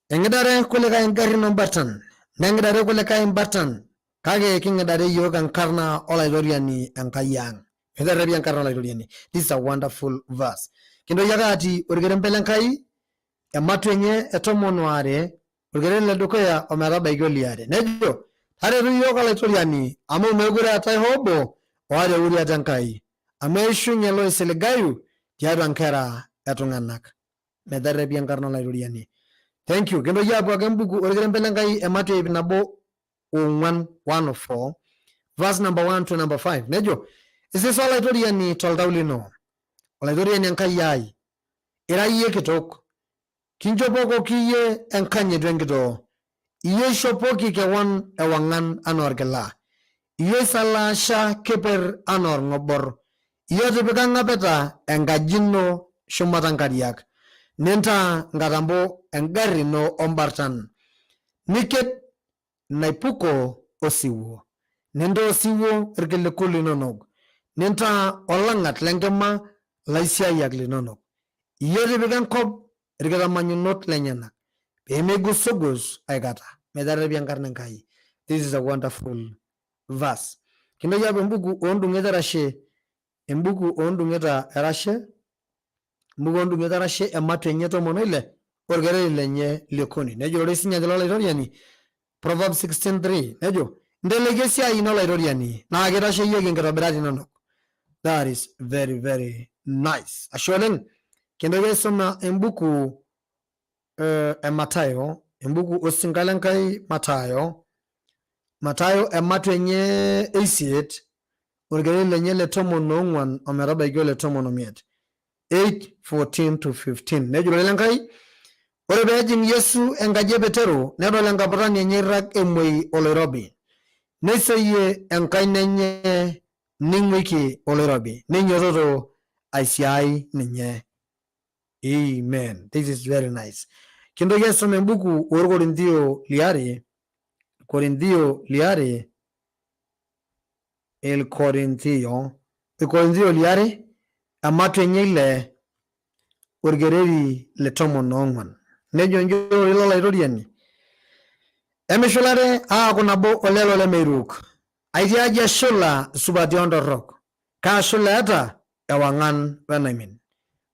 eng'idare kulikae ingarrin ombartan neng'idare kulikae imbartan kake king'idare iyiook enkarna olaitoriani Enkai ang miterrepi enkarna olaitoriani. This is a wonderful verse. Kintoki ake atii orkerembe le Nkai. ematua enye e 12 orkereri ledukuya ometabaiki oliare. Nejo taretu iyiook Olaitoriani amu meekure eetae hoo obo oata euriata Enkai, amu eishunye loisiligayu tiatua nkera etung'anak. Meterrepi enkarna Olaitoriani. Thank you. Kintoki aapuo ake embuku orkerembe le Nkai ematua e 104 104 verse number 1 to number 5. Nejo isisa Olaitoriani toltau lino, Olaitoriani Enkai ai, ira iyie kitok, kinchopokoki iyie enkanyit wenkitoo, iyie oishopoki kewon ewang'an anaa orkila, iyie oisalaasha keper anaa orng'obor, iyie otipika ng'apeta enkaji ino shumata nkariak, nintaa nkatambo engarri ino ombartan, niked naipuko osiwuo, nintaa osiwuo irkiliku linonok, nintaa olang'at lenkima laisiayiak linonok, iyie otipika enkop irkitamanyunot lenyenak, peemeigusugus aikata. Meterrepi enkarna Enkai. This is a wonderful verse. Kintoki aapuo embuku oondung'et erashe, embuku oondung'eta erashe, embuku oondung'et erashe ematua enye 16 orkereri lenye liokuni. Nejo rorei sinyati lolaitoriani Proverbs 16:3 nejo nteleki esiai ino Olaitoriani naa kitasheyieki nkitobirat inonok. That is very very nice. Ashe oleng. Kintoki aisoma embuku e Matayo, embuku osinka le Nkai Matayo, Matayo ematua enye eisiet orkereri lenye le 14 ometabaiki ole 15. 8:14 to 15. Nejo ororei le Nkai, ore peejing Yesu enkaji e Petero nedol enkaputani enye irrag emuoi oloirobi, neiseyie enkaina enye ning'uiki oloirobi, neinyototo aisiai ninye. Amen. This is very nice. Kintoki aisoma embuku orkorinthio liare, Korinthio liare, Ilkorinthio, Ilkorinthio liare, ematua enye ile orkereri le 14. Nejo njo ororei lolaitoriani, emishulare aaku nabo olelo lemeiruk. Aitiaji eshula isupati ontorrok, kaa shula eeta ewang'an wenaimin.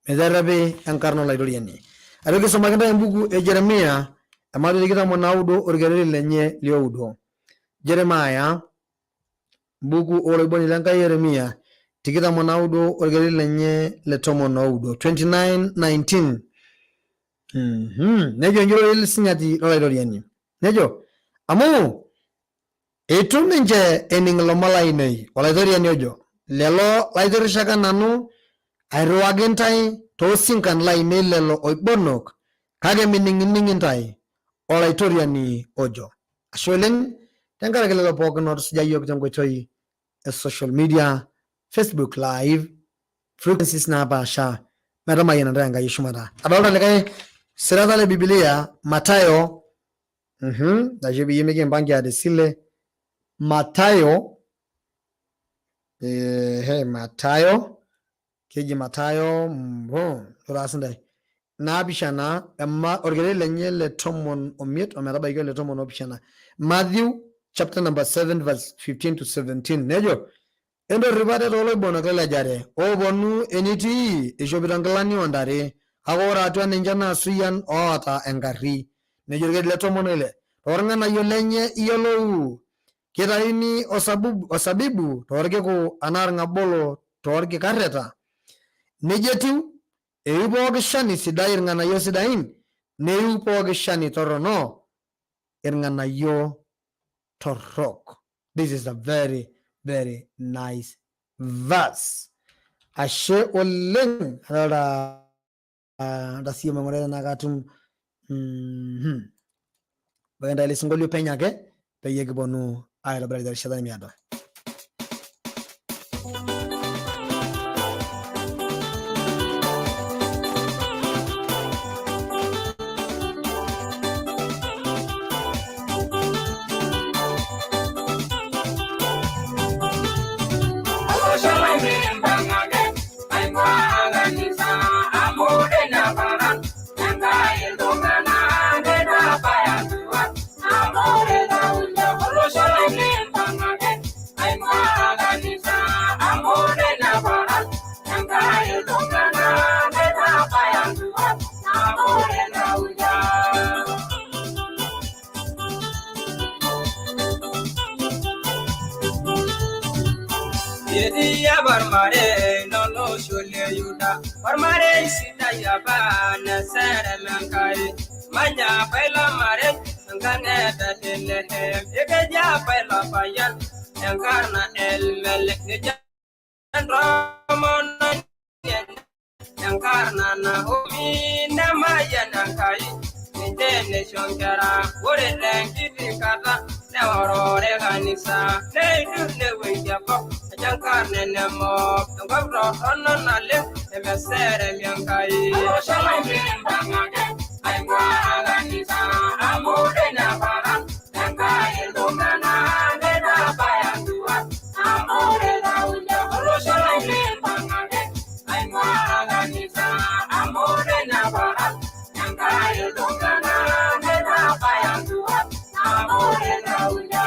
Meterrepi enkarna Olaitoriani. Aitoki aisumaki intae embuku e Jeremia ematua e 29 orkereri lenye lioudo. Jeremiah, mbuku oloiboni le Nkai Yeremia 29 orkereri lenye le 19. 29:19. Nejo njo ororei sinyati lolaitoriani. Nejo amu eitu ninche ening ilomon lainei, Olaitoriani ojo, lelo laitirishaka nanu airriwaki intae toosinkan lainei lelo oibonok, kake mining'ining intae, Olaitoriani ojo. Ashe oleng tenkaraki lelo pookin ootusuja iyiook tenkoitoi e social media, Facebook live, frequencies napaasha, metamayiana intae Enkai eshumata. Adolta likae sirata le Bibilia, Matayo, ashe peyie mikimpangia tesile, Matayo, ehe, Matayo, keji Matayo, ore sindae 7 orkereri lenye le 15 ometabaiki ole 17. Matthew chapter number 7 verse 15 to 17. Nejo entorrip ate tooloibonok lelejare ooponu enitii eishopito nkilani oontare, kake ore atua ninche naa suyian oota enkarri. Nejo orkereri le 16, toorng'anayio lenye iyiolou, kitayuni osabibu toorkiku anaa irng'abolo toorkikarreta. Nejia etiu, eiu pooki shani sidai irng'anayio sidain, neiu pooki shani torrono irng'anayio torrok. This is a very very nice verse. Ashe oleng. Adolta ntasiyie maing'urai tenaa katum Ore ele sinkolio penyo ake peyie kiponu aitobiraki terishata nemiado. Etii apa ormarei lolosho le Yuda, ormarei sidai apa neserem Enkai. Manya apa ilo marei enkang e Betlehem. Ekeji apa ilo payian enkarna Elimelek. Nejo entomononi enye enkarna Naomi nemayian Enkai ninche neisho nkera. Ore tenkiti kata neorore kanisa neidur newueji enkop ejo enkarna ene Moab. Enkop torrono naleng nemeserem Enkai. Olosho lai mimpang'ake aing'uaa kanisa amu teina paran Enkai iltung'anak neitabaya nduat amu teitauja. Olosho lai mimpang'ake aing'uaa kanisa amu teina paran Enkai iltung'anak neitabaya nduat amu teitauja.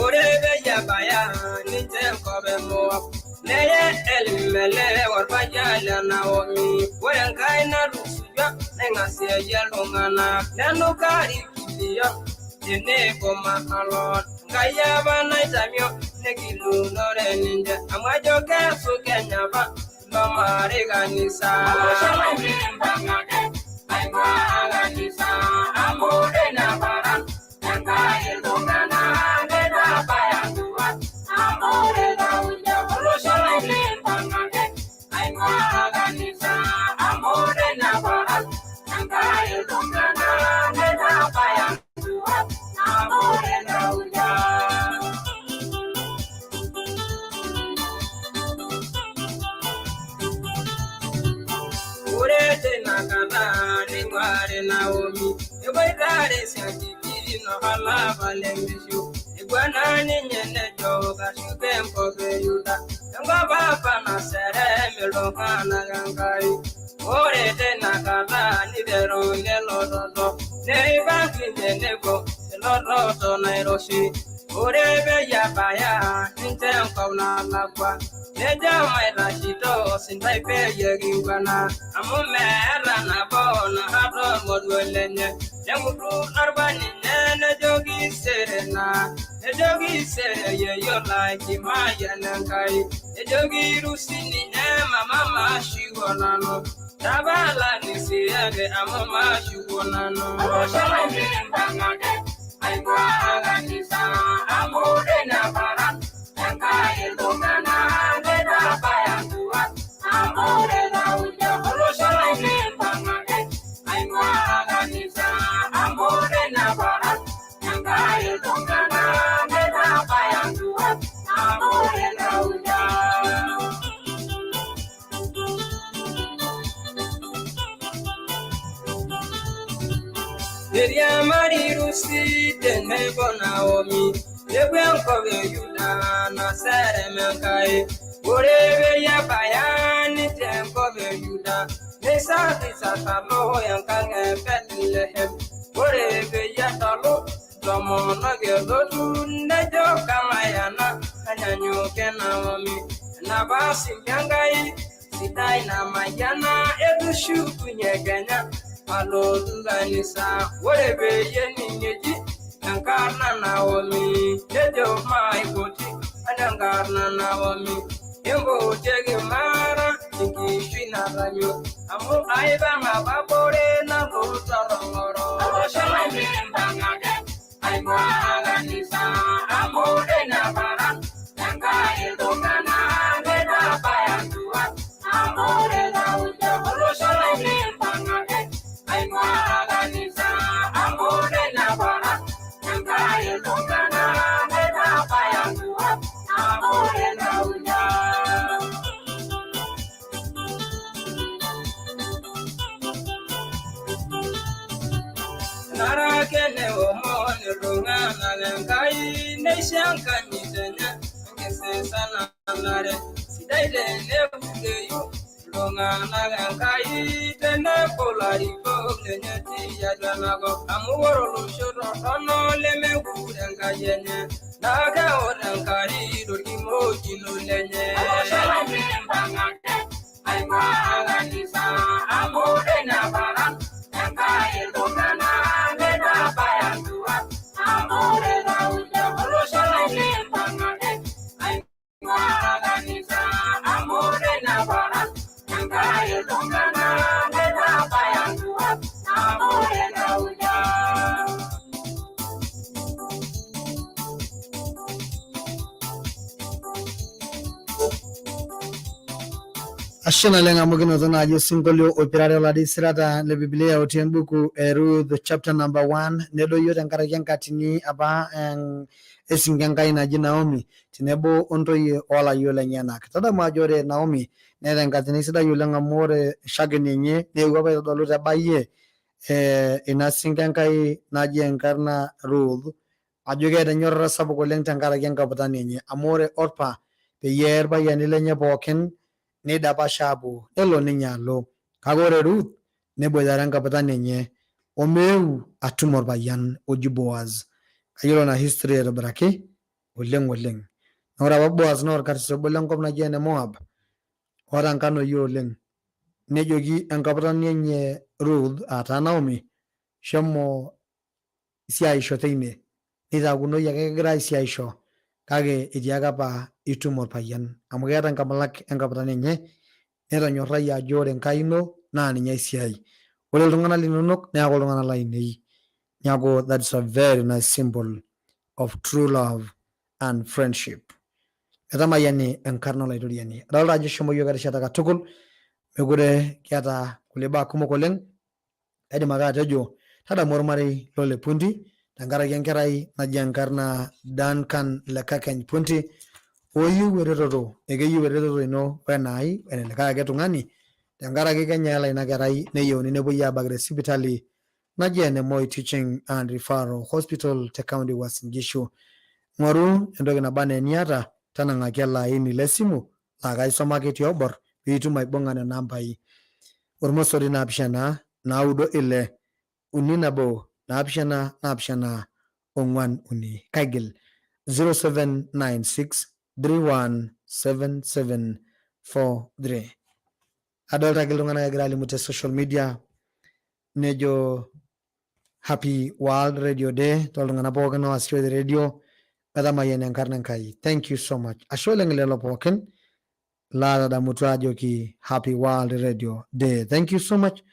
Ore peyie ebaya ninche enkop e Moab, neye Elimelek orpayian le Naomi. Ore Enkai natusujua naing'asieyie iltung'anak, nenukari Kilion tenebo Mahalon. Enkai apa naitamio negilunore ninche, amu ajo kesukenye apa ilo marei kanisa. Olosho lai mimpang'ake aing'uaa kanisa amu teina paran Enkai iltung'anak neitabaya nduat amu teitauja. Olosho lai mimpang'ake aing'uaa kanisa amu teina paran Enkai iltung'anak neitabaya nduat amu teitauja. Ore teina kata neing'uari Naomi eboitare esiankiki olapa lemishu. Eiguana ninye nejo kashuko enkop e Yuda, enkop apa naserem iltung'anak Enkai. Ore teina kata neiteruni elototo, neipang ninche nepuo elototo nairoshi. Ore peyie ebaya ninche enkop nalakua, nejo maitashito sintai peyie kinguana, amu meeta nabo naata ormoruo lenye. Nengutu orpaninye nejoki serena, nejoki sere yeyio lai kimayian Enkai. Nejoki rusi ninye mama mashuko nanu, tapala nisiake amu mashuko nanu. Olosho lai mimpang'ake aing'uaa kanisa amu teina paran Enkai iltung'anak neitabaya nduat amu teitauja. Olosho lai mimpang'ake aing'uaa kanisa amu teina paran Enkai iltung'anak neitabaya nduat amu teitauja. Iriamari Rusi tenebo Naomi, nepuo enkop e Yuda naserem Enkai. Ore peyie ebaya ninche enkop e Yuda, neisafisatalo enkang e Betlehem. Ore peyie edolu ntomonok elotu, nejo kang'ae ena nanyanyukie Naomi. Enapa simbi Enkai sidai namayiana, etushukunye kenya alotu kanisa. Ore peyie ening eji enkarna Naomi, nejo maipoti ena enkarna Naomi. Empotieki mara enkishui natamio, amu aipang'a apa bore nalotu torong'oro. Olosho lai mimpang'ake aing'uaa kanisa amu teina paran Enkai iltung'anak neitabaya nduat amu teitauja. Olosho lai mimpang'ake aing'uaa kanisa amu teina paran Enkai iltung'anak neitabaya nduat amu teitauja. Narake neomon iltung'anak Enkai neisho enkanyit enye enkisisa nanare. Sidai tenebukeyu iltung'anak Enkai tenebo ilarikok lenye tiatua enakop. Amu ore olosho torrono lemekure Enkai enye, naa keor Enkai torkimojino lenye. Olosho lai mimpang'ake aing'uaa kanisa amu teina paran Enkai iltung'anak. Ashe naleng amu kinoto naaji osinkolio oipirare oladi sirata le Biblia otii embuku e Ruth chapter number 1 nedoyio tenkaraki enkatini apa esinka Enkai naji Naomi tenebo ontoyie olayiok lenyenak. Tadamu ajo ore Naomi neeta enkatini sidai oleng amu ore shakeni enye neewuo apa aitodolu te bayie ina sinka Enkai naji enkarna Ruth ajo keeta enyorrata sapuk oleng tenkaraki enkaputani enye amu ore Orpa peyie eye irpayiani lenye pookin neidapasha aapuo nelo ninye alo kake ore Ruth neboitare enkaputani enye omeeu atum orpayian oji Boaz. Kayiolo ina history aitobiraki oleng oleng. Naa ore apa Boaz naa orkarsis obo lenkop naji ene Moab oota nkanoi oleng. Nejoki enkaputani enye Ruth aataa Naomi shomo siaisho teine neitaakunoi ake kegira aisiaisho kake etiaka apa itum orpayian amu keeta nkamulak enkaputani enye netonyorrayie ajo ore Enkai ino naa ninye aisiai ore iltung'anak linonok neeku iltung'anak lainei neeku that's a very nice symbol of true love and friendship. Metamayiani enkarna olaitoriani. Adolta ajo eshomo iyiook erishata katukul mekure kiata kulie baa kumok oleng Kaidim ake atejo tadamu ormarei lole Punti tenkaraki enkerai naji enkarna Duncan Lekakeny Punti oyieu eretoto, ekeyieu eretoto ino wenaai wene likae ake tung'ani tenkaraki kenyaala ina kerai neyieuni nepuoi aabak te sipitali naji ene Moi Teaching and Referral Hospital te county Uasin Gishu. Ng'oru entoki naba anaa eniata tanang'aki ele aini le simu laa kaisomaki tiobor piitum aibung'a nena ampai. Ormosori 7 9 6 3 1 7 7 4 3. Kaigil 0796 3177 43. Adolta ake iltung'anak egira alimu te social media nejo happy World Radio Day tooltung'anak pookin oasisho te radio metamayiana enkarna Enkai. Thank you so much. Ashe oleng lelo pookin laatadamutua ajoki happy World Radio Day. Thank you so much.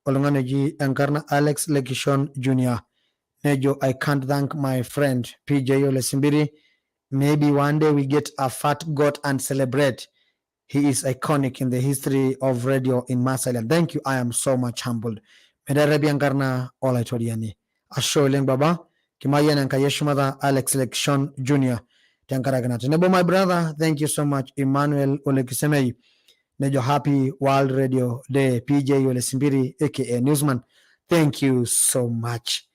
Oltung'ani oji enkarna Alex Lekishon Junior nejo I can't thank my friend PJ Ole Simbiri. Maybe one day we get a fat goat and celebrate. He is iconic in the history of radio in Maasailand. Thank you. I am so much humbled. Meterrepi enkarna olaitoriani. Ashe oleng baba. Kimayian Enkai eshumata Alex Lekishon Junior tenkaraki ina. Tenebo my brother, thank you so much Emmanuel Olekisemei. Nejo happy World Radio Day PJ Ole Simbiri aka Newsman. Thank you so much.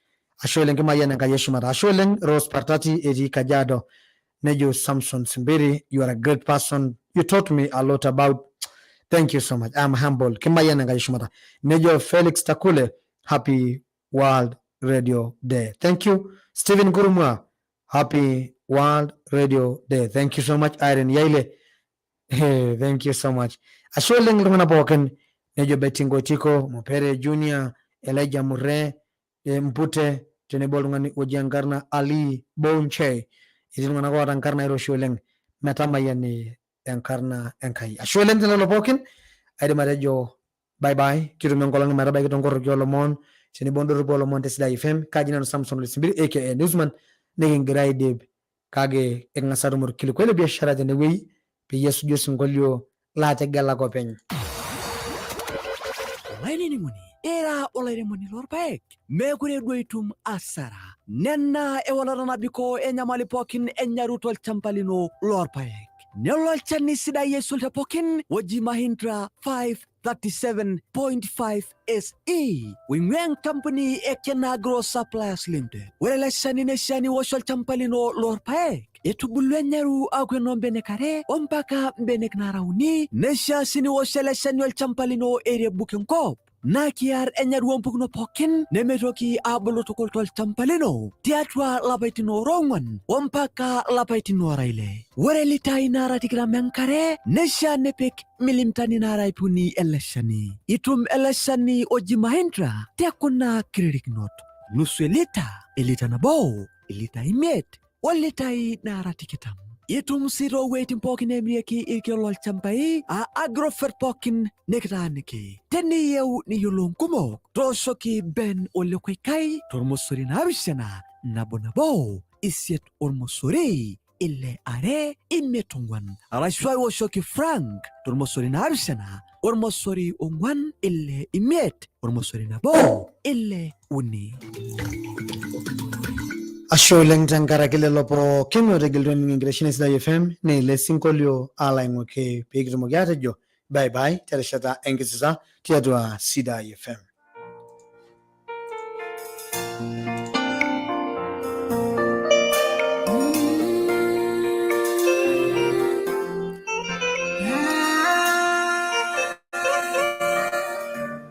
Ashe oleng kimayian Enkai eshumata. Ashe oleng Rose Partati etii Kajiado. Nejo Samson Simbiri, you are a great person. You taught me a lot about. Thank you so much. I'm humbled. Kimayian Enkai eshumata. Nejo Felix Takule, happy World Radio Day. Thank you. Stephen Kurumwa, happy World Radio Day. Thank you so much. Irene Yaile, hey, thank you so much. Ashe oleng iltung'anak pookin. Nejo Betty Ngotiko, Mopere Junior, Elijah Murre, Mpute tenebo oltung'ani oji enkarna Ali Bonche. Etii iltung'anak oota nkarn nairoshi oleng metamayiani enkarna Enkai. Ashe oleng te lelo pookin, aidim atejo bye bye, kitumo enkolong metabaiki tonkoroki olomon tenebo ndorropu olomon te Sidai FM. Kaji nanu Samson Ole aka Newsman, nikingira aidip kake eking'as atum orkilikuai le biashara tenewueji peyie esuju osinkolio laategelaka openy. Olainining'oni, ira olairemoni lorpaek, meekure duo itum asara. Nena ewalata nabikoo enyamali pookin enyaru tolchamba lino lorpaek. Nelo olchani sidai aisul te pookin oji Mahindra 537.5 SE oing'ua enkampuni e Kenagro Suppliers Limited. Ore ele shani neishaa niwosh olchamba lino lorpaek etubulua enyaru aaku enoo mbenek are ompaka mbenek naara uni. Neishaa sii niwosh ele shani olchamba lino eirebuk enkop naa kiar enyaru oompukunot pookin nemeitoki aabulu tukul tolchamba lino tiatua lapaitin oora ong'wan ompaka lapaitin oora ile. Ore litai naara tikitam enkare neishaa nipik milimtani naara ip uni ele shani. Itum ele shani oji Mahindra te kuna kiririkinot: nusu elita, elita nabo, ilitai imiet o litai naara tikitam. Itum sii too wueitin pookin neemirieki irkeek lolchambai aa Agrovet pookin nikitaaniki. Teniyieu niyiolou nkumok, tooshoki Ben Ole Koikai tormosori 7 nabo nabo 8 ormosori. ile are imiet ong'wan arashu aiwoshoki Frank tormosori 7 ormosori 4 6 5 ormosori 1 6 3. Ashe oleng tenkaraki lelo pookin ootegelutua ening enkitesheni e Sidai FM naa ele sinkolio alo aing'uiki pee kitumoki aatejo bye bye terishata enkisisa tiatua Sidai FM.